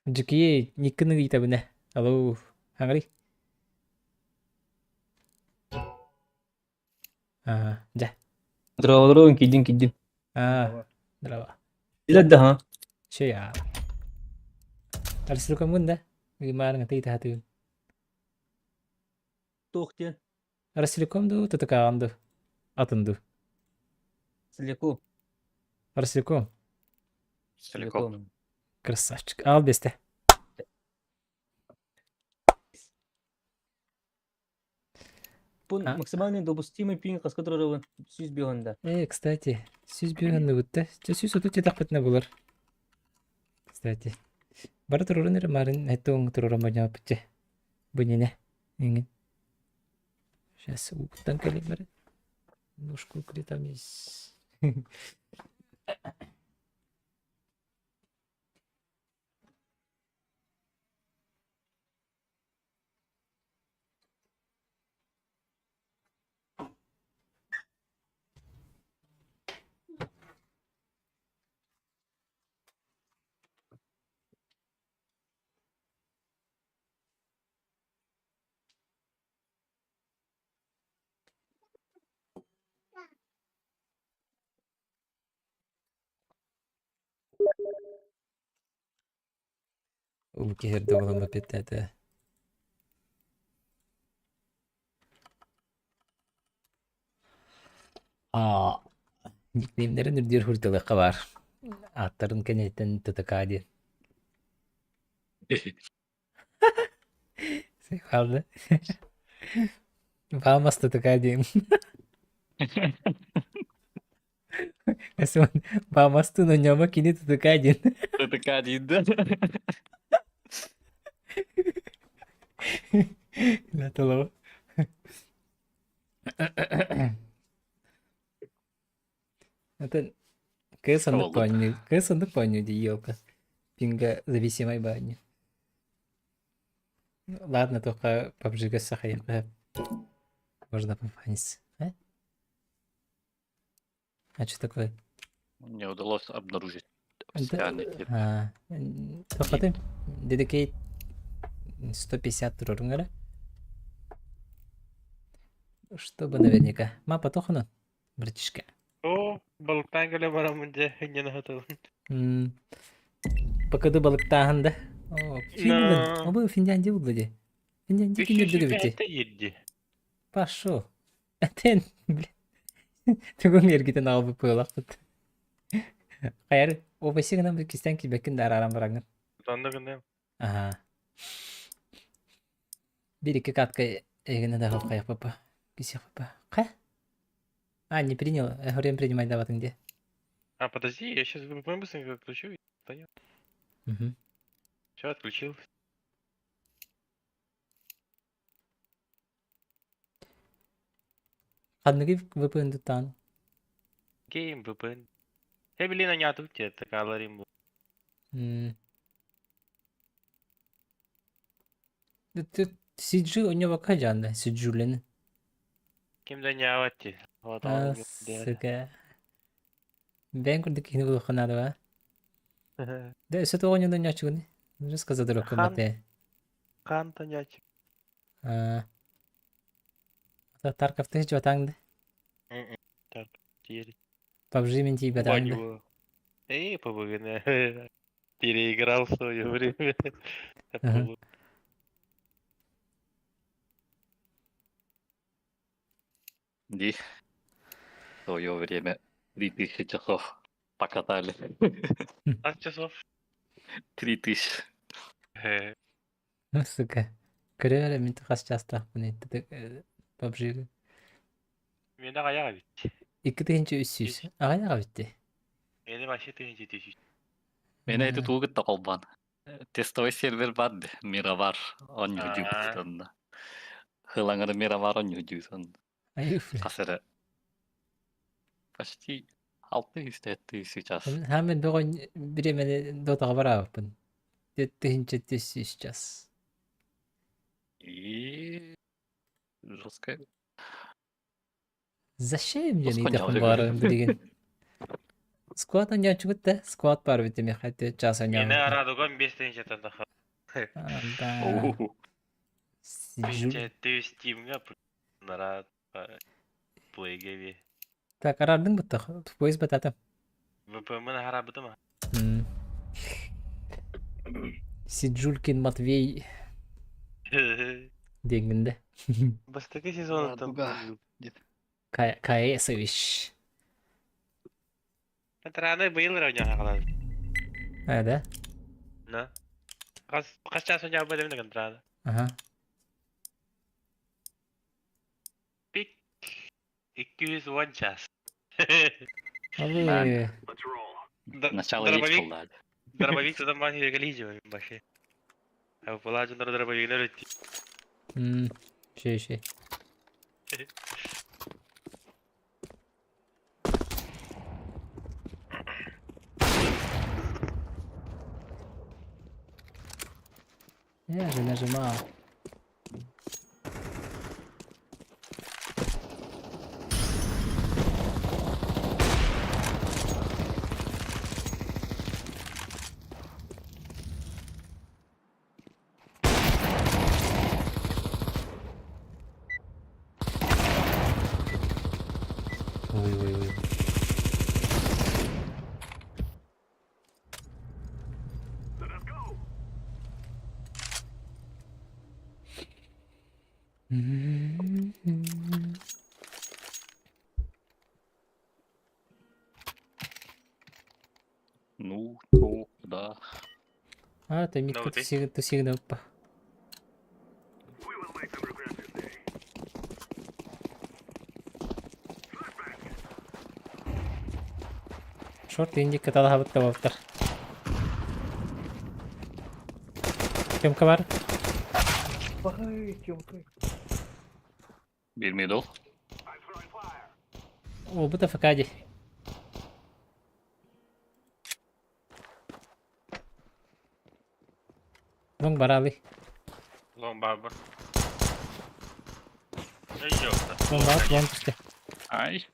Джекие никкінің итабына. Алло, аңри. А, да. Здорово, здорово, кидин, кидин. А, здорово. Илэ ха. Че я. Арсылкам да? Гимарың тей тахаты. Тухте. Арсылкам ду тутакаанду. Атынду. Целиком. Арсылком. Целиком. Красавчик. Ал бесте. Пун максимальный допустимый пинг которого сүз бионда. Кстати, сүз бионда бутта. Сүз оту тетак битне булар. Кстати. Бары турурун эре марын эттоң турурун баня битте. Бу нене? Иңин. Сейчас уктан келем бары. Ножку где там есть. Уу киһирдэ буолан баппиттаата. Аа, никнеймнэрин үрдүөр хурталыахха баар. Ааттарын кэнниттэн ТТК диэн. Хаалла. Vamos ТТК диэн. Эсмон Vamos на ньома кини ТТК диэн. ТТК диэн да. Латолоо. Это КС оннук баанньы, КС оннук баанньы дии елка. Пинга зависимай баанньы. Ладно, только PUBG-га сахайыха. Можно попасть. А? А что такое? Не удалось обнаружить официальный тип. А, тоқаты? Dedicate 150 туруруҥ Чтобы наверняка. Мапа тохана, братишка. О, балыктаан кэлэ бараммын дьэ, инньэ хатылын. Пока балыктааһын да. О, Финлянд. Обы Финляндия булла ди. Финляндия кинердиге бити. Ерди. Пошел. Этен, блин. Тугун эргитен албы пылаппыт. Хайар, обасы гынан бир кистен кибеккин дараран бараңын. Тонда гына. Ага. Бир екі катка эгине да каяк папа. Кисек папа. Ка? А, не принял. Время принимать даватын где. А, подожди, я сейчас VPN быстренько отключу. Понял. Угу. Все, отключил. Ханныгы VPN туттан. Гейм VPN. Я блин, а не тут тебе такая ларим. Сиджи у него кадян, Сиджулин. Ким да ньаабат дии. А, сука. Бэйэҥ курдук киһини булуохха наада Да, өссө тоҕо оонньоон оонньооччугуный? Уже сказал Хан Хан тонячик. А, Тарковты жуатаҥ да? Так, теперь. PUBG мин тиийбэтэҕим да? Эй, ПБГ переиграл в свое время. Ди. В свое время 3000 часов покатали. А часов? 3000. Ну, сука. Көрөр мин хас чаастаахпын PUBG Миэнэ аҕыйах эбит. 2300. Аҕыйах эбит дии. Миэнэ вообще 1300. Миэнэ ити тугу кытта холбоон. Тестовый сервер бар Мировар оонньуу онно. Хылаҥыр Мировар оонньуу онно. Хас эрэ почти 600 сейчас. Хаамын бөҕө бириэмэни дотаҕа бараабыппын. 1300 сейчас. И жестко. Зачем диэн ыйытыахпын баҕарабын билигин. Сквад оонньооччугут да? Сквад баар эбит миэхэ 4 чаас Миэнэ оонньообуппун. Радугам 5000 таха. Да. Стимҥа нараад плейгеви. Так, арардың быттах. Поезд батата. ВПМ-ны харабытым. Сиджулькин Матвей диэҥҥин да. Бастакы сезонуттан КСович. Раны быйыл эрэ оонньоон А, да? На. Хас хас чаас оонньообут эбит контраны. Ага. Пик 210 час. Алы. Начало есть была. Дробовик туда ман гализио вообще. А была же дробовик на Шей, шей. Я же нажимал. Ой-ой-ой. Ну, то, да. А, ты митка тусигна опа. Шорт инди каталаһабыт табаптар. Кемка бар? Бир мидл. О, бу ФК Long баралы. Лон бабыр. Long бар, long түсті. Ай.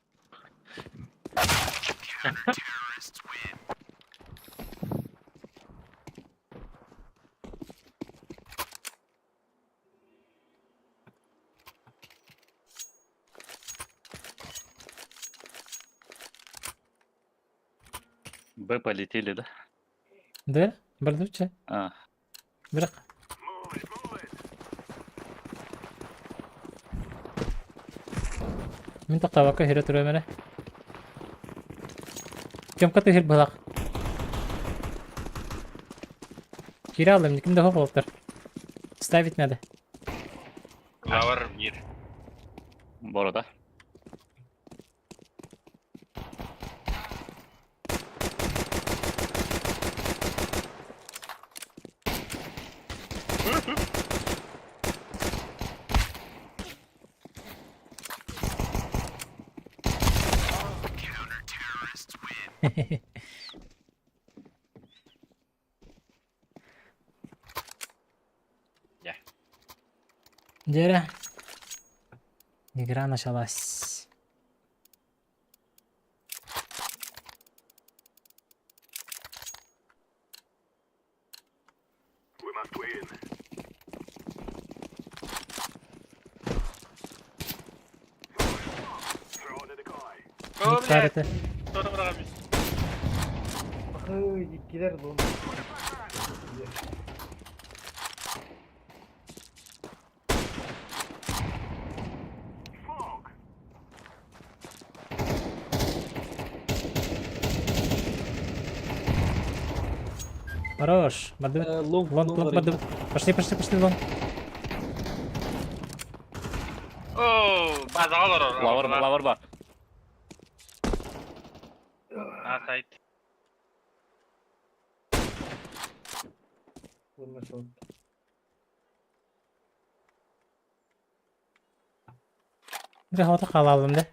Б полетели, да? Да, бардуча. А. Бірақ. Мин тоқтабакка хире турам эрэ. Кемка тыһыр былах. Кире алым, ким да хоп Ставить надо. Лавр мир. Борода. Дьэ Игра началась. О, Ник баар блядь! этэ. Кто там быраҕан Ой, иккилэр лун. Хорош. Бардыбыт. Long, Long, long бардыбыт. Пошли, пошли, пошли, long. Оо, базаҕа олорор. Лавр, лавр бар. А, сайт. Лунна шот. Дьэ, хото хаалалым да.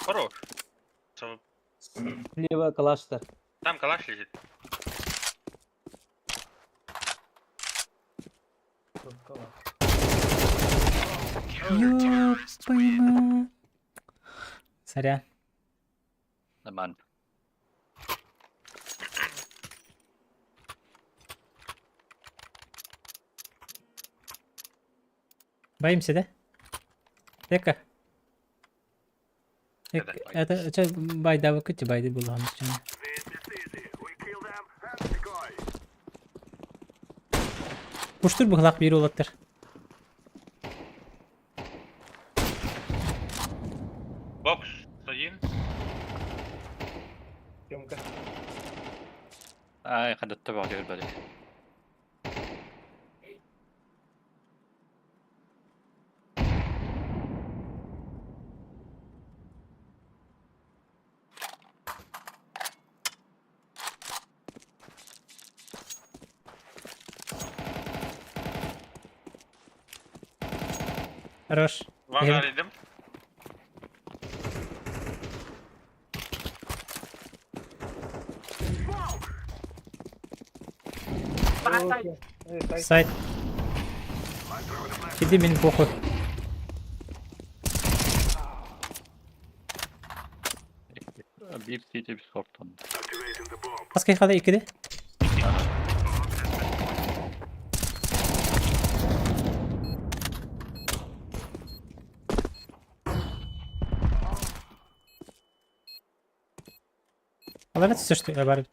Хорош. Со- Слева калаш-то. Там калаш лежит. Ёппайма. Сорян. Нормально. Боимся, да? Дека. Это что, байда выкати, байды было. Пуштур быһлах биир уолаттар. Бокс один. Тёмка. Ай, хадатта баҕа көрбөдүк. Хорош. Вам Эм. идем. Сайт. Иди мин похуй. Биир сити bir сортон. Хаскай хада иккиде. Алар все что я бар.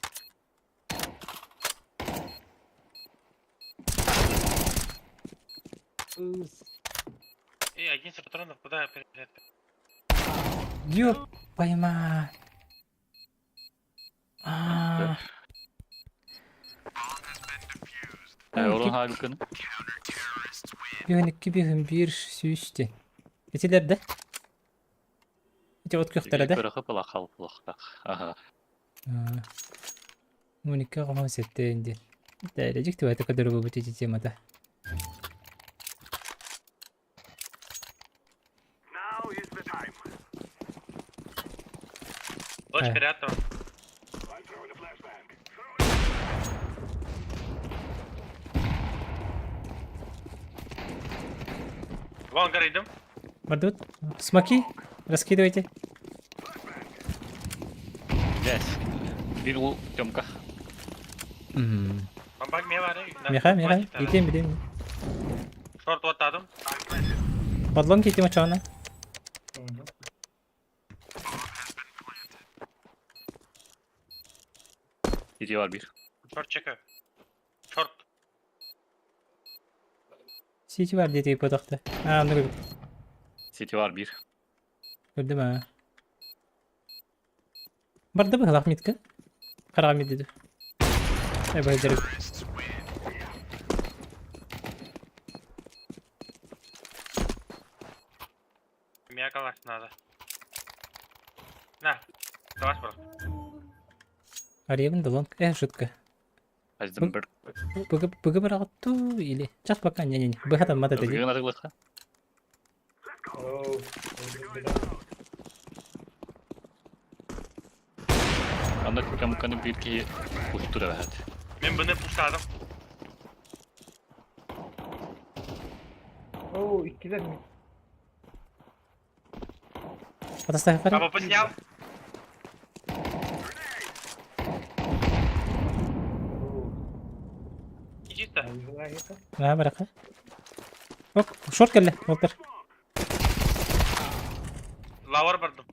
Эй, 11 патронов, куда перезарядка? Ёп, пойма. А. Орун хаалыкын. Биһин икки биһин биир сүүсти. Этилер да? Ити от көхтөрө да? Көрөхө пыла халпылахтах. Аха. Моника роман сеттен ден. Дәрежик деп айта көдөргө бут эти темада. Дочь Э. пиратов. Вон горит Бардут. Смоки раскидывайте. Yes. Биир ул Тёмка. Бамбак ме бар. Миха, миха, итем, итем. Шорт оттадым. Подлон кетем очоғына. Сити бар бир. Шорт чеке. Шорт. Сити бар дети потоқты. А, ну Сити бар бир. көрдім а. Барды бы митка. Қара мид деді. Ай, байдер. Меня калаш надо. На. Калаш просто. Аребін да лонг. Шутка. Аздым бир. Быгы быгы бір ағытту или... Час пока, не-не-не. Быға там мата деді. Ыгын атылыха. Оу, Анда Тёмканы бир киһи устура баһат. Мин быны пустадым. Оо, иккилэр ми. Атастаһы қара. АВП снял. Чисто. Аа, бараха. Ок, шорт кэллэ, Уолтер. Лавар бардым.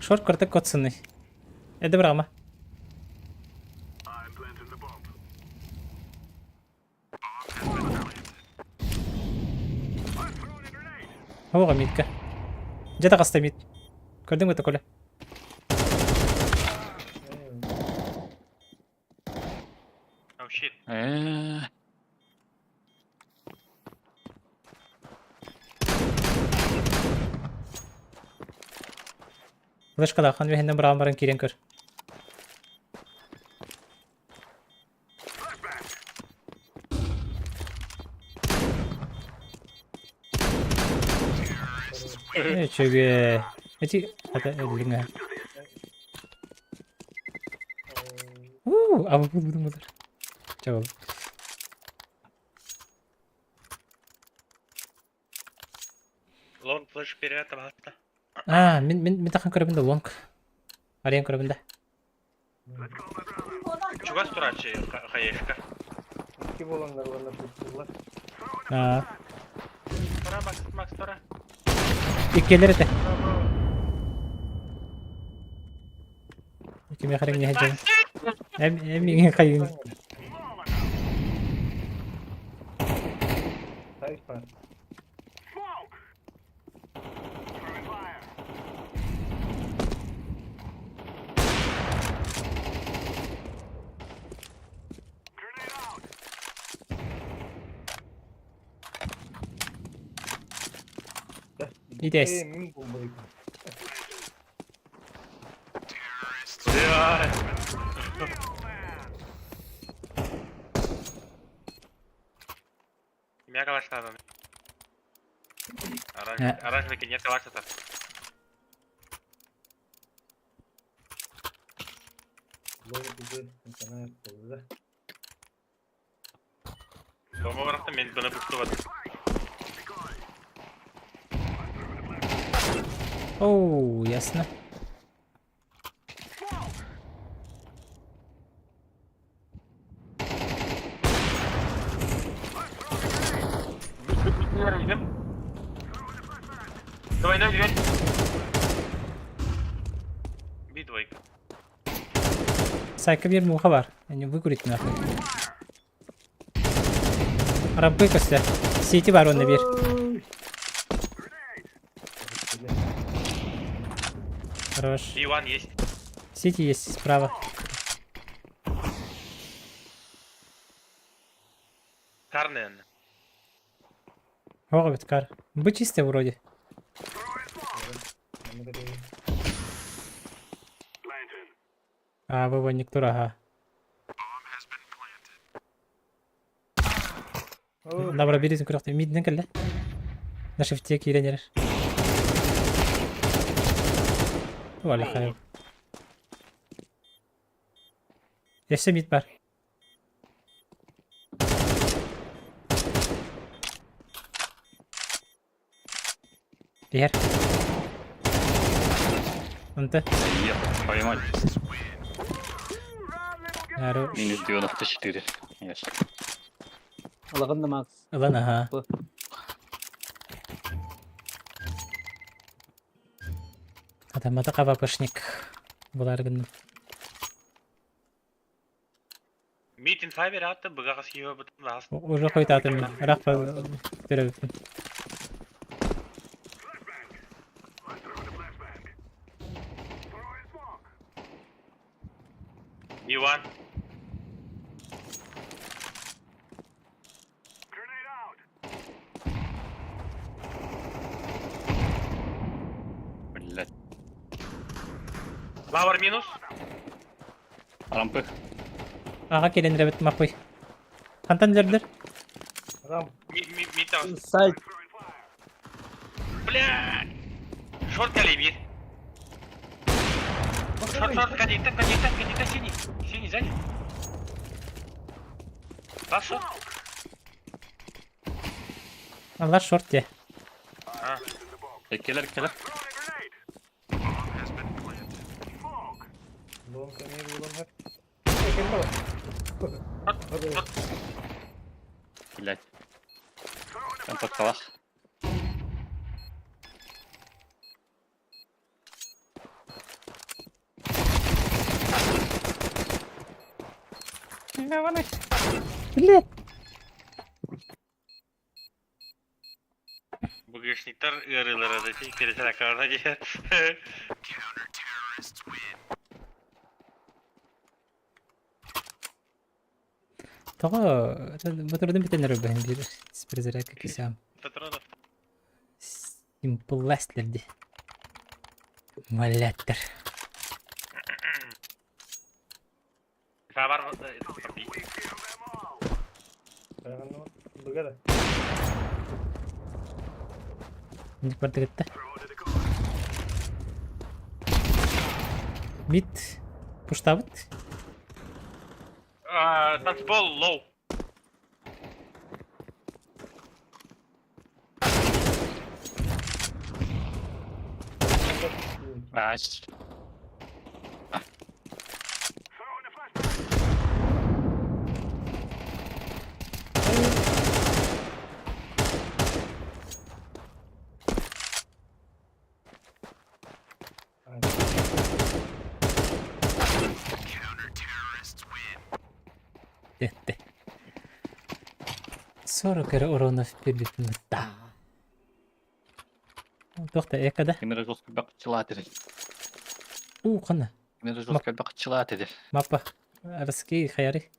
Шорт кыртык котсунный. Эдэ бырама. Оҕо митка. Дьэ таҕыста мит. Көрдүҥ бу Коля? Oh shit. Э, Флешкалаах үһүнэн быраҕан баран киирэн көр. Үчүгэй. Эти хата өллүҥ аа. Уу, абы булдум булар. Чабыл. Лонг флеш вперед, пожалуйста. Аа, мин мин мин тахан көрөбүн да лонг. Арыйан көрөбүн да. Чугас турачы хаешка. Икки буоланнар уонна пустуллар. Аа, Тора, Макс, Макс, тора. иккиэлэр этэ. Кимиэхэ эрэ иҥнэһэ дьон. Эм эм иҥин хайыын. Сайфа. Итэс. Э, мин бомбайым. Бля. Меня калаш надо. Оранжевый нет калаша-то. Бомба мен быны пустоват. Оу, ясно. Двойной дверь. Би двойка. Сайка биир муха бар. Они выкурить нахуй. Рабы костя. Сети бар онно биир. Хорош. Иван есть. Сити есть справа. Карнен. Ого, кар. Бы чистый вроде. А, выборник тур, ага. Добро, берите күрәхтә. Миднен кэллэ. На шифте киирэн эрэр. Валя хайа. Өссө мид бар. Иһэр. Онто. Ехал, поймать. Хорош. Минус 94. Yes. Ылаҕын да Макс. Ылан аха. Бу. Атамата кабапышник. Булар гынным. Митин файбер атты, быгағас киіп бұтын лас. Уже хойтатым мин. Рахпа төрөбүппүн. Иван. Блять. Лавр минус. Рампы. Аҕа кэлэн эрэбит маппый. Хантан билэрдэр? Рам. Ми там. Сайт. Бля. Шорт калибир. Шорт, шорт, коннектор, коннектор, коннектор, синий. Синий, сзади. Лас шорт. Аллар шорт де. А. Келер, келер. Лонг эмиэ буолан иһэр. Шорт, шорт. Блять. Там подкалах. Блять. БГшниктар ыарыылара да ти пересер акаарна дии. Тоҕо батырдым бүтэннэр бэһин биир перезарядка кисям. Патронов. Симпластер ди. Маляттер. Сабар Быга да. Ник бардыгытта. Мид пуштабыт. Танцпол лоу. Аш. Детте. 40 эрэ урона вперед. Да. Туохта экада. Кемере жестко бакчылаат эдер. У қана. Кемере жестко бакчылаат эдер. Мапа. Арский хаяры.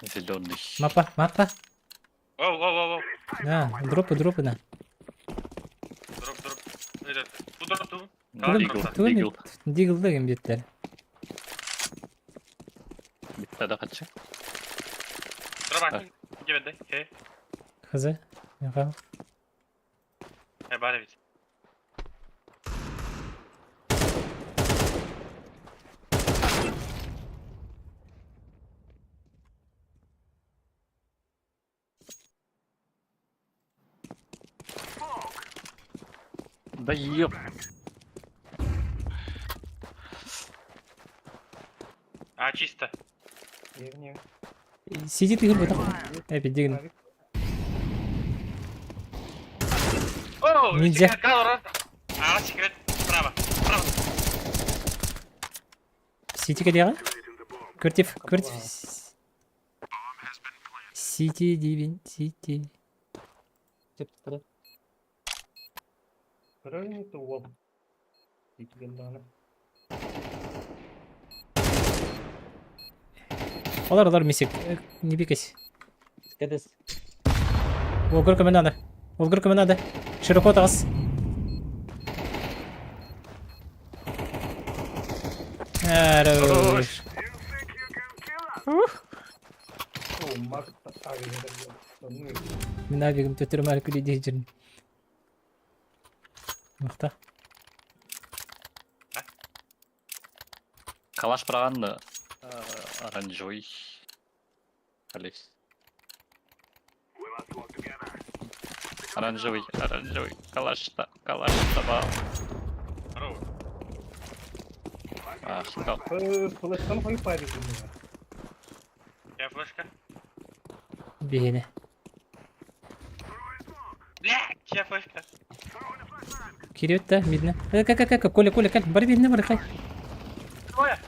Зеленый. Мапа, мапа. Оу, оу, оу, оу. На, дропы, дропы на. Дроп, дроп. Этот, ту дроп, ту. Дигл, Тугун дигл. Дигл деген беттер. Битте да качы. Дроп атын. Жебенде. Хе. Хызы. Михаил. Э, бар бит. Да еб. А, чисто. Не. Сидит игр бутак. Эпи деген. Оу, Ниндзя. секрет, калор. А, секрет. Справа. Справа. Сити кадега? Квартив, квартив. Сити дивин, сити. Көрөр уол. Икигендааны. Олар, олар мисик. Не бикайся. Кэдэс. Олгыр көмө надо. Олгыр көмө надо. Широко тағыс. Хорош. Оо, Марк агенер. Мин авигым төтөрүм ары күлі жүрін. Мақта. Калаш барған оранжевый. Алис. Оранжевый, оранжевый. Калаш, калаш, табал. Здорово. А, шкал. Флештан хой парик. Я флешка. Бейіне. Бля, чья флешка? Кирет та, мидне. Э, как, как, как, Коля, Коля, как, бар бейіне бар, хай. Двое.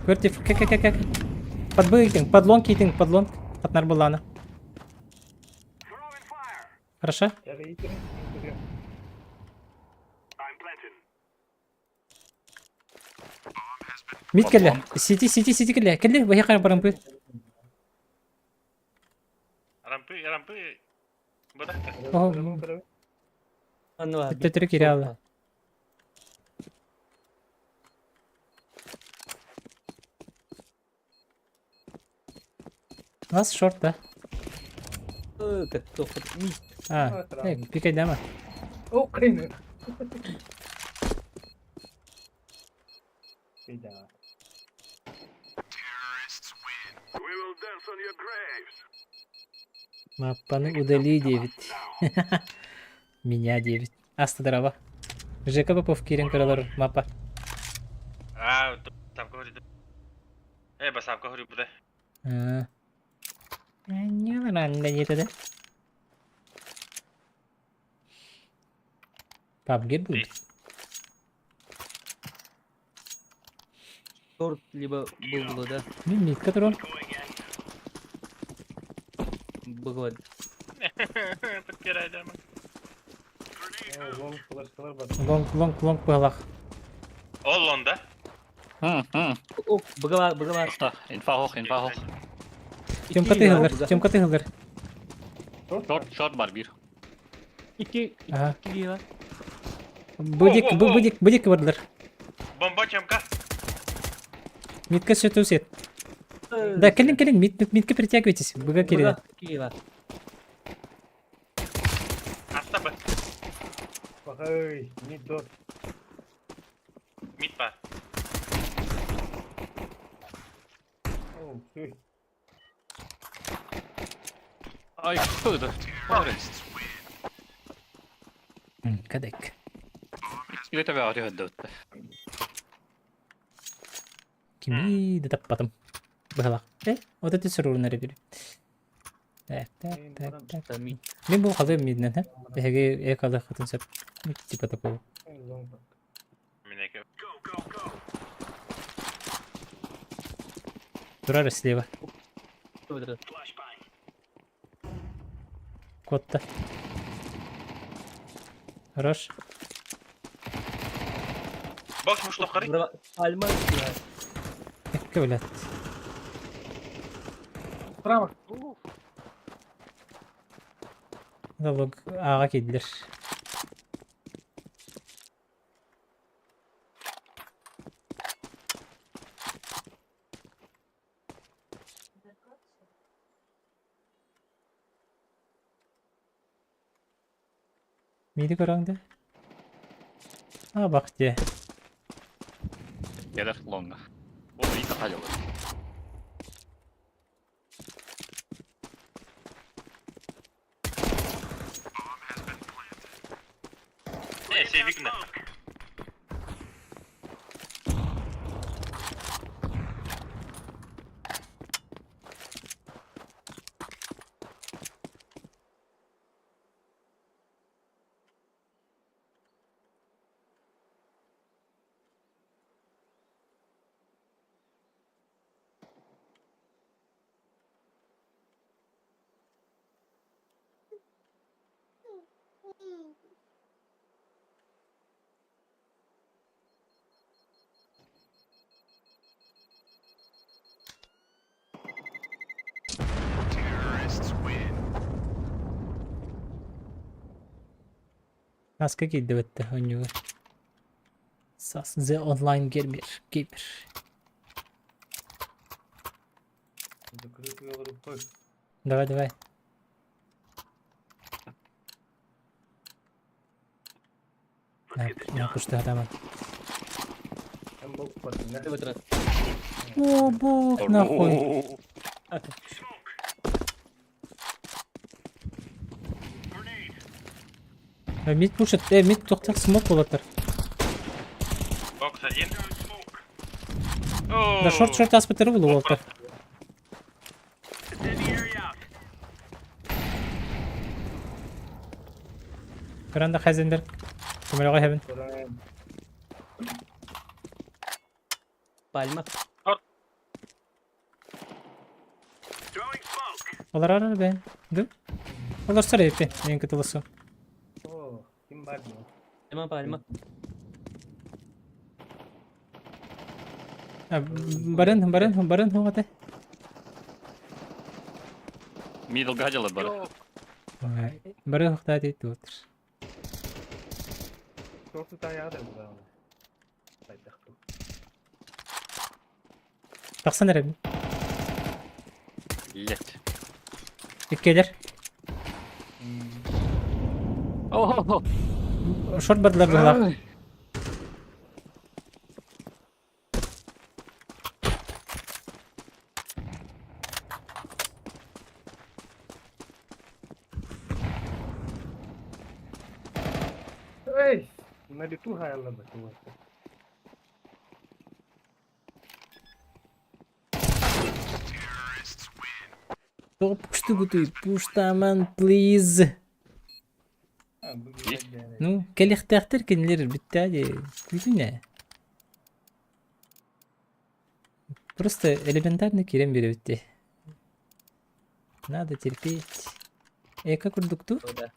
Квартив, как, как, как, как. Подбы подлон китинг, подлон. Атнар булана. Хорошо? Мид келе. Сити, сити, сити келе. Келе, бая қарап барампы. Рампы, рампы. Бадахта. Анна. Төтөрү кире алла. У нас шорт, да? А, пикайдама. О, хрен. Беда. Маппаны удали 9. Меня 9. Аста драба. Жека Попов киирэн көрөлөр маппа. А, там говорит. Басапка говорю, бля. Не PUBG будет. Торт либо был да? Мимит, который он. Быгла. Подпирай, да. Лонг, лонг, лонг быһалах. Ол он, да? О, быгла, быгла. Инфа хох, инфа хох. Тёмка тыһыллар, Тёмка тыһыллар. Шорт, шорт бар бир. Икки, Ага. икки Быдик, быдик, быдик бардылар. Бомба чемка. Митка сөтү сет. Да, кэлин, кэлин, мит, мит, митка притягивайтесь. Быга кэлин. Киева. Астабы. Ой, не то. Мид бар. Ай, кто это? Кадек. Это я говорю, Кими да таппатым. Быһалах. Вот это сөрүрүн эрэ Так, так, так, так. Мин бу халым миднен, ха? Эһиги эк алы хатын сөп. Типа такого. Турар слева. Котта. Хорош. Бокс муж тохары. Пальма. Экке блядь. Справа. Залог ага кидлер. Миди көрөңдө? А, бак де. Келер лонга. О, и тахалил. Севигна. Аска кийди бетте онньуга. Сас The Online Gamer. Gamer. Закрытую рукой. Давай, давай. На, на кушта там. О, бог, нахуй. Мид пушит, мид тохтар смок болатар. Бокс один. Да шорт шорт аспытыр был болатар. Көрәндә Хайзенберг. Көмөлөгө хэбин. Пальма. Олар арар бен. Ду? Олар сары эпи. Мен кытылысы. О, ким бар? Пальма, пальма. Барын, барын, барын хугаты. Мидл гадила бар. Барын хугата дейт отыр. Тахсан эрэ. Лет. Иккелер. О, Шорт бардылар быһалаах. Эй, на лету хаяллады. Тоҕо пуштугутуй? Пуштаман, please. Ну, кэлиэхтээхтэр кинилэр бүттээ дии. Күүтүн ээ. Просто элементарно киирэн биэрэбит дии. Надо терпеть. Эко курдук дуу? Да.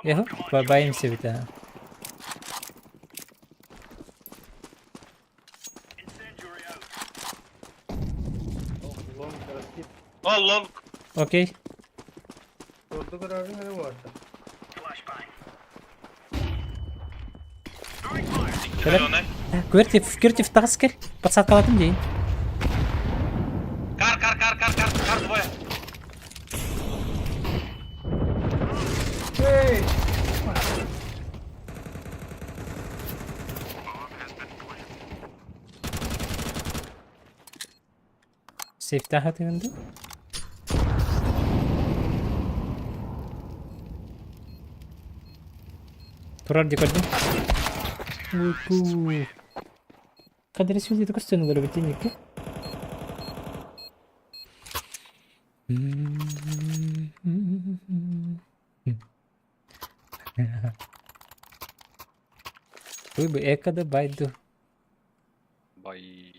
Эхо, баимся ведь, а. О, long. Окей. Orada kararın ne varsa. Кэлэр. Квертив, Квертив таҕыс кэл. Подсадкалатым дии. Car, car, car, car, car, car двое. Эй! Сейфтаха тыгынды. Турар дии көрдүм. Уйку. Кадри сүлдү көстөн олор битин икки. Вы бы экада байду. Бай.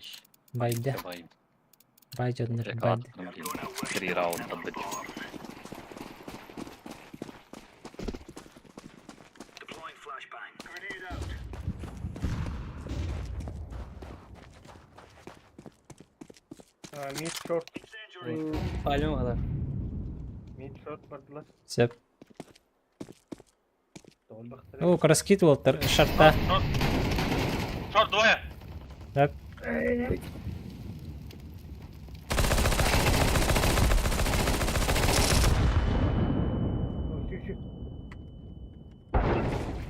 Байда. Бай. Бай дьоннор байды. Три раунда быть. Mid short. Palma kadar. Mid short bardılar. Сөп. О, краски уолтар шарта. Short двое. Так.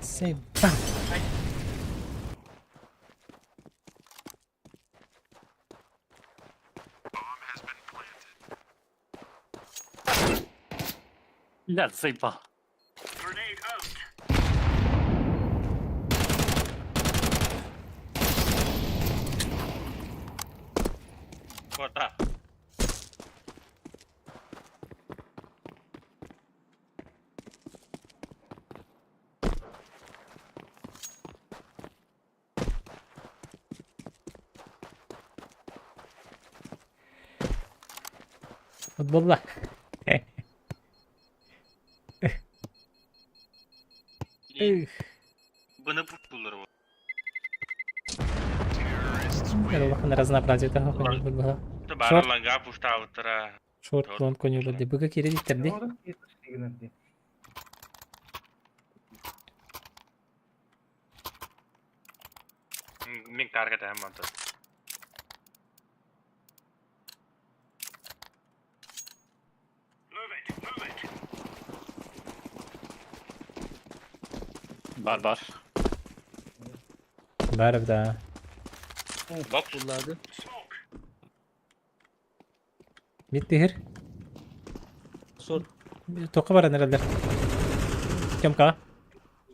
Сей, бам. Ля, заебал. Вот, да. Футболла. Эх. Быны пуштулар вот. Улахан разнообразие таха футбола. Шорт. Барланга пуштаутара. Шорт лон конюлар ди. Быга кире диттерди. Мин таргет әм онта. Бар бар. Бар да. Бокс. Kullandı. Бит тихир. Sor. Тоқы бар нерелер. Кемка?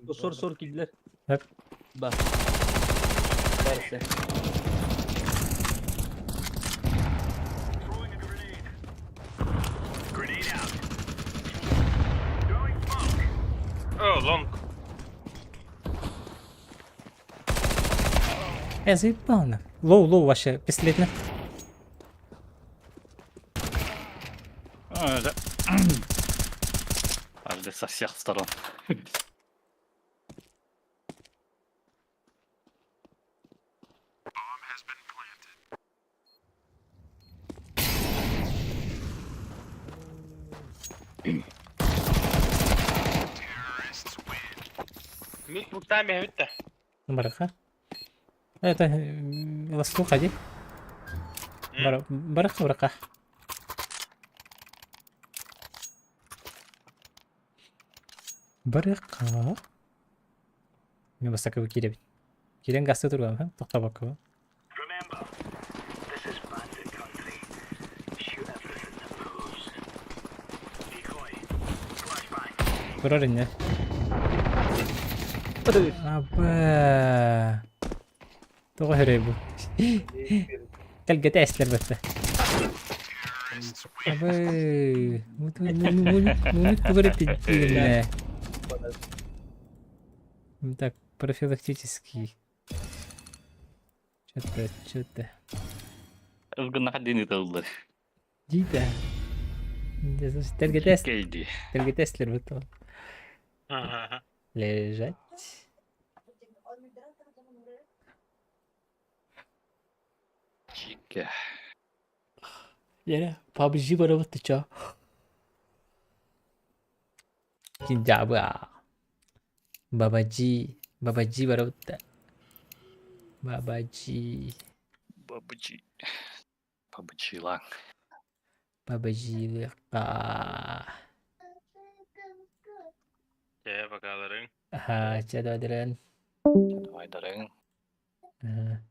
Sor sor kildiler. Hep. Bak. Varsa. О, long. Э, заебал на. Low, low вообще, пистолетно. А, да. Аж со всех сторон. Mid пуштами бүтті. Бараха. Это ласку ходи. Бараха, бараха. Барыахха. Мин бастакы киирэбин. Киирэн гаста туруом, тохтобокко. Турар инне. Аба. Тоҕо өрөй бу? Кэлгэтэ эстэр бэтте. Абы. Мунут тугары питтиилэ. Так, профилактический. Что-то, что-то. Ылгыннаха диэн ыыталлар. Дида. Тергетес. Кейди. Тергетеслер бутон. Лежать. Чика. Yere PUBG барабыт ты чё? Кинжабы Бабаджи. Бабаджи барабыт Бабаджи. Бабаджи. Бабаджи лаң. Бабаджи. Чэ, бакаларың. Аха, чэ давай Давай дарың. Ага.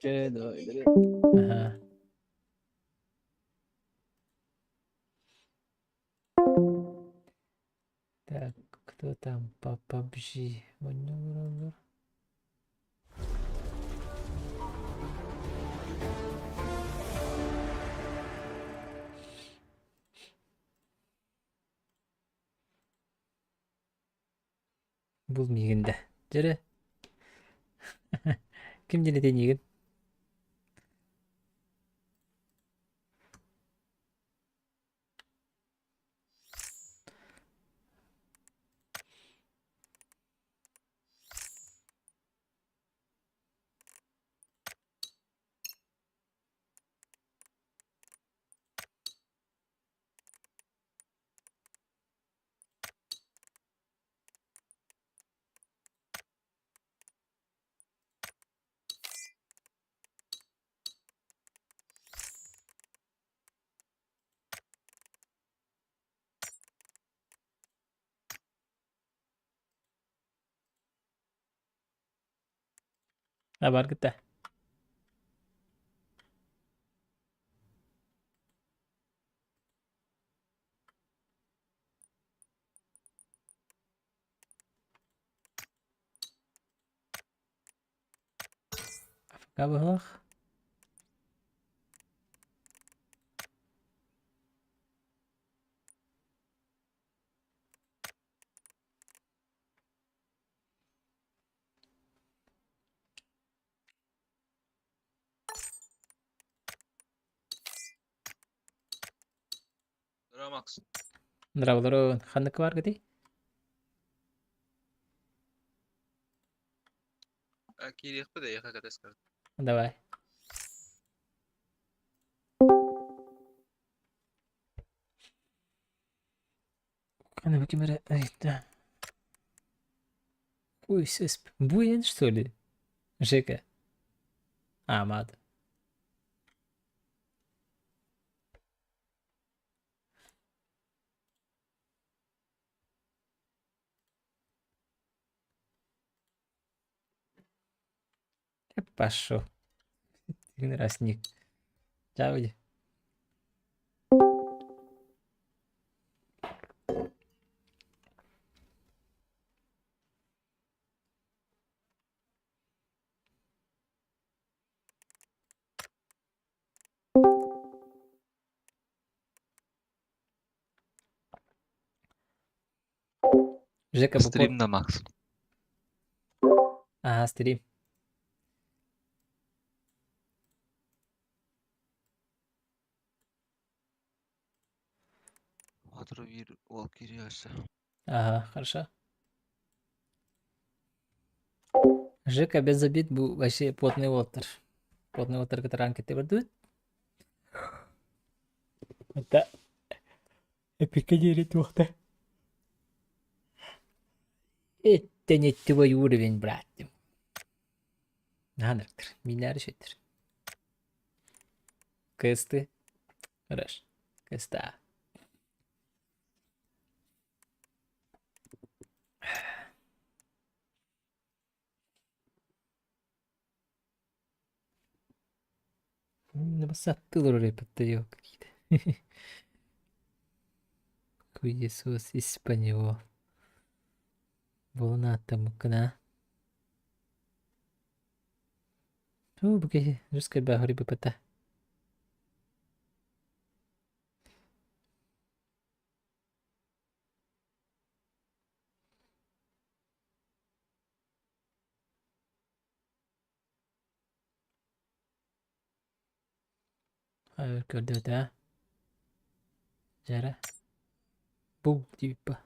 Чэ, давай, Ага. Так, кто там по PUBG? Бул миигин да. Дьэрэ. Ким диэн этиниигин? А бар кытта. АФК быһылах. Макс. Здравствуй, ханнык бар гыти? Кириэхпит эйиэхэ кэтэс Давай. Аны бу ким эрэ ыйытта. Ой, сесп. Буен, что ли? Жека. А, мад. Пошел. Раз ник. Чао. Жека бу Стрим на Макс. Ага, стрим. Отру биир уол кириэ өссө. Ага, хорошо. Жека без обид бу вообще потный уолтер. Потный уолтер который анкеты бардует. Это эпика диэри туохта. Это не твой уровень, брат. Нааныртыр. Минер шеттир. Кысты. Хорош. Кыста. Саттылар репетте какие-то. Хуесос испаньол. Буолан ааттаммыккын аа. Уу, бу киһи русскай бааһырый быппата. Көрдөөтө аа. Дьэ бу типа. Дьэ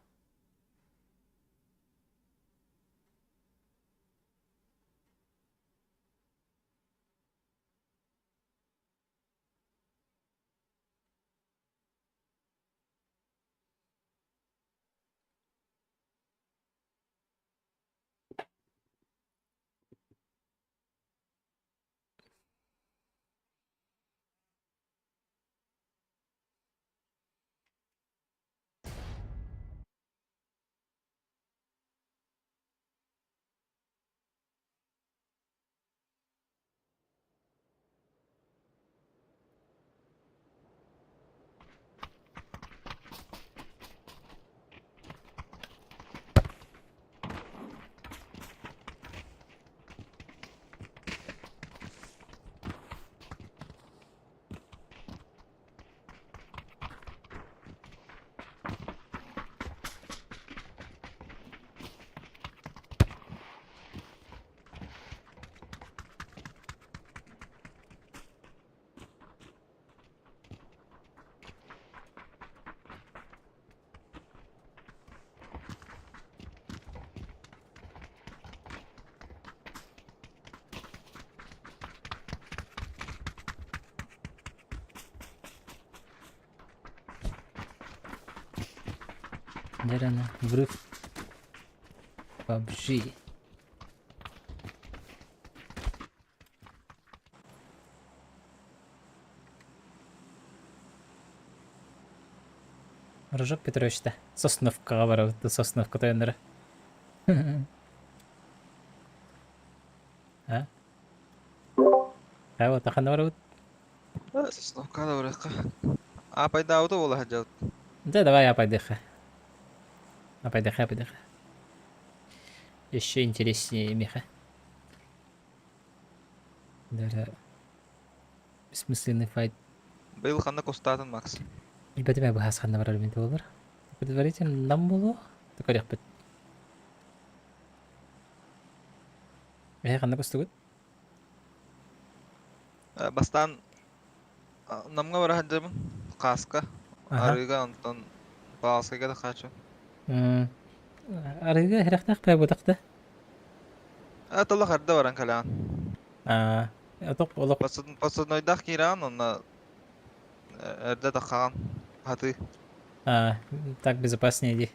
врыв PUBG. Рожок Петрович-то Сосновкаҕа барабыт Сосновка тойонноро. А? А вот ханна барабыт? Сосновка да барыахха. Аапайдаабыта буола сылдьабыт. Да, давай апайдыха. Апайдыха, апайдыха. Еще интереснее миха. Даже бессмысленный файт. Быйыл ханна кустаатын Макс? Билбэтим быһаас ханна барар мин буолар. Предварительно нам буолуо. Көрүөхпүт. Эһэ ханна кустугут? Бастаан Намҥа бара сылдьабын. Хааска, арыыга, онтон Павловскайга да хааччы. Арыыга иһирэхтээх баа буотах да? Тылах эрдэ баран кэлэҕин. Аа, отох олох Подсаднойдаах киирэҕин онно эрдэ таххаҕын хатыы. Аа, так безопаснее дии.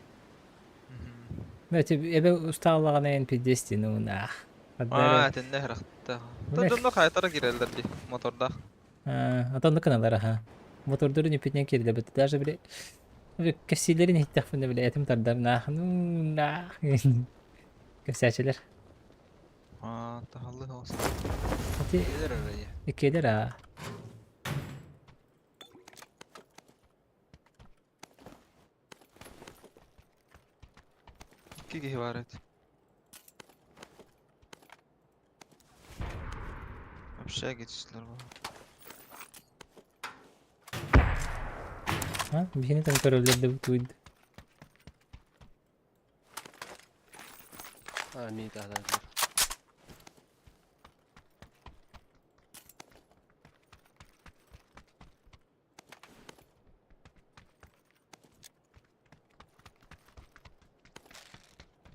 Эбэ устааллаҕына эн пиздец ну наах. Аа, итиннэ иһирэхтээх. Дьонно хайатара киирэллэр дии, мотордаах. Отоннук гыналлар аха. Мотордорун үпүтүнэн киирдэ даже били кэпсиилэрин иһиттэхпинэ били этим тардар наах ну наах кэпсээчилэр. Аа, таһаллы хоос. Ити иккиэлэр аа. Икки киһи баар эт. Общаги түстүлэр бу. А, биһини там көрөллөр да бутуйд. А, мин таһынан.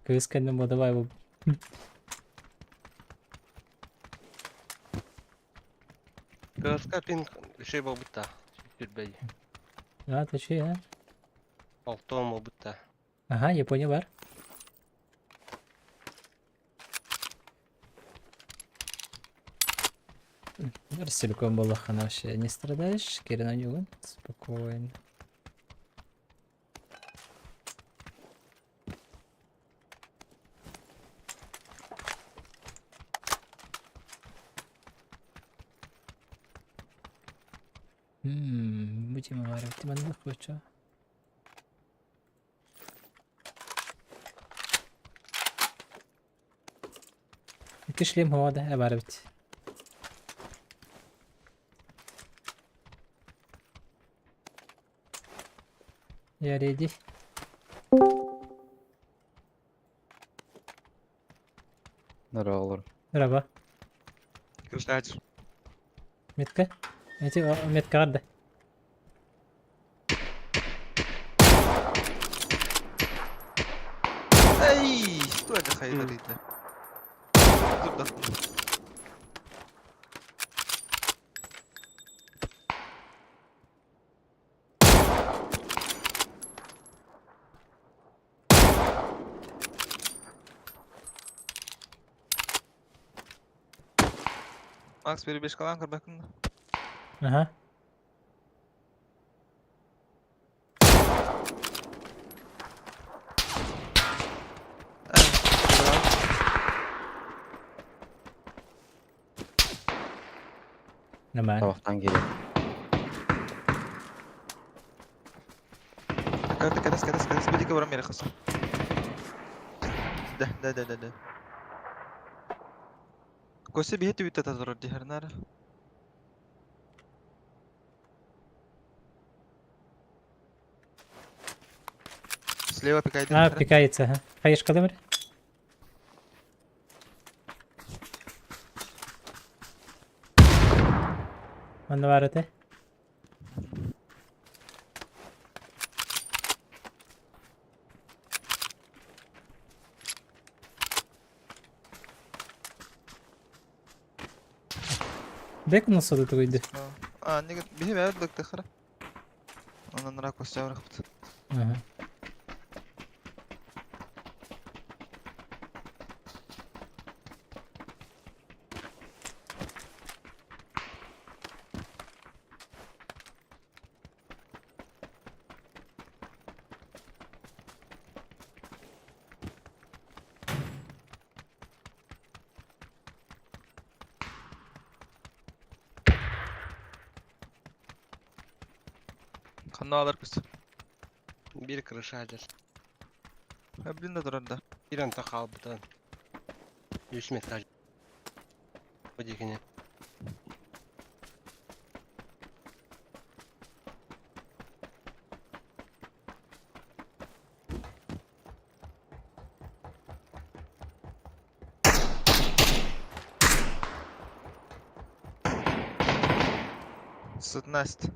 Кыыс кэннэ давай бу. Кыаска пин үчүгэй буолбут да. Сүрбэй. А, ты че, а? Алтон буолбут да. Ага, Япония бар. Расселиком буоллаххына вообще не страдаешь, Кирин Анюгун, спокойно. Бу тема баар эбит. Манна хочо. Икки шлем һуоҕа да баар эбит. Я ready. Здорово. Здорово. Красавчик. Метка? Эти метка да. Эй, что это хайдарит? Тут Макс, перебежкалаан көрбөккүн да? Аха. Нормально. Табахтан киирэн. Карта кэтэс кэтэс кэтэс били баран миэрэ хаса. Да, да, да, да, да. Костя биһи түбүтэ турар дии харнара. Слева пикает. А, пикается, ага. Хаешка дымыр? Манна баар этэ. Бек носоду тугуйду. А, не биһи бэйэбит быктыхара. Онон рак Костя барахпыт. Ага. Ханна алар Костя. Бир крыша дер. Блин да турар да. Бир анта хаалбыта. Үс метр. Бу дикини. Сытнасть.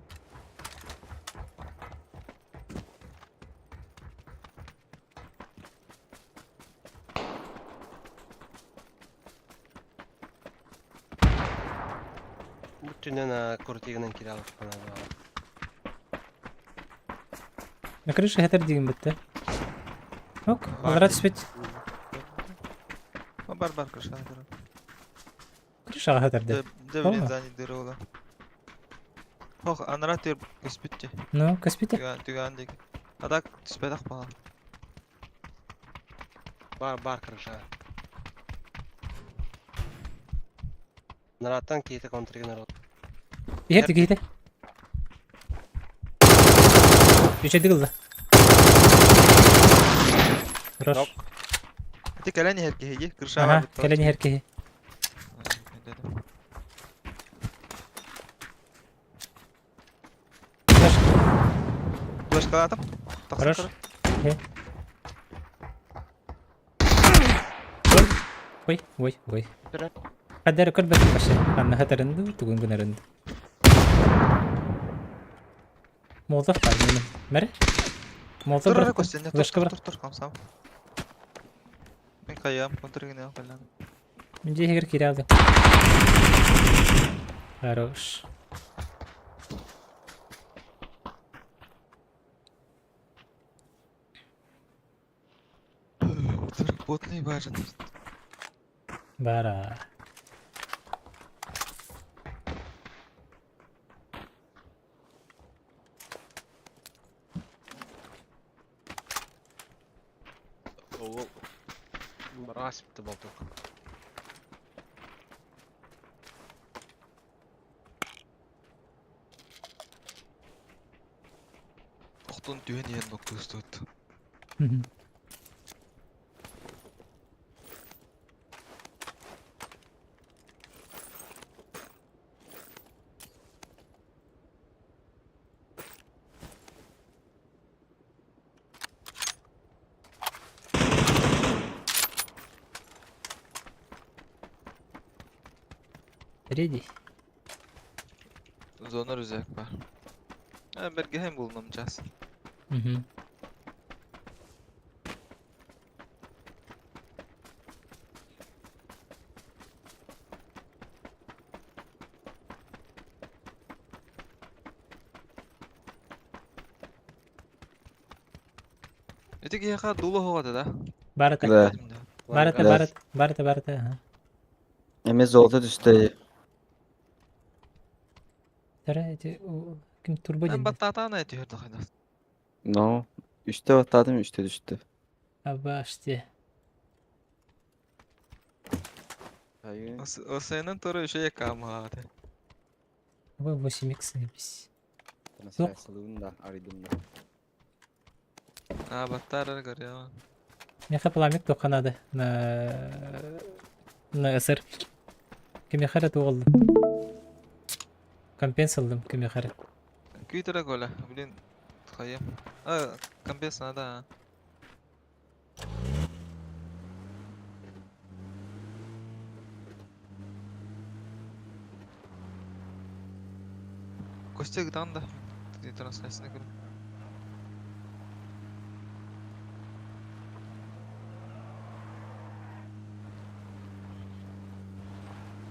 Бүтүнэн куртигынан кире алып. На крыше хэтэр дигин битте. Ок, алара түспүт. Бар бар крыша турар. Крышаҕа хэтэрдэ. Дэ блин занят дыры ола. Ох, анара төр көспүттэ. Ну, көспүтэ. Түгэн түгэн диги. А так түспэтэх баҕа. Бар бар крыша. Нараттан кейте контригнер. Иһэр тигиһитэ. Үчэйдик ылла. Хорош. Ити кэлэн иһэр киһи крыша Ага, кэлэн иһэр киһи. Флешкалаатым. Хорош. Ой, ой, ой. Хадары көрбөтүм вообще. Анна хатарынды, тугун гынарынды. Молотов бар менин. Мэри? Молотов Тур бар. Костя, не тур Флешка тур бар. тур тур хамсам. Мен каям контригне калан. Мен жехегер кире алды. Хорош. Ботный бажан. Бара. Ол Расипті болдық. Онтон түһэн иһэн ноктуустубут. Ready. Зона рюкзак бар. Э, бэргэһэм булнум час. Угу. Ити киһиэхэ дуло оһоҕо да? Барыта. Да. Барыта, Да. барыта, барыта, барыта. Ага. Эмиэ золото түстэ. Тара эти ким турбо Эн диэн. баттаатаана түһэр да No. Үстэ баттаатым, үстэ түстэ. Абаште. Осайынан тура үчүгэй камааты. Вы 8x запись. Суох. Трансляциялыыбын да, арыйдым да. А, баттаар көрүө. Миэхэ пламик туохха наада? На на СР. Кимиэхэ эрэ туох ыллым. Компенс ыллым кимиэхэ эрэ. Күүтэрэ Коля, блин, хайа. А, компенс надо. а. Костя гытан да. Трансляцияны көрүм.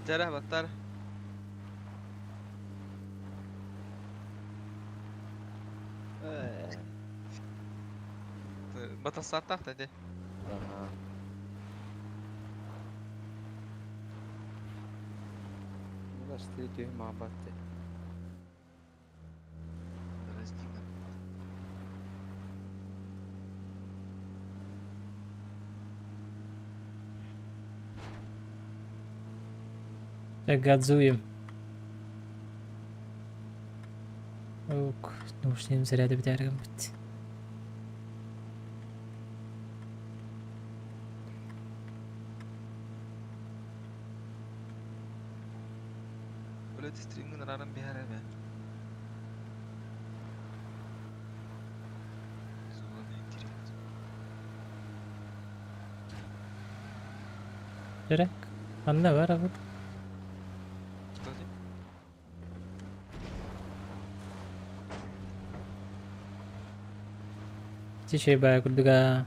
Дьэрэ баттар. Батасааттаах да дии. Ага. Ну да, что ты мабатты. Так, гадзуем. Ок, наушнигым заряда бүтээргэн бит. Блядь, стримҥин арааран биһэр эбэ. Зона интересно. Эрэ, ханна бар абыт? Что ты? Тичей баа курдуга.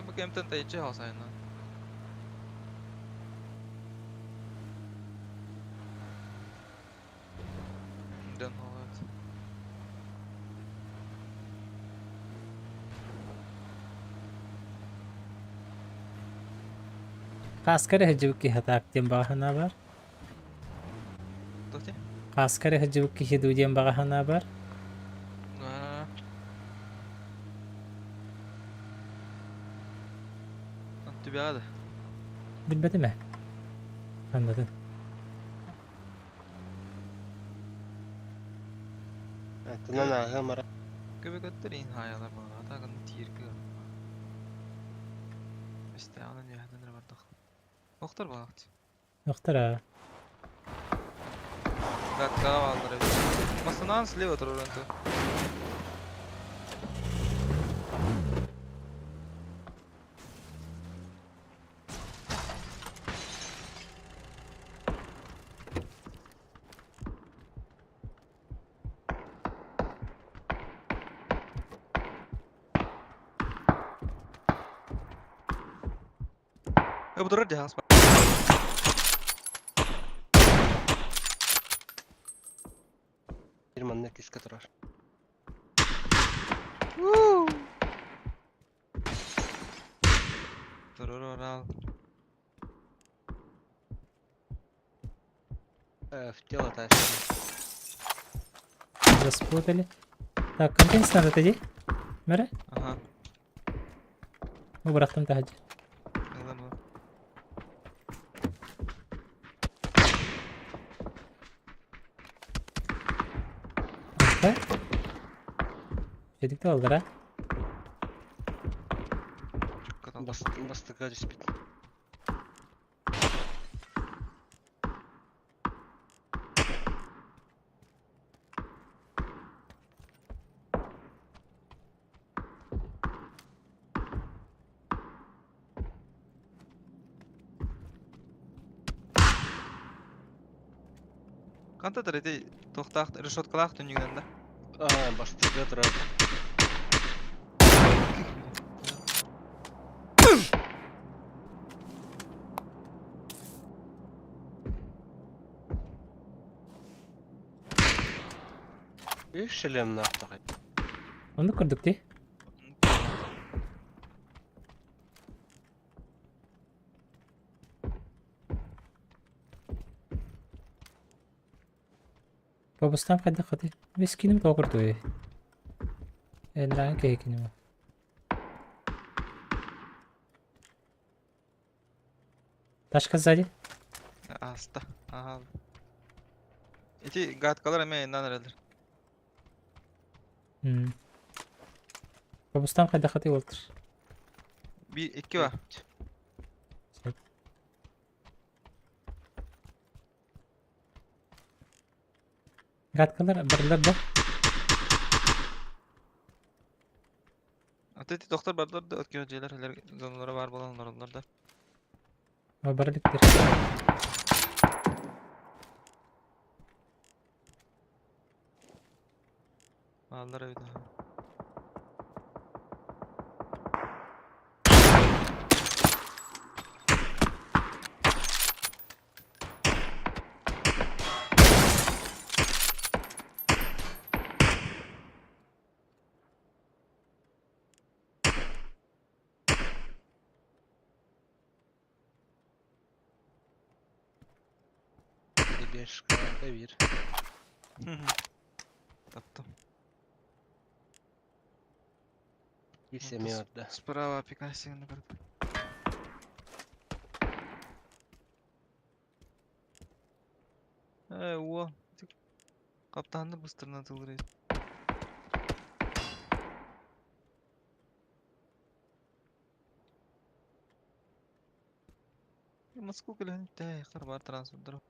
Кем кемтен тайчы хасайна. Ден холат. Кааскары сылдьыбыт киһи атаак диэн баҕа санаа баар. Тоти? Кааскары сылдьыбыт киһи дуу диэн баҕа санаа баар. Түбэҕэ да. Билбэтим ээ. Ханнатын. Аттынан ааһыам ара. Көбөкөттөр иин хаайалар буолла. Атаагын тииргэ. Истээҕинэн үөһэнэн эрэ бардах. Охтор буолаахт. Охтор аа. Гаткаҕа бааллар эбит. Массынаан слева турар онто. Э, бу турар дии хаспа. Бир манна күүскэ турар. Турар орал. Э, в тело тащит. Распутали. Так, компенс надо иди. Мэре? Ага. Бу бырахтым таһырдьа. Ылым. Да? Дедикте аллара. Бастыга түспүт. Хантатар ити туохтаах решеткалаах түннүгүнэн да? Аа, бастыга турар. Үс шлемнаахтаҕай. Оннук курдук дии. Бабыстаам хайдах хатый? Бэс киним тоҕо курдуй? Энраан киһи киним. Ташка сзади. Ааста. Аха. Ити гадкалар эмиэ иннан эрэллэр. Бабыстаам хайдах хатый уолтар? Би икки ба. Гадкалар барлар да? Аты ити доктор бардылар да өткө дьиэлэр илэр зоналара баар буолан олороллор да. Бара иликтэр. Бааллар эбит аһа. Бешка бир. Таптым. Bir semey orada. Справа пикасигini көрүп. Э, уол. Каптанды быстырына тылыр. Москва кэлэн тэ бар транспорттар.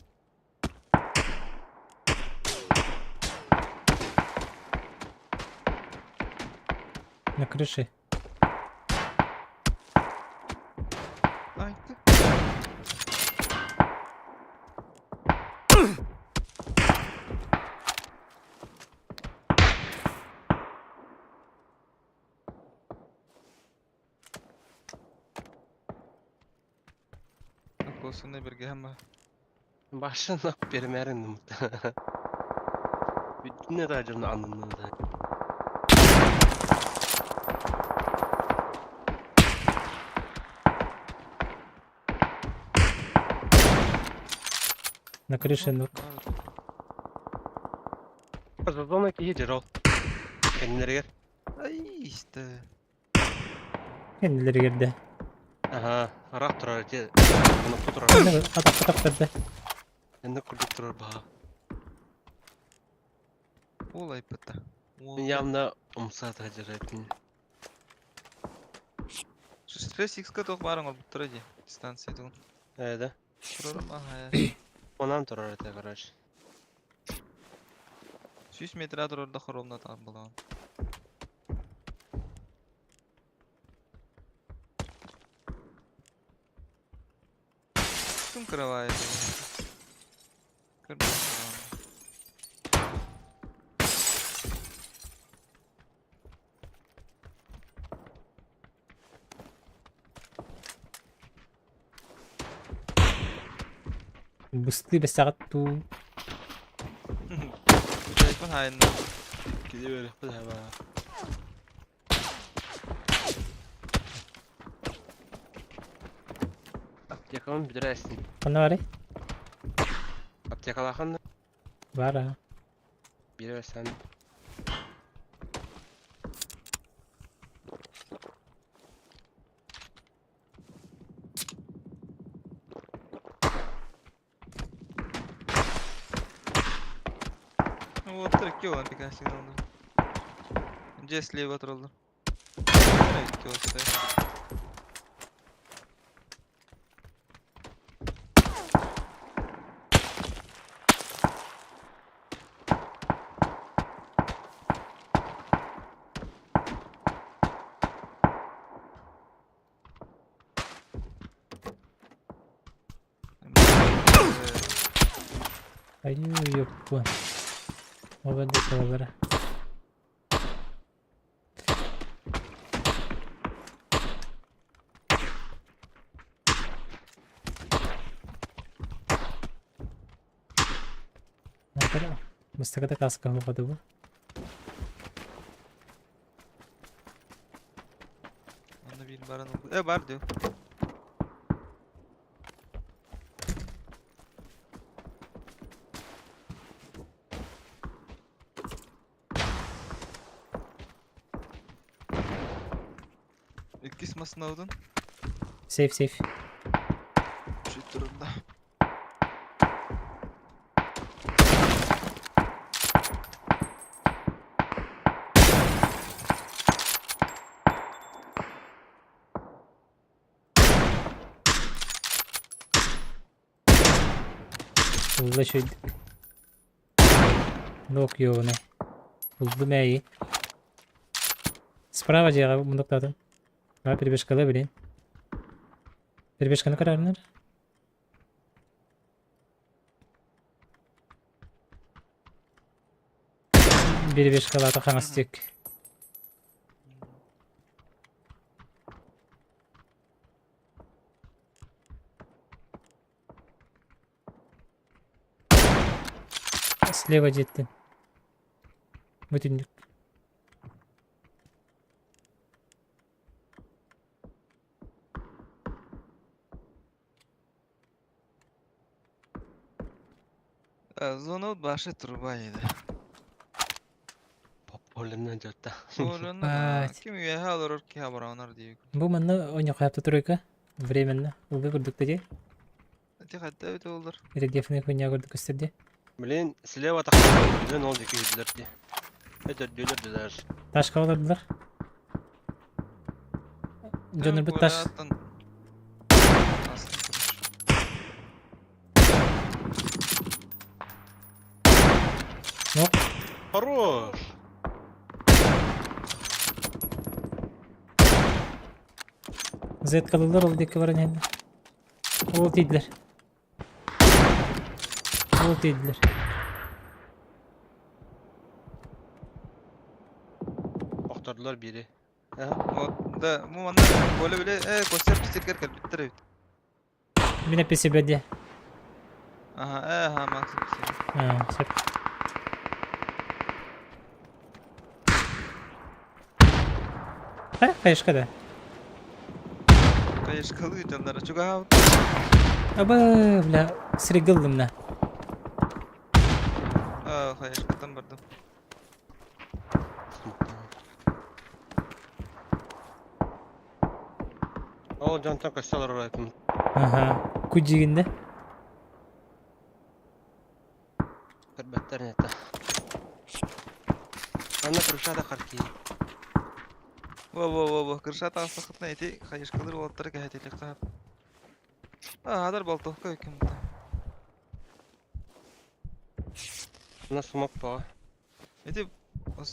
На крыше. Ай, ты. Косуна бергәме? Башын ап бермәрин. Бүтүнө да журна анын да. На крыше нук. Зона киһи жырол. Кеннеригер. Ай, исте. Кеннилери кирде. Аха, арак турар же. Кнопка турар. Атак атак Энне курдук турар баха. Ол айпытта. Явно умсат ажырайтын. Спес X-ка тоқ барың ол бұттыра же. Дистанция тугун. Э да. Турарым, аха. Онан турар эте, короче. 100 метр турарда хоромна тап булаган. Ким кырывает? Бысты бесагат ту. Телефон хайын. Киди берип хаба. Аптеканы билерсин. Ханна бары? Аптекалахан Бар а. билерсен. Уоттар икки буолан пикаан сигналлар. Дьиэ слева тураллар. Икки уоттар. Айыы ёппун. Ол да салалара. Мустаката каска хоҕо бу. Онно биир баран Э бар диyor. Иккис масына Сейф, сейф. Чуть турда. Улла шөйдүк. Нок ёбаный. Булдум эй. Справа дьиэҕэ мундуктаатым. Ба перебежкала блин. Перебежканы көрөрүнэр. Перебежкалаата хаҥастык. Слева дьиэттэн. Бу түннүк. Зона башы труба edi. Полиннан дьотта. Полин Бать. ким үөһэ олорор киһи абыраанар диир. Бу манна ойнохойапта туройка. Временно. Улга курдук дии. Ити хатта өтө олор. Рельефный хуйня курдук көстөр дии. Блин, слева тахсан ол диэки үһүлэр дии. Өтөрдүлэр да даже. Ташка олордулар. Дьоннорбут таш. Ну, Хорош! Зеткалылар ол диэки баран иһэллэр. Ол тиийдилэр. Ол тиийдилэр. Охтордулар биири. Вот, да, бу манна Коля биле, э, Костя пистикер кэлбиттэр эбит. Мин эпписибэ диэ. Аха, э, аха, Макс эпписибэ. Аа, сөп. Э, хаешка да. Хаешкалыы дьоннор чугаһаабыт. Абы, бля, сиргэ ыллым на. Аа, хаешкаттан бардым. Ол дьонтон көстө олорор этим. Аха, кудьигинде. Көрбөттөр нetta. Анна крышада харки. Во, во, во, во, крыша таҕыстаххытына ити хаешкалыыр уолаттары кэһэтиилиэххэ сөп. Аа, хадар болтуохха ким Анна смок баҕа. Ити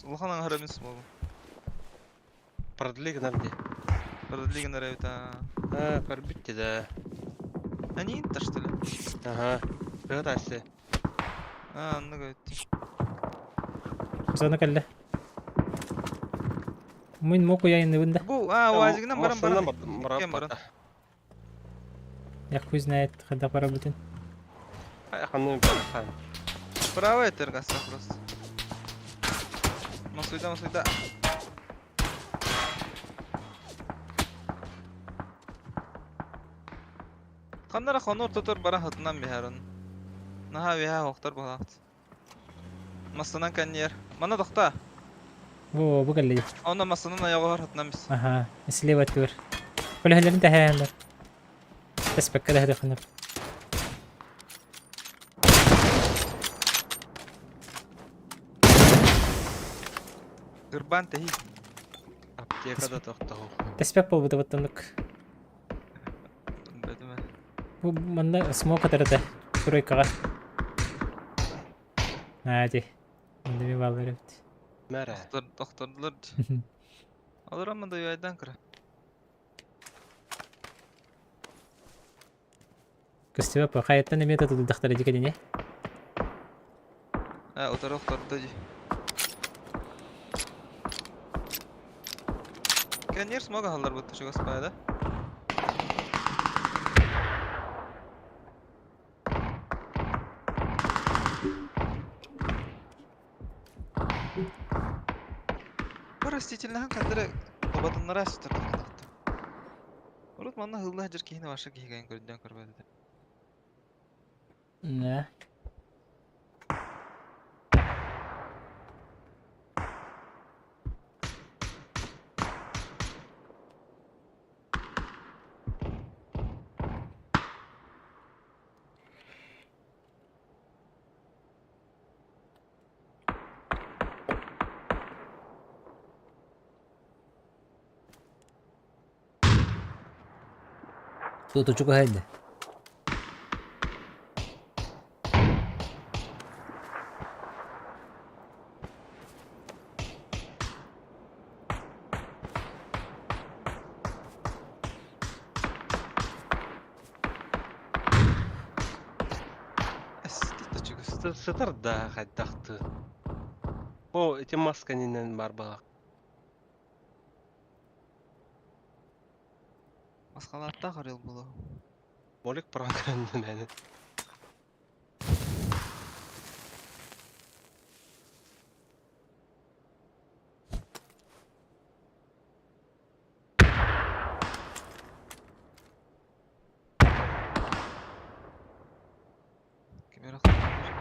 улахан аҥаара мин смогу. Продли гынар дии. Продли гынар эбит аа. Аа, көрбүт да. Они инта что ли? Ага. Тыа тассы. Аа, оннук эбит. Зона кэллэ. Мин моку яйынныбын да. Бу, аа, уазигынан баран баран. Кем баран? Я хуй знает, когда пора будет. Правая тергаса просто. Масуйда, масуйда. Ханнара хонор тотор бара хатынан биһарын. Наһаа биһа охтор буолаахт. Массынан каньер. Мана тохта. Во, бу кэллэ. Онно массынан айаҕар хатынан бис. Аха, слева тур. Көлөһөлөрүн тэһээннэр. Тэспэккэ да хатыхынар. Кырбан тэһий. Аптека да тохтоһу. Тэспэк буолбута баттаннык. Бэтимэ. Бу манна смок атарата. Тройкаҕа. Наати. Манна ми бааллар эбит. Мэрэ. Тохтор, тохтордулар. Олор амма да юайдан кыра. Көстүбэт по хайаттан эмиэ тутулдахтара дии кэлине. Э, утары охтордо дии. Кэннир смог аһаллар бутта чугас баайда. Бу растительноһын хандары обатыннара сытар тахтахта. Урут манна хылла сылдьар киһини ваша киһигэйин көрдөөн көрбөт этэ. Да. Тутучук хайды. Сытар да хайдахты. О, ити маска нинен бар балак. Маскалааттаах орел буолуо. Молик программны мәне. Ким эрэ охтордулар.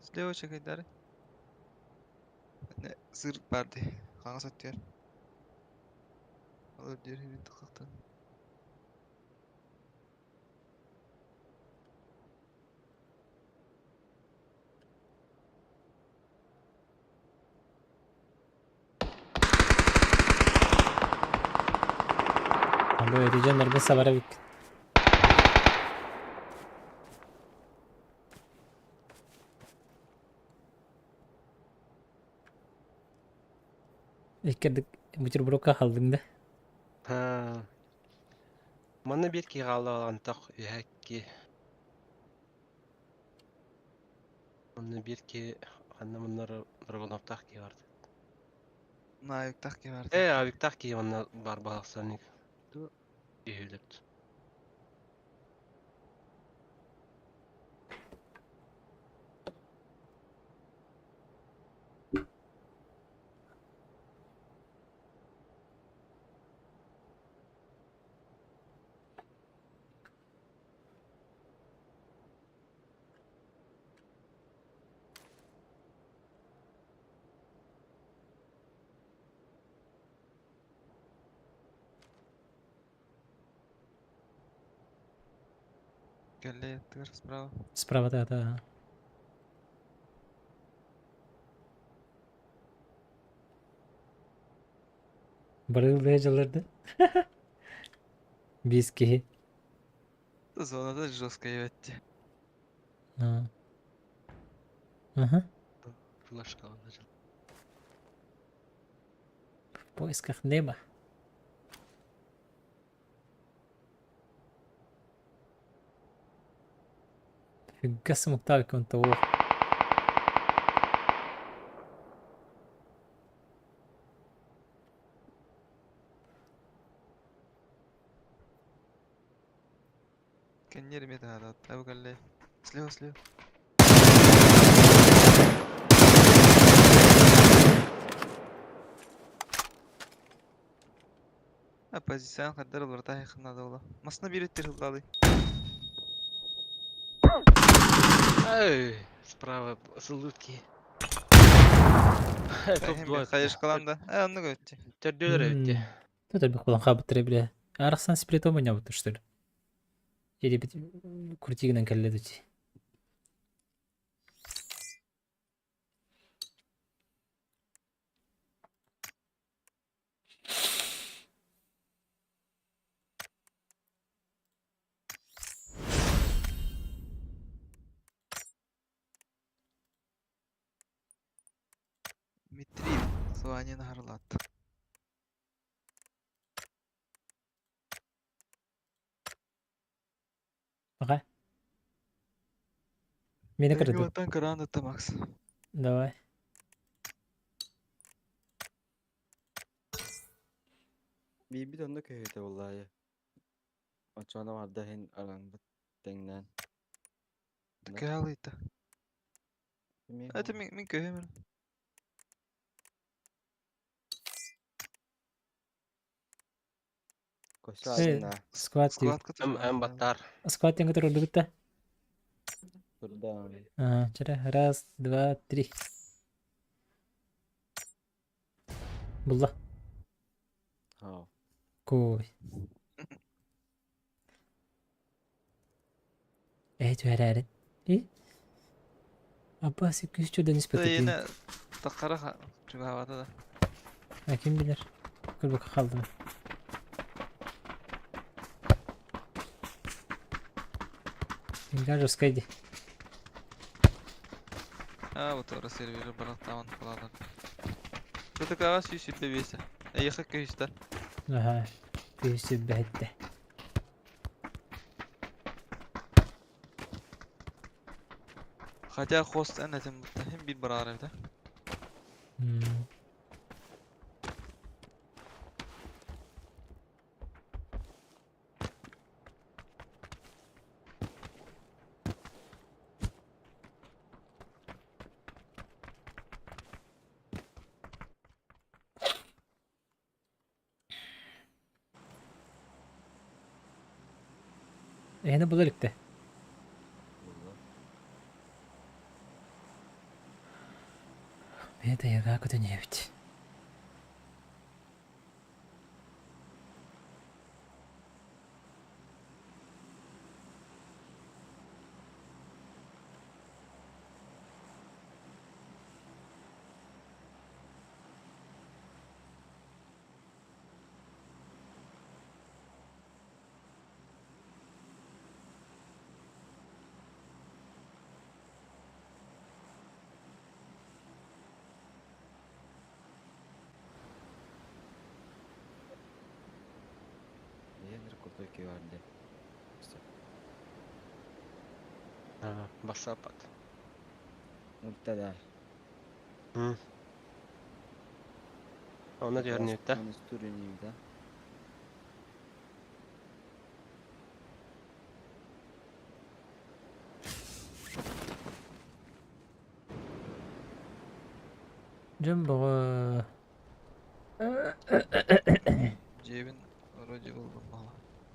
Слева чекайдары. Сыр баар дии. Хаҥас өттүгэр. Ол үрдүгэр иһин таххахтан. Бу эти дьоннорго сабара эбиккин. Иккэрдик бутербродка халдыҥ да? Ха. Манна биир киһи хаалла антах үһэкки. Онно биир киһи ханна муннар Драгоновтаах киһи бар. Наайыктаах киһи бар. Э, авиктаах киһи манна бар балахсаник. Иһилепт. Кэллэ аттыгар справа. Справа да, да. Барыллыа дьалларды. Биэс киһи. Зоната жесткая эбэтти. А. Ага. Флешка В поисках неба. Фигас муктааккын тоҕо. Кэнниэр эмиэ таһаарат. Абы кэллэ. Слева, слева. А позициян хаддар олорта хайханнада була. Масына биир өттүр хыллаалый. Эй, справа сыллытки. Топ-2. Хайышкалам да. Э, оннук өттү. Төрдөлөр эбитти. Тут элбэх буолан хаалбыттар бile. Арахсан сплитом ойнобут что ли? Или бит крутигынан кэллэ дути. Звание наһарылаатта. Пока. Мені кырды. Эйгилаттан кыраан ытта Макс. Давай. Биирбит онно көһүтэ буоллаайа. Оччоҕуна барда иһин араҥбыт тэҥнээн. Кэһэл ыйта. Это мин мин көһөмөр. Сквад Сквад Эм баттар. Сквад диэн турдубут да? А, чара. Раз, два, три. Булла. Кой. Э, түһэрээрин. И? Абба, күүс чөдөн испэт. Yine таққара чугаабата да. А ким билэр? Көрбөккө хаалдым. Инга жесткай ди. А, вот ора сервері барақтаман қалады. ТТК-ға сүй сүрбе бесі. Эйхэ көйістер. Аха. Күүс сүрбэһиттэ. Хотя хост эн этим бутта хим bir барар evde. Эһини була иликте. Бэйэ тайагаа көтөнүөбүт. Крутой QR Басапат. Ультада. Оны дөрнүттэ. Да? Дьон бөҕө. Жебин вроде булдum мала.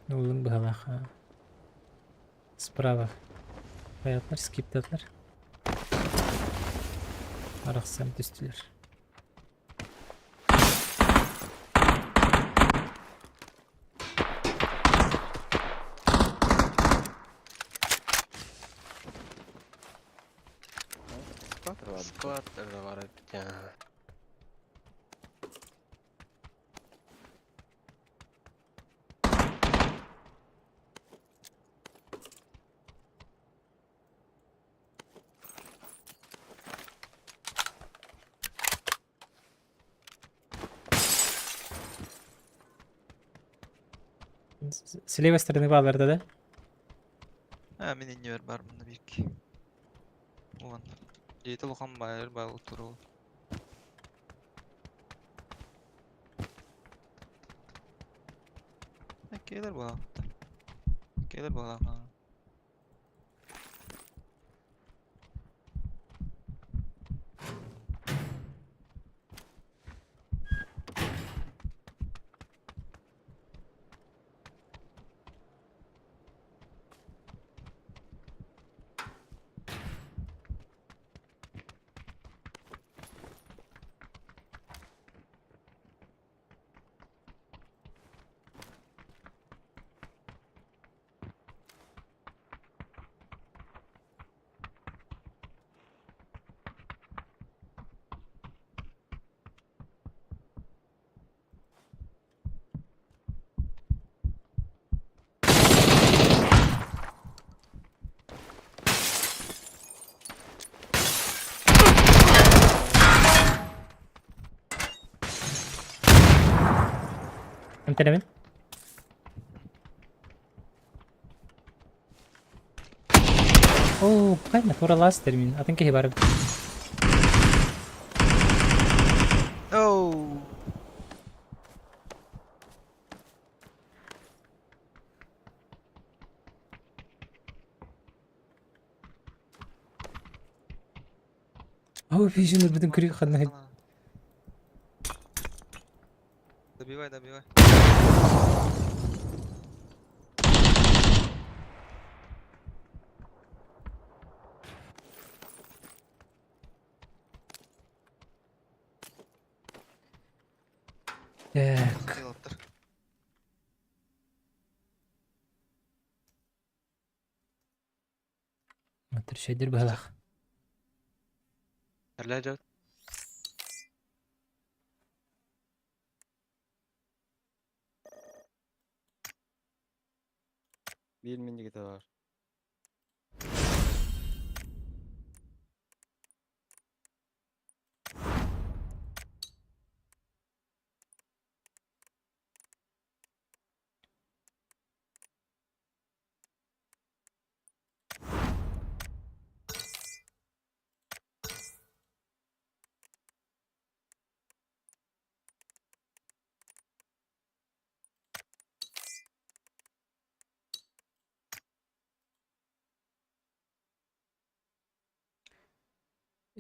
Улун быһалаах. Справа. Баятлар, скиптатлар. Арахсан түстүлэр. Склад бар бит. С левой стороны балларда, да? А, мен иннер бар мында бик. Улан. Жейті лухан байыр байыл туру. Келер бала. Келер бала. Эмтэнэбин. Оо, хайна туралаас термин. Атын киһи бар. Оу. Оо, вижу, бүтүн күрү ханна. Добивай, добивай. Так. Матыршайдыр быһалах. Эрлээ дьон. Биир минигите бар.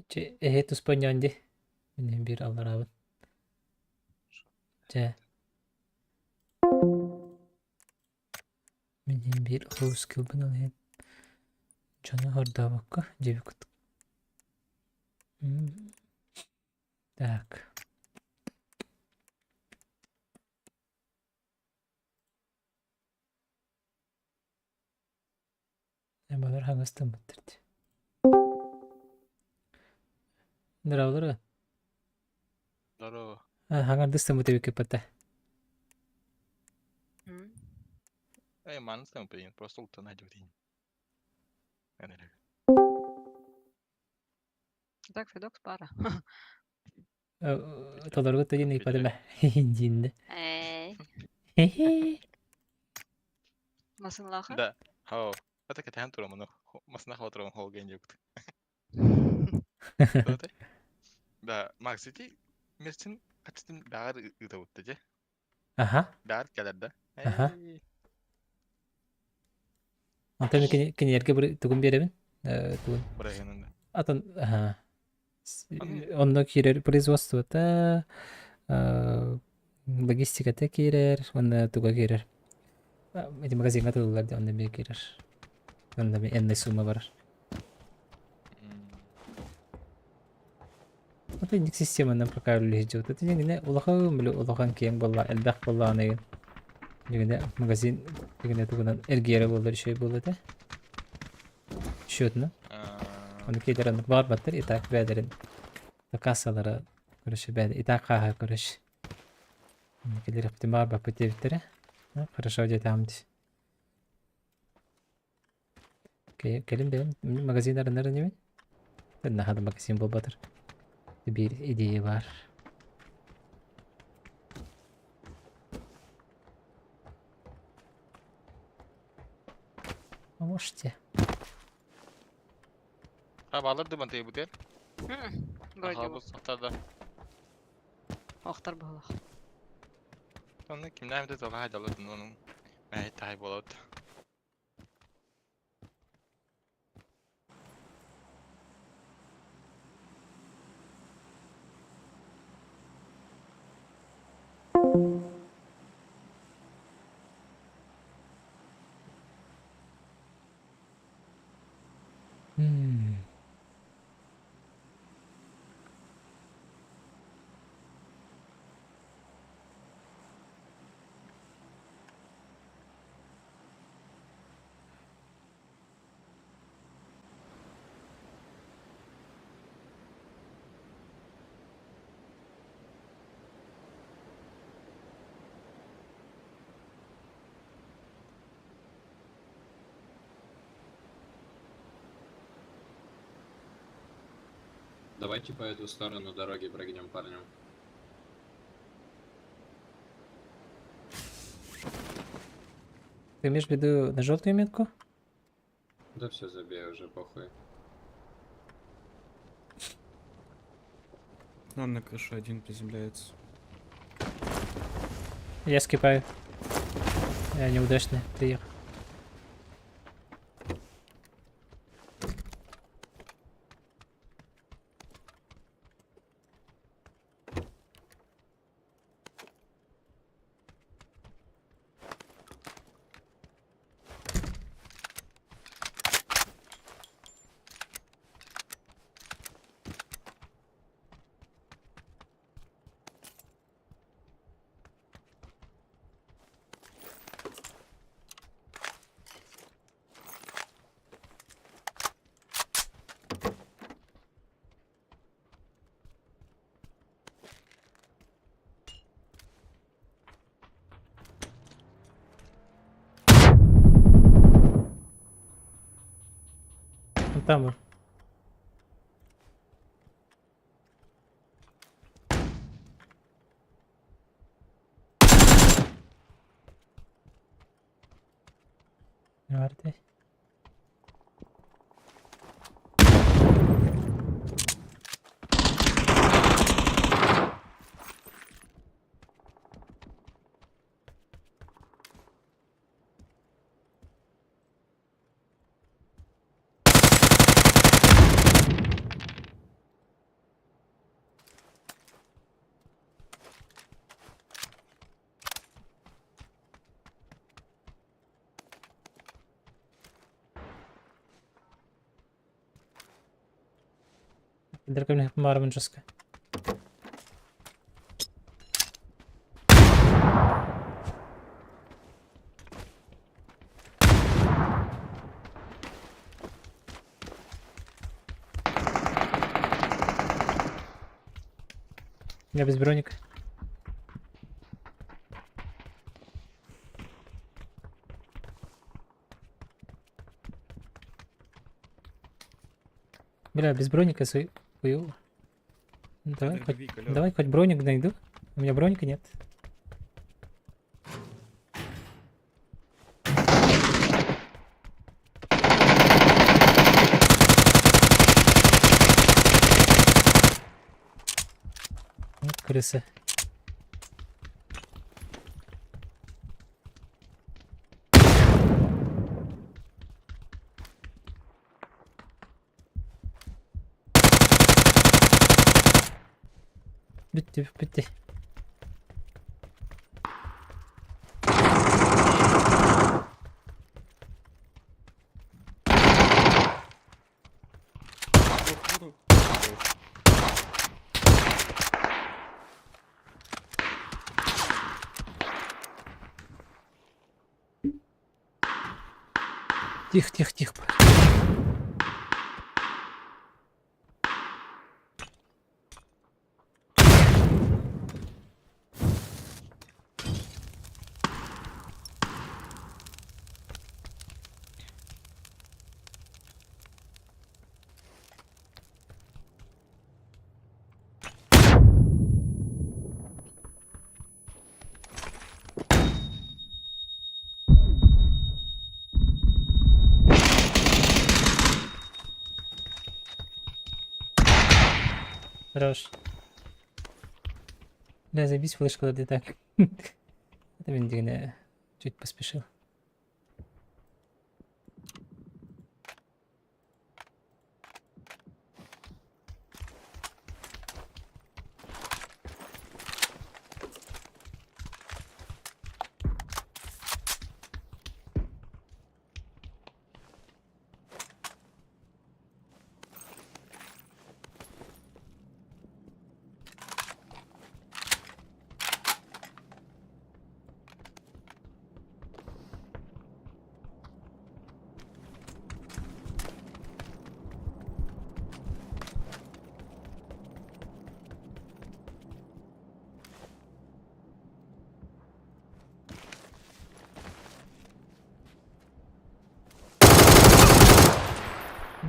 Чэ, эһэ туспанньаан дии. Мин биир аллараабын. Чэ. Мин иһин биир олус кылбын ол иһин дьону хордообокко дьиэбит Так. Балар хаҥастаммыттар дии. Здравствуй. Здорово. Хаҥардыстаммыт эбиккэ Эй, маныстан блин, просто ултана дьүрин. Так, Федок пара. Толоргут диэн ыйпатым диинде. Эй. Масынлаха? Да. Хау. Это кэтээн турамын. Масына хаватырам холген юкт. Да, Макс ити мерчин ачтым баар ыытабытта же. Аха. Баар кэлэр да. Аха. Онтон кинилэргэ тугун биэрэбин? Тугун? Бырайыанын. Атын, аха. Онно киирэр производствота, логистиката киирэр, уонна туга киирэр. Ити магазиҥҥа тылыллар онно эмиэ киирэр. Онно эмиэ эннай сумма барар. Это инник системанан пока үлэлэһэ Это дьиҥинэ улахан били улахан киэҥ буолла, элбэх буоллаҕына игин. Дьиҥинэ магазин дьиҥинэ тугунан эргийэрэ буоллар үчүгэй буолуо этэ. Счетно. Ону киэлэр оннук баҕарбаттар, и так бэйэлэрин кассалара короче бэйэ и так хааһа короче. Кэлэр баҕарбаппыт диэбиттэрэ. Хорошо диэтэҕим дии. Кэлин бэйэм магазин арынар инибин. Наһаа да магазин буолбатар. Биир идея баар. Можете. А балар да бантay бутер. Вроде Аха бы. бу сахтарда. Охтар быһылах. Онно кимнээх да талаһа дьалатын онун мэһэй таһай буолабыт. Hmm. Давайте по эту сторону дороги прыгнем парнем. Ты имеешь в виду на желтую метку? Да все, забей уже, похуй. Нам на крышу один приземляется. Я скипаю. Я неудачно приехал. Он там был. Vardı. Дракон жестко. Я без броника. Бля, без броника свой. Хуёво. Ну, давай, хоть, Дробовик, алло. давай хоть броник найду. У меня броника нет. Вот крыса. Bitti, bitti. Тихо, тихо, тихо. Хорош. Бля, забись флешку ты так. Это мин чуть поспешил.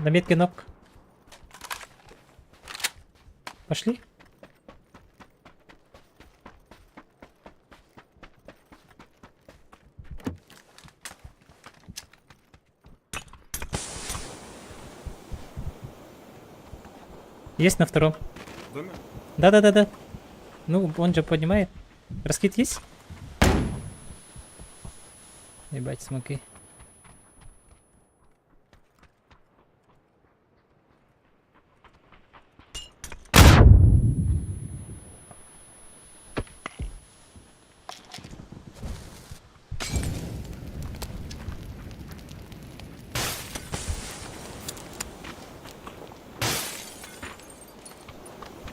На метке ног. Пошли. Есть на втором. В доме? Да-да-да-да. Ну, он же поднимает. Раскид есть? Ебать, смоки.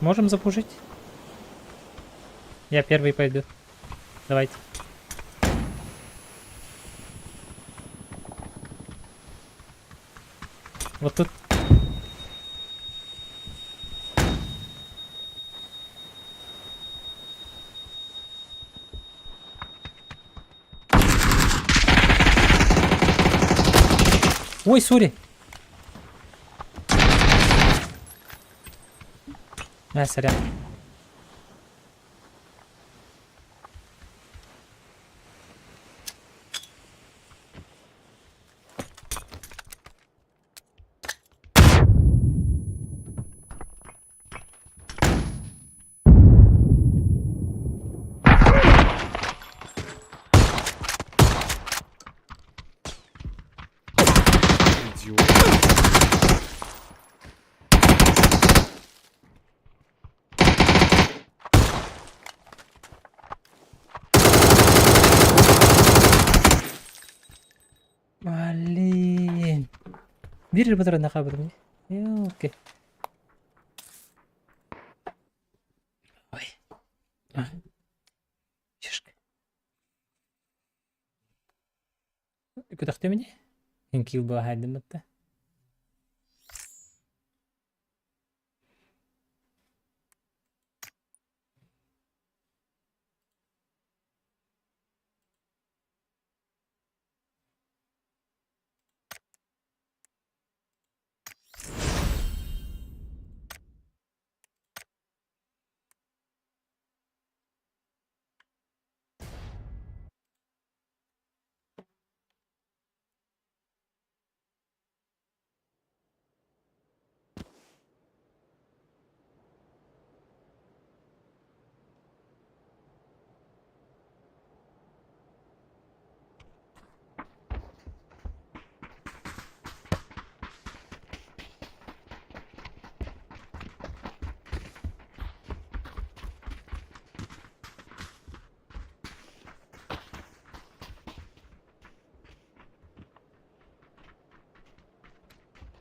Можем запушить? Я первый пойду. Давайте. Вот тут. Ой, сори. А, сорян. Идиот. Блин. Биир батарына хаалбытым. Окей. Ой. А. Чешка. Көтөхтө мини? Килл баһайдым бытта.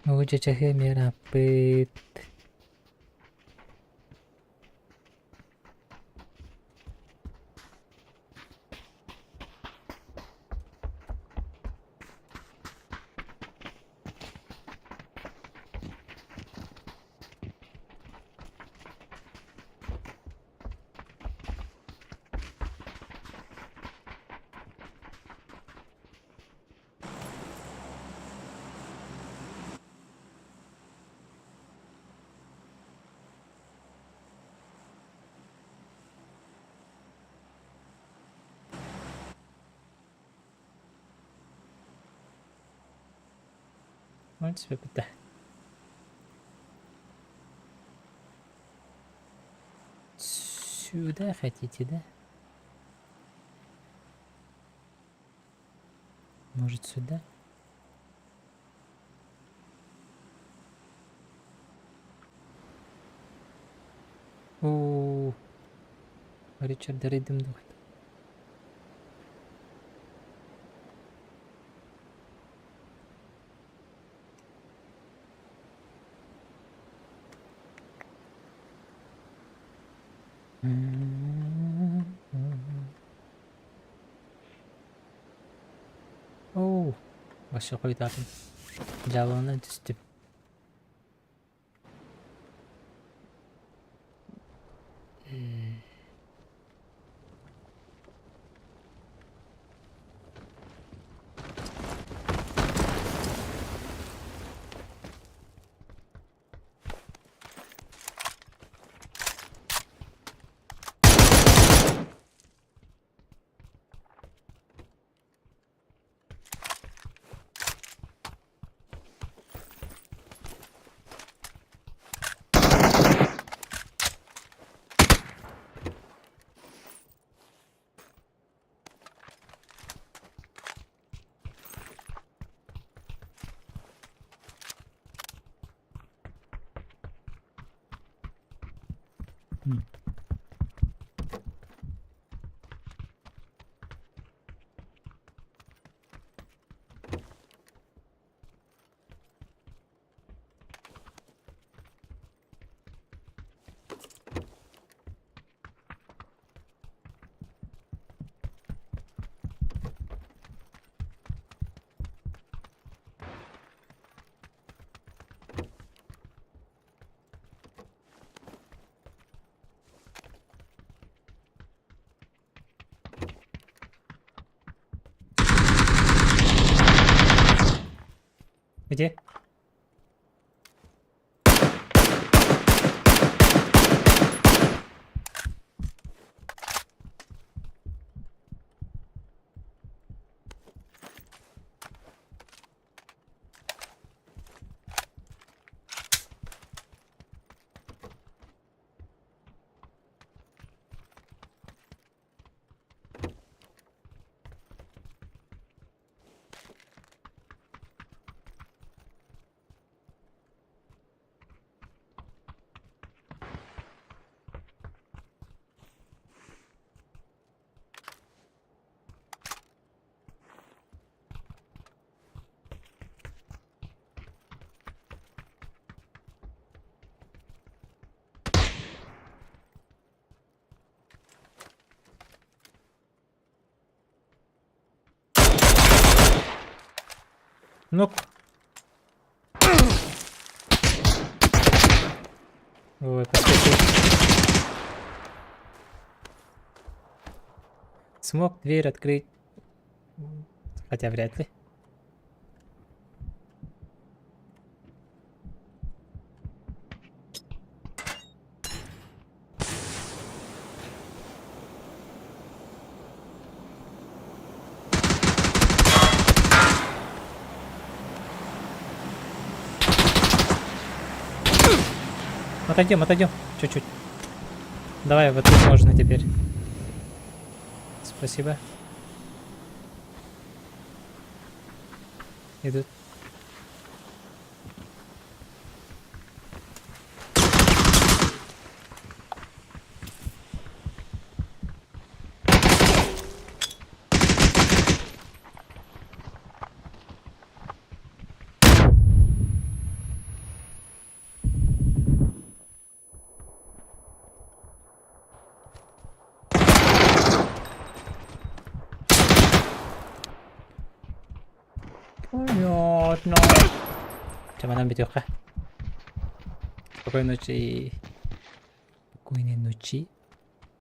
Уу мерапыт. Можете. Сюда хотите, да? Может, сюда? О, Ричард Рейдем дух. Оо, вообще хойутаатым. Дьаалана түстүм. Где? Ну. Вот, отскочил. Смог дверь открыть. Хотя вряд ли. Отойдем, отойдем. Чуть-чуть. Давай, вот тут можно теперь. Спасибо. Идут. Понятно. Чэ, манан бүтүөххэ. Спокойной ночи. Спокойной ночи.